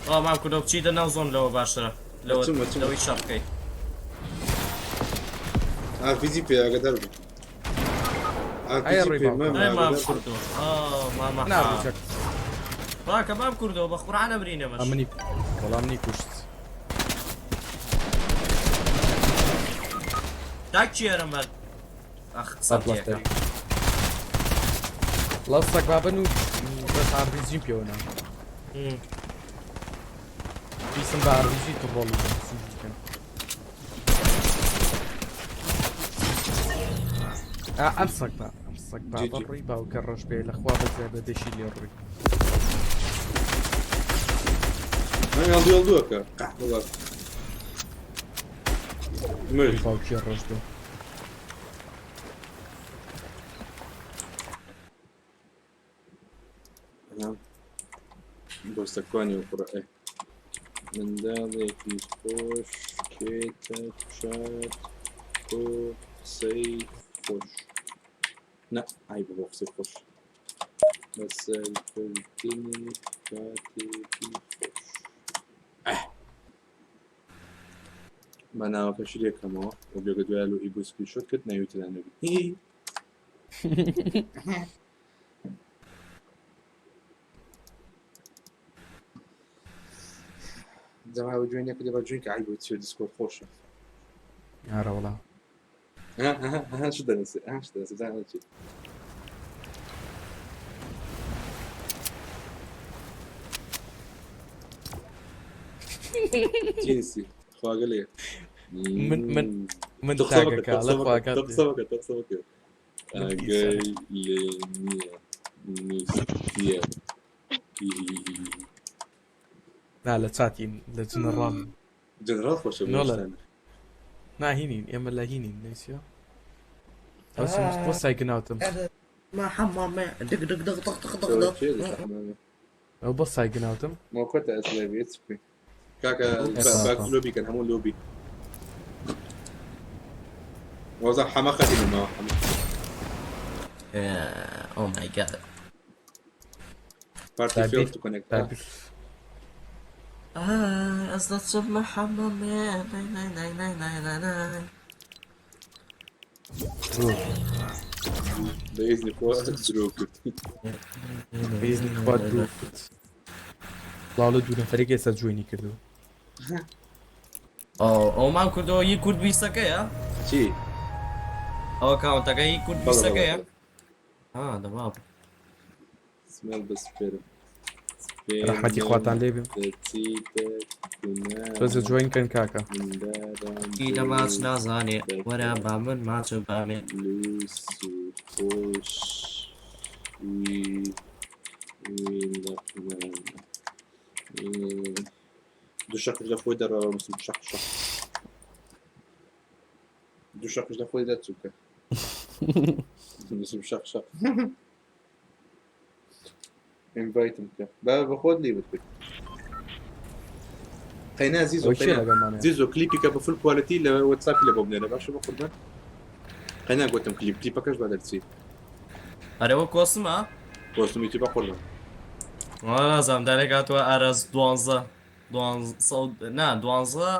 وەڵا مام کوردۆ بچیتە ناو زۆن لەوە باشترە لەوە ئەچم ئەچم. لەوەی شەڕ بکەی. ئارپیجی پێ ئاگادار بوو. ئەی ئارپیجی ڕووی پێ باوکم. مامە ئەی مام ئاگادار بوو. کوردۆ ئا مامە نا حا. ڕووچەک. ڕاکە مام کوردۆ بە قورعان ئەمرینە مەش. منی وەڵا منی کوشت. تاک چێرم بەر. ئەخ قسەم تێکە. ڵاو سەگ بابن و بەس ئاربیجیم پێوە نا. ویستم بە ئاربیجی تڕۆڵی بکەم سووکی بکەم. ئا ئەم سەگ با ئەم سەگ بابە ڕووی باوکە ڕەش بێ لە خوا بەزیا بە دەشی لێ ڕووی. هەڵدو هەڵدووەکە قەحبەڵا. مرد. باوکی ڕەش بێ. دۆستەکانی و کوڕە ئێ. منداڵێکی خۆش کێتە چات بۆ قسەی خۆش. نا عەیبە بۆ قسەی خۆش. بەسەربردنی کاتێکی خۆش. ئەه. بە ناوەکەشی لێکەمەوە و بێگە دوای لۆ ئیبۆ سکرینشۆت کرد ناوی تێدا نەبی. جەماعە جوێن یەکە دەبا جوێن کە عەیبە چیە دیسکۆرد خۆشە. ئارە وەڵا. ها ها ها چ دەنووسێ ها چ دەنووسێ بزانە چی. چی نووسی؟ خواگەلێ. من من من تۆ قسە بکە، تاگەکە تۆ قسە لە بکە، خواکات تۆ قسە بکە، تۆ قسە بکە. من پیسە. ئاگای لێ نییە نووسییە. نا لە چاتین لە جنەڕاڵ. جنەڕاڵ خۆشە بۆ نۆڵە. شتانە. نا هینین ئێمە لە هینین نەیسیە. ئەوسم بۆ سایگناوتم. ما حمامة دق دق دق دق دق دق دق ئەو بۆ سایگناوتم. مۆکۆتە ئەسلێ بێت چ بکەین. کاکە ئێستا باک لۆبی کەن هەموو لۆبی. وەزا حەمە خەتی نەماوە حەمە. ئۆ مای گاد. پارتی فێڵ تو کۆنێکت. ئەز دەچمە حەمامێ نای نای نای نای نای نای نای. بە ئیزنی خوا درۆ کرد. بە ئیزنی خوا درۆ کرد. وەڵا لە دوو نەفەرێک ئێستا جوێنی کردو. ئەو ئەومان کردەوە هی کورد بیسەکەیە؟ چی؟ ئەو ئەکاونتەکە هی کورد بەڵێ، بەڵێ، بیسەکەیە؟ بەڵێ. ها دەباب. سمێڵ بسپێرم. ڕەحمەتی خواتان لێ بێ. دەچیتە گوناه. تۆزە جوێن کەن کاکە. منداران کی لە ماچ نازانێ وەرە با من ماچم بامێ. لوس و خۆش وی وی لەقمان. دوو شەقش لە خۆی دەڕاوە مسم شەق شەق. دوو شەقش لە خۆی دەچووکە. مسم شەق شەق. ئینڤایتم بکە. با بە خۆت لی بکەیت. قەینا زیزۆ ئەوە کێ قەینا لەگەڵمانەیە؟ زیزۆ کلیپی کە بە full quality لە وەتساپی لە بۆ بنێرە باشە بە قوربان قەینا گوتم کلیپ کلیپەکەش با دەرچی ئەرێ وە کۆسمە کۆسمی چی بە قوربان وەڵا نازانم دانێک هاتووە ئاراس دوانزە دوانزە نا دوانزە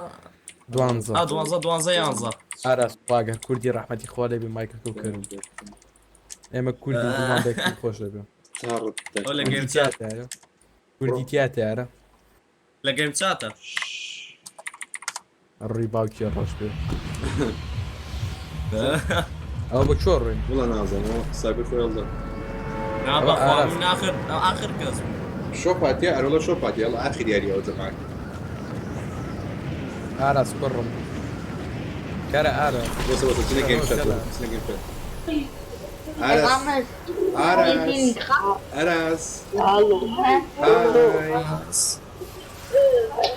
دوانزە ئا دوانزە دوانزە یانزە ئاراس خواگەر کوردی ڕەحمەتی خوا لێ بێ مایکەکە و کەرم ئێمە کوردی دومان بێکی خۆش دەبێ ئەو لە کوردی گەیم تیا چات تیارە کوردی تیا تیارە لە گەیم چاتە ڕووی باوکی ڕەش بێ ئەوە بە چۆ ڕووین وڵا نازانم حسابی خۆی هەڵدا نا ئەوە بەخوا ئاراس من ئاخر ئاخر کەس بوو شۆپ هاتیە ئەرۆڵە شۆپ هاتیە ئەڵ ئاخر یاری ئەو جەماعەت ئاراس کوڕم کەرە ئاراس وەسە وەسە چنە کەرە گەیم ئەوە چات جەلال چنە گەیم چات ئاراس ئاراس ئاراس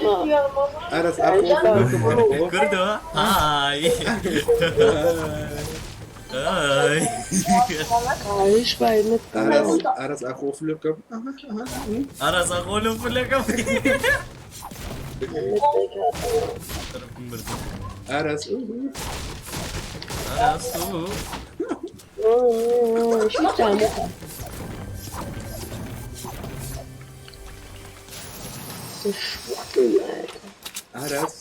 هاي ئاراس ئاخۆ لەکەم ئاخۆ کوردۆ های های ئاراس ئاراس ئاخۆ لەکەم ئاراس ئاخۆ لەو فلەکەم ئاراس ئاراس ئاراس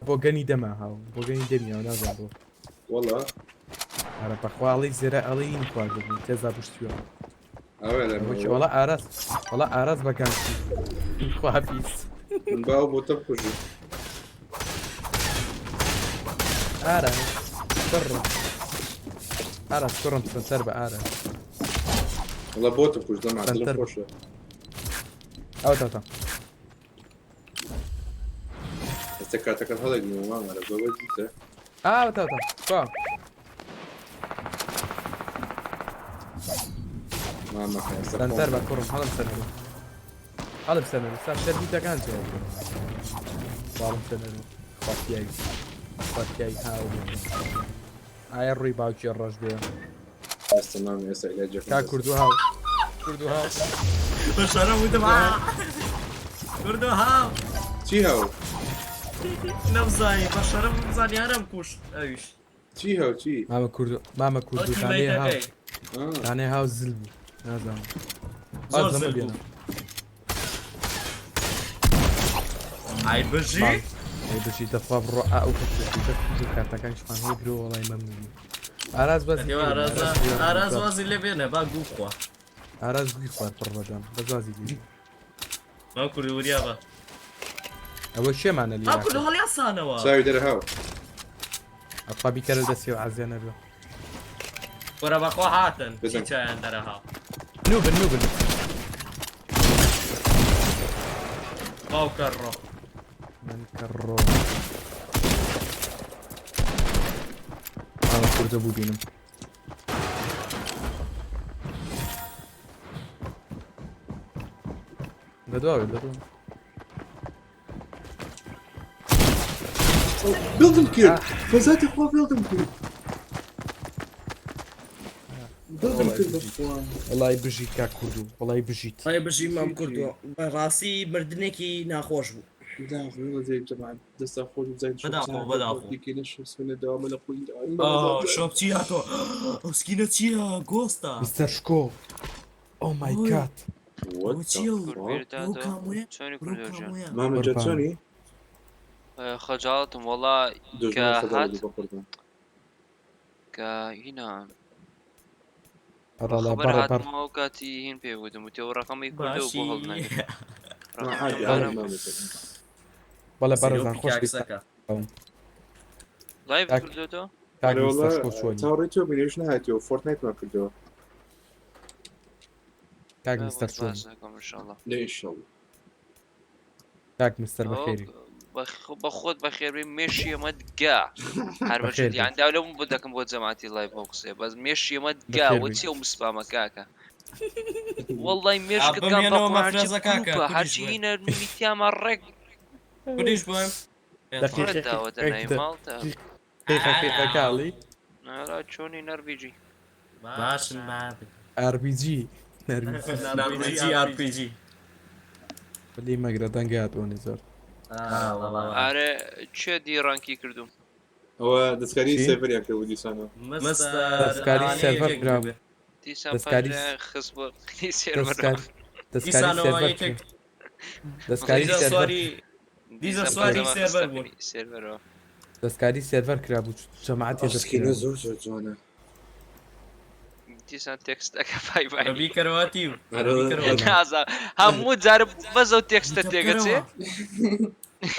بۆ گەنی دەما هاو بۆ گەنی دەمیەوە نازانم بۆ وەڵا ئارە بەخوا ئەڵێی زێرە ئەڵێی این خواردبوو تێزا بشتووە ئەوە لە وەکی وەڵا ئاراس وەڵا ئاراس بە گانسی خواحافیز من باو بۆ تە بکوژم ئاراس کوڕم ئاراس کوڕم سەنتەر بە ئاراس وەڵا بۆ تە بکوژ دەما دڵم سەنتەر بە خۆشە ئەوە تا تا ئێستا کاتەکەت هەڵێگرم مامەرە بەوە دیتە ئاوە تا تا کوا مامە ئێستا سەنتەر خۆم بە کوڕم هەڵم سەنەر هەڵم سەنەر سا شەربیتەکان جێ باڵم سەنەر خوا پیاوی خوا پیاوی هاو ئایا ڕووی باوکی ڕەش بێ ئێستا مامە ئێستا عیلاجەکەم کا دەست کوردو هاو کوردو هاو بەشەرە وتم کوردو هاو کوردۆ هاو چی هاو نەمزانی بەشەرە بزانی هەرم کوشت ئەویش چی هاو چی مامە کوردو مامە ئەو کوردو دانەیە هاو تیمەیتەکەی دانەیە هاو زل بوو نازانم زۆر واز لەمە زل بێنە بوو ئای بژی مام ئەی بژی دەخوا بڕۆ ئا ئەو کەسە کارتەکانیشمان هەڵگرەوە وەڵای مەمنونی ئاراس بەس ئەرێ گیرم ئاراز ئاراس گیرم ئاراز بە وازی لێ بێنە با گوو بخوا ئاراس گوی خوارد پڕ بەدەم بەس وازی گیری مام کوردی وریا بە ئەوە شێمانە مام کوردۆ لیراکە هەڵیاسانەوە چاوی دەرە هاو ئەخوا بیکەرە دەستی و عەزیە نەبێ کورە بەخوا هاتن چی بزن چایان دەرەها نوبن نوبن باوکە ڕۆ من کەڕۆ مامە کوردە بوو بینم لە دواوێ لە دواوێ بيڵدم کرد بەزاتی خوا بيڵدم کرد بيڵدم وەڵای کرد بژیت بەخوا وەڵای بژیت کاک کوردو وەڵای بژیت وەڵای بژی مام کوردۆ بەڕاستی مردنێکی ناخۆش بوو بەداخەوە زەی جەماعەت دەستا خۆش بزانین شۆپ بەداخەوە چاکە بەداخەوە دیکەی نەشۆ سوێنە داوامە لە خۆی ئا شۆپ چی هاتۆ ئەو سکینە چییە گۆستە میستەر شکۆ ئۆ مای ئۆی گاد What ئەوە the چییە و fuck? بیرت ئەو هاتەوە کامۆیە چۆنی ئەو کوردۆ ژیان کامۆیە مامە جا قوربان چۆنی خەجاڵەتم وەڵا کە دژمن خەجاڵەت هات بوو بە قوربان کە هینا ئەڕەڵا خەبەر بەڕە بەڕ هاتمەوە ئەو کاتی هین پێ بودم وتی ئەو ڕقەمی کوردەوە بۆ باشی هەڵنەگر ما ڕقم عادی بەڵێ عادی تۆمارم مامە جا بەڵێ سیرۆ بەڕێزان خۆش پیکاکسەکە لایڤ کاک کردوێتەوە کاک ئەرێ میستەر وەڵا شکۆ چۆنی چاوەڕێی تۆ بینیش نەهاتیەوە فۆرتنایتمان کردەوە کاک با میستەر بۆت چۆنی باس دەکەم ئینشاڵڵا لێ ئینشەڵڵا کاک میستەر ئەوە بەخێری بە خۆت بەخێربێی مێشی ئەمەت گا هەر بە بەخێر جدی بێیت یان داو لەم بۆ دەکەم بۆ جەماعەتی لایڤ بۆ قسەیە بەس مێشی ئەمەت گا بەخێر وە بێیت چی ئەو مسپامە کاکە. وەڵای مێشکت گام بە بمێنەوە قورئان هەرچی مەفرەزە کاکە، گروپە کوردیش هەرچی بڵێ. هینە میتیامە ڕێک کوردیش بڵێم ڕێت داوەتە ناوی ماڵتە دقیقەکاڵی نارا چۆنی نەربیجی باشن بابن RPG نەربیجی RPG لی مەگرە دەنگات بۆنی زۆر ئارێ چێ دی ڕانکی کردوم ئەوە دەستکاری چی؟ سێڤەریان کرد بوو دیسانەوە دەستکاری سێرڤەر کرا بوو. دیسان دەستکاری پەنجەیان خست بۆ قنی سێرڤەرەوە. دەستکاری دەستکاری دیسانەوە سێرڤەر یەکێک کرا. دەستکاری دیسان سێرڤەر سواری دیسان دیسان سواری پەنجەمان سێرڤەر خستە بوون قنی سێرڤەرەوە. دەستکاری سێرڤەر کرا بوو جەماعەت ئەو سکینە تێدەستکرا زۆر زۆر جوانە دیسان تێکستەکە بای بای بەبیکەرەوەتی و ئەرە نازا هەموو جارە بەس ئەو تێکستە تێگەچێ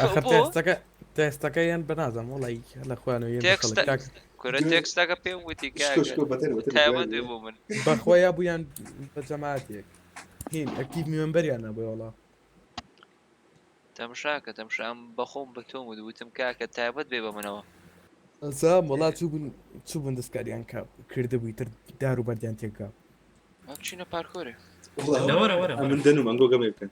ئاخر بۆ تێستەکە تێستەکە یان بەنازم وڵی لە خۆیانەوە یان بە خەڵک تێکستە کاک کورە تێکستەکە پێم وتی شکۆ کاکە شکۆ بەتەر بەتەر تایبەت بێ بۆ من بەخۆیا بوویان بە جەماعەتێک هین ئەکتیڤ میمەمبەریان نەبوو وەڵا تەمشاکە تەمشا ئەم بەخۆم بە تۆم وت وتم کاکە تایبەت بێ بە منەوە ئەزام وەڵا چوو بوون چوو بوون دەستکاریان کە کردبووی تر دار و بەردیان تێکا ئەم چینە پارکۆرێ وەرە وەرە من دەنوم ئەنگۆ گەمێ بکەن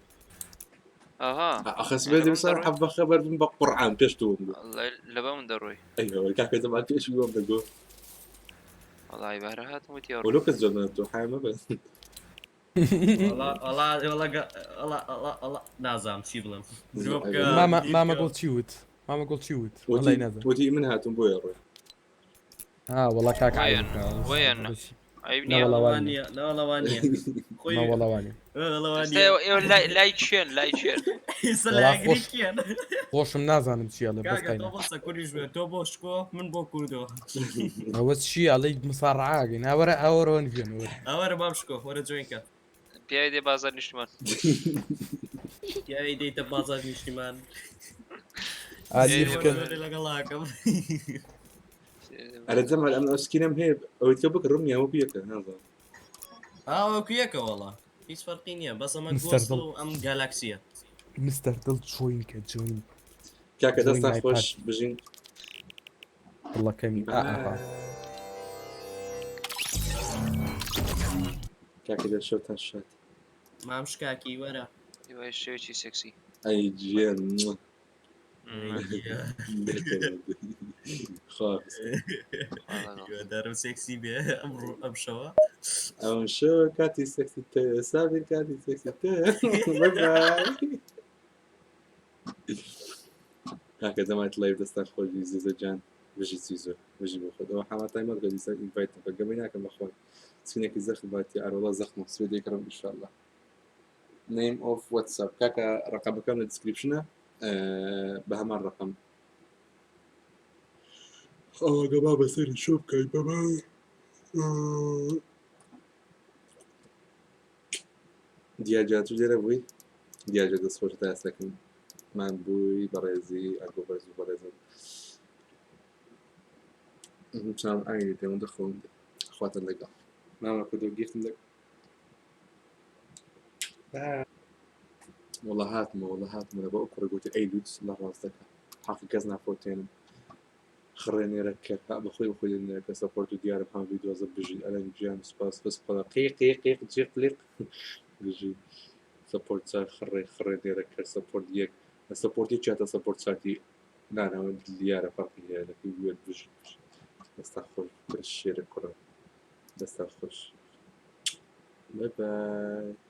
ئەها ئەخە سبێ لەبەم دەبسان دەڕۆی حەب بەخەبەر بم بە قورعان پێش تۆم بوو وەڵای لەبە من دەڕۆی ئەیوە کاکە زەمان پێش بووم دەگۆ وەڵای بەهرە هاتم وتی ئەڕۆ وەلو کەس زۆر تۆ حامە بەس وەڵا وەڵا وەڵا وەڵا وەڵا وەڵا نازانم چی بڵێم درۆ بکە مامە دی مامە بکە گوڵ چی وت مامە گوڵ چی وت وتی وەڵای نازانم وتی من هاتم بۆیە ڕۆی ها وەڵا کاک وەیەن عیب کە وەیەن عیب نا نییە وەڵا وەڵا وانیە وانیە نا وەڵا وانیە خۆی نا وەڵا وانیە وەڵا ئێستا وانیە ئێوە ئێوە لای لای کێن لای کێن ئێستا وەڵا لایەنگری خۆش کێن خۆشم نازانم چی ئەڵێ بەس کاکە تۆ قەینا بۆ کوردیش بێ تۆ بۆ شکۆ من بۆ کوردۆ ئەوە چی ئەڵێ مساڕعاگەین ئەوەرە ئەوەرەوە نگوێن وەرە ئەوەرە مام شکۆ وەرە جوێنکە پیاوی دێ بازار نیشتمان پیاوی دێیتە بازار نیشتیمان ئالی ئێ بکەن وەرە لەگەڵاکەم ئەرە جەمال ئەم ئەو سکینەم هەیە ئەوەی تۆ بکڕم یا وەکو یەکە نازانم ئاوەکو یەکە وەڵا هیچ فەرقی نییە بەس ئەمە مستەر گۆست دڵ و ئەم گالاکسیە مستەر دڵ جۆین کە جۆین کاکە جۆین دەستان مای خۆش پارتی بژین دڵەکەمی ئا ئا باي کاکە دەشەوتان شاد مام شکاکی وەرە هیوای شێوێکی سێکسی ئەی گیان خواحافظ هیوادارم سێکسی بێ ئەمڕۆ ئەم شەوە ئەم شەوە کاتی سێکسی تێ سابیر کاتی سێکسی تێ بای بای کاکە دەمات لایڤ دەستان خۆشبی زیزە جان بژی زیزۆ بژی بۆ خۆت ئەوە حەما تایمەت گە دیسان ئینڤایتم بکە گەمەی ناکەم بەخۆی سکینێکی زەخم باتی ئارۆڵا زەخمە سوێ دەیکڕم ئینشاءاللە name of WhatsApp کاکە ڕقەمەکەم لە دیسکریپشنە بە هەمان ڕقم ئەوە با بەسەری شۆ بکەی بەبە دیاجا تو لێرە بووی دیاجا دەست خۆش تا ئێستاکەم مان بووی بەڕێزی ئەگۆ بەرز و بەڕێزم چاوم ئاینی پێم دەخۆم خواتە لەگەڵ مامە کوردۆ گیفتم دەک وەڵا هاتمەوە وەڵا هاتمەوە لە بۆ ئەو کوڕە گوتی ئەی لوتس لە ڕاست دەکا حەقی کەس نافەوتێنم خڕێنێرە کە بەخۆی بەخۆی نێرەکە سەپۆرت و دیارم هەم ڤیدیۆزە بژی ئەلەن گیان سوپاس بەس خۆدا قیق قیق قیق جیق لیق بژی سەپۆرت چار خڕێ خڕێ نێرە کەر سەپۆرت یەک لە سەپۆرتی چاتە سەپۆرت چاتی نانەوە دیارە فەرقی هەیە لەکەی وێت بژی بژی دەستا خۆش شێرە کوڕە دەستا خۆش بای بای.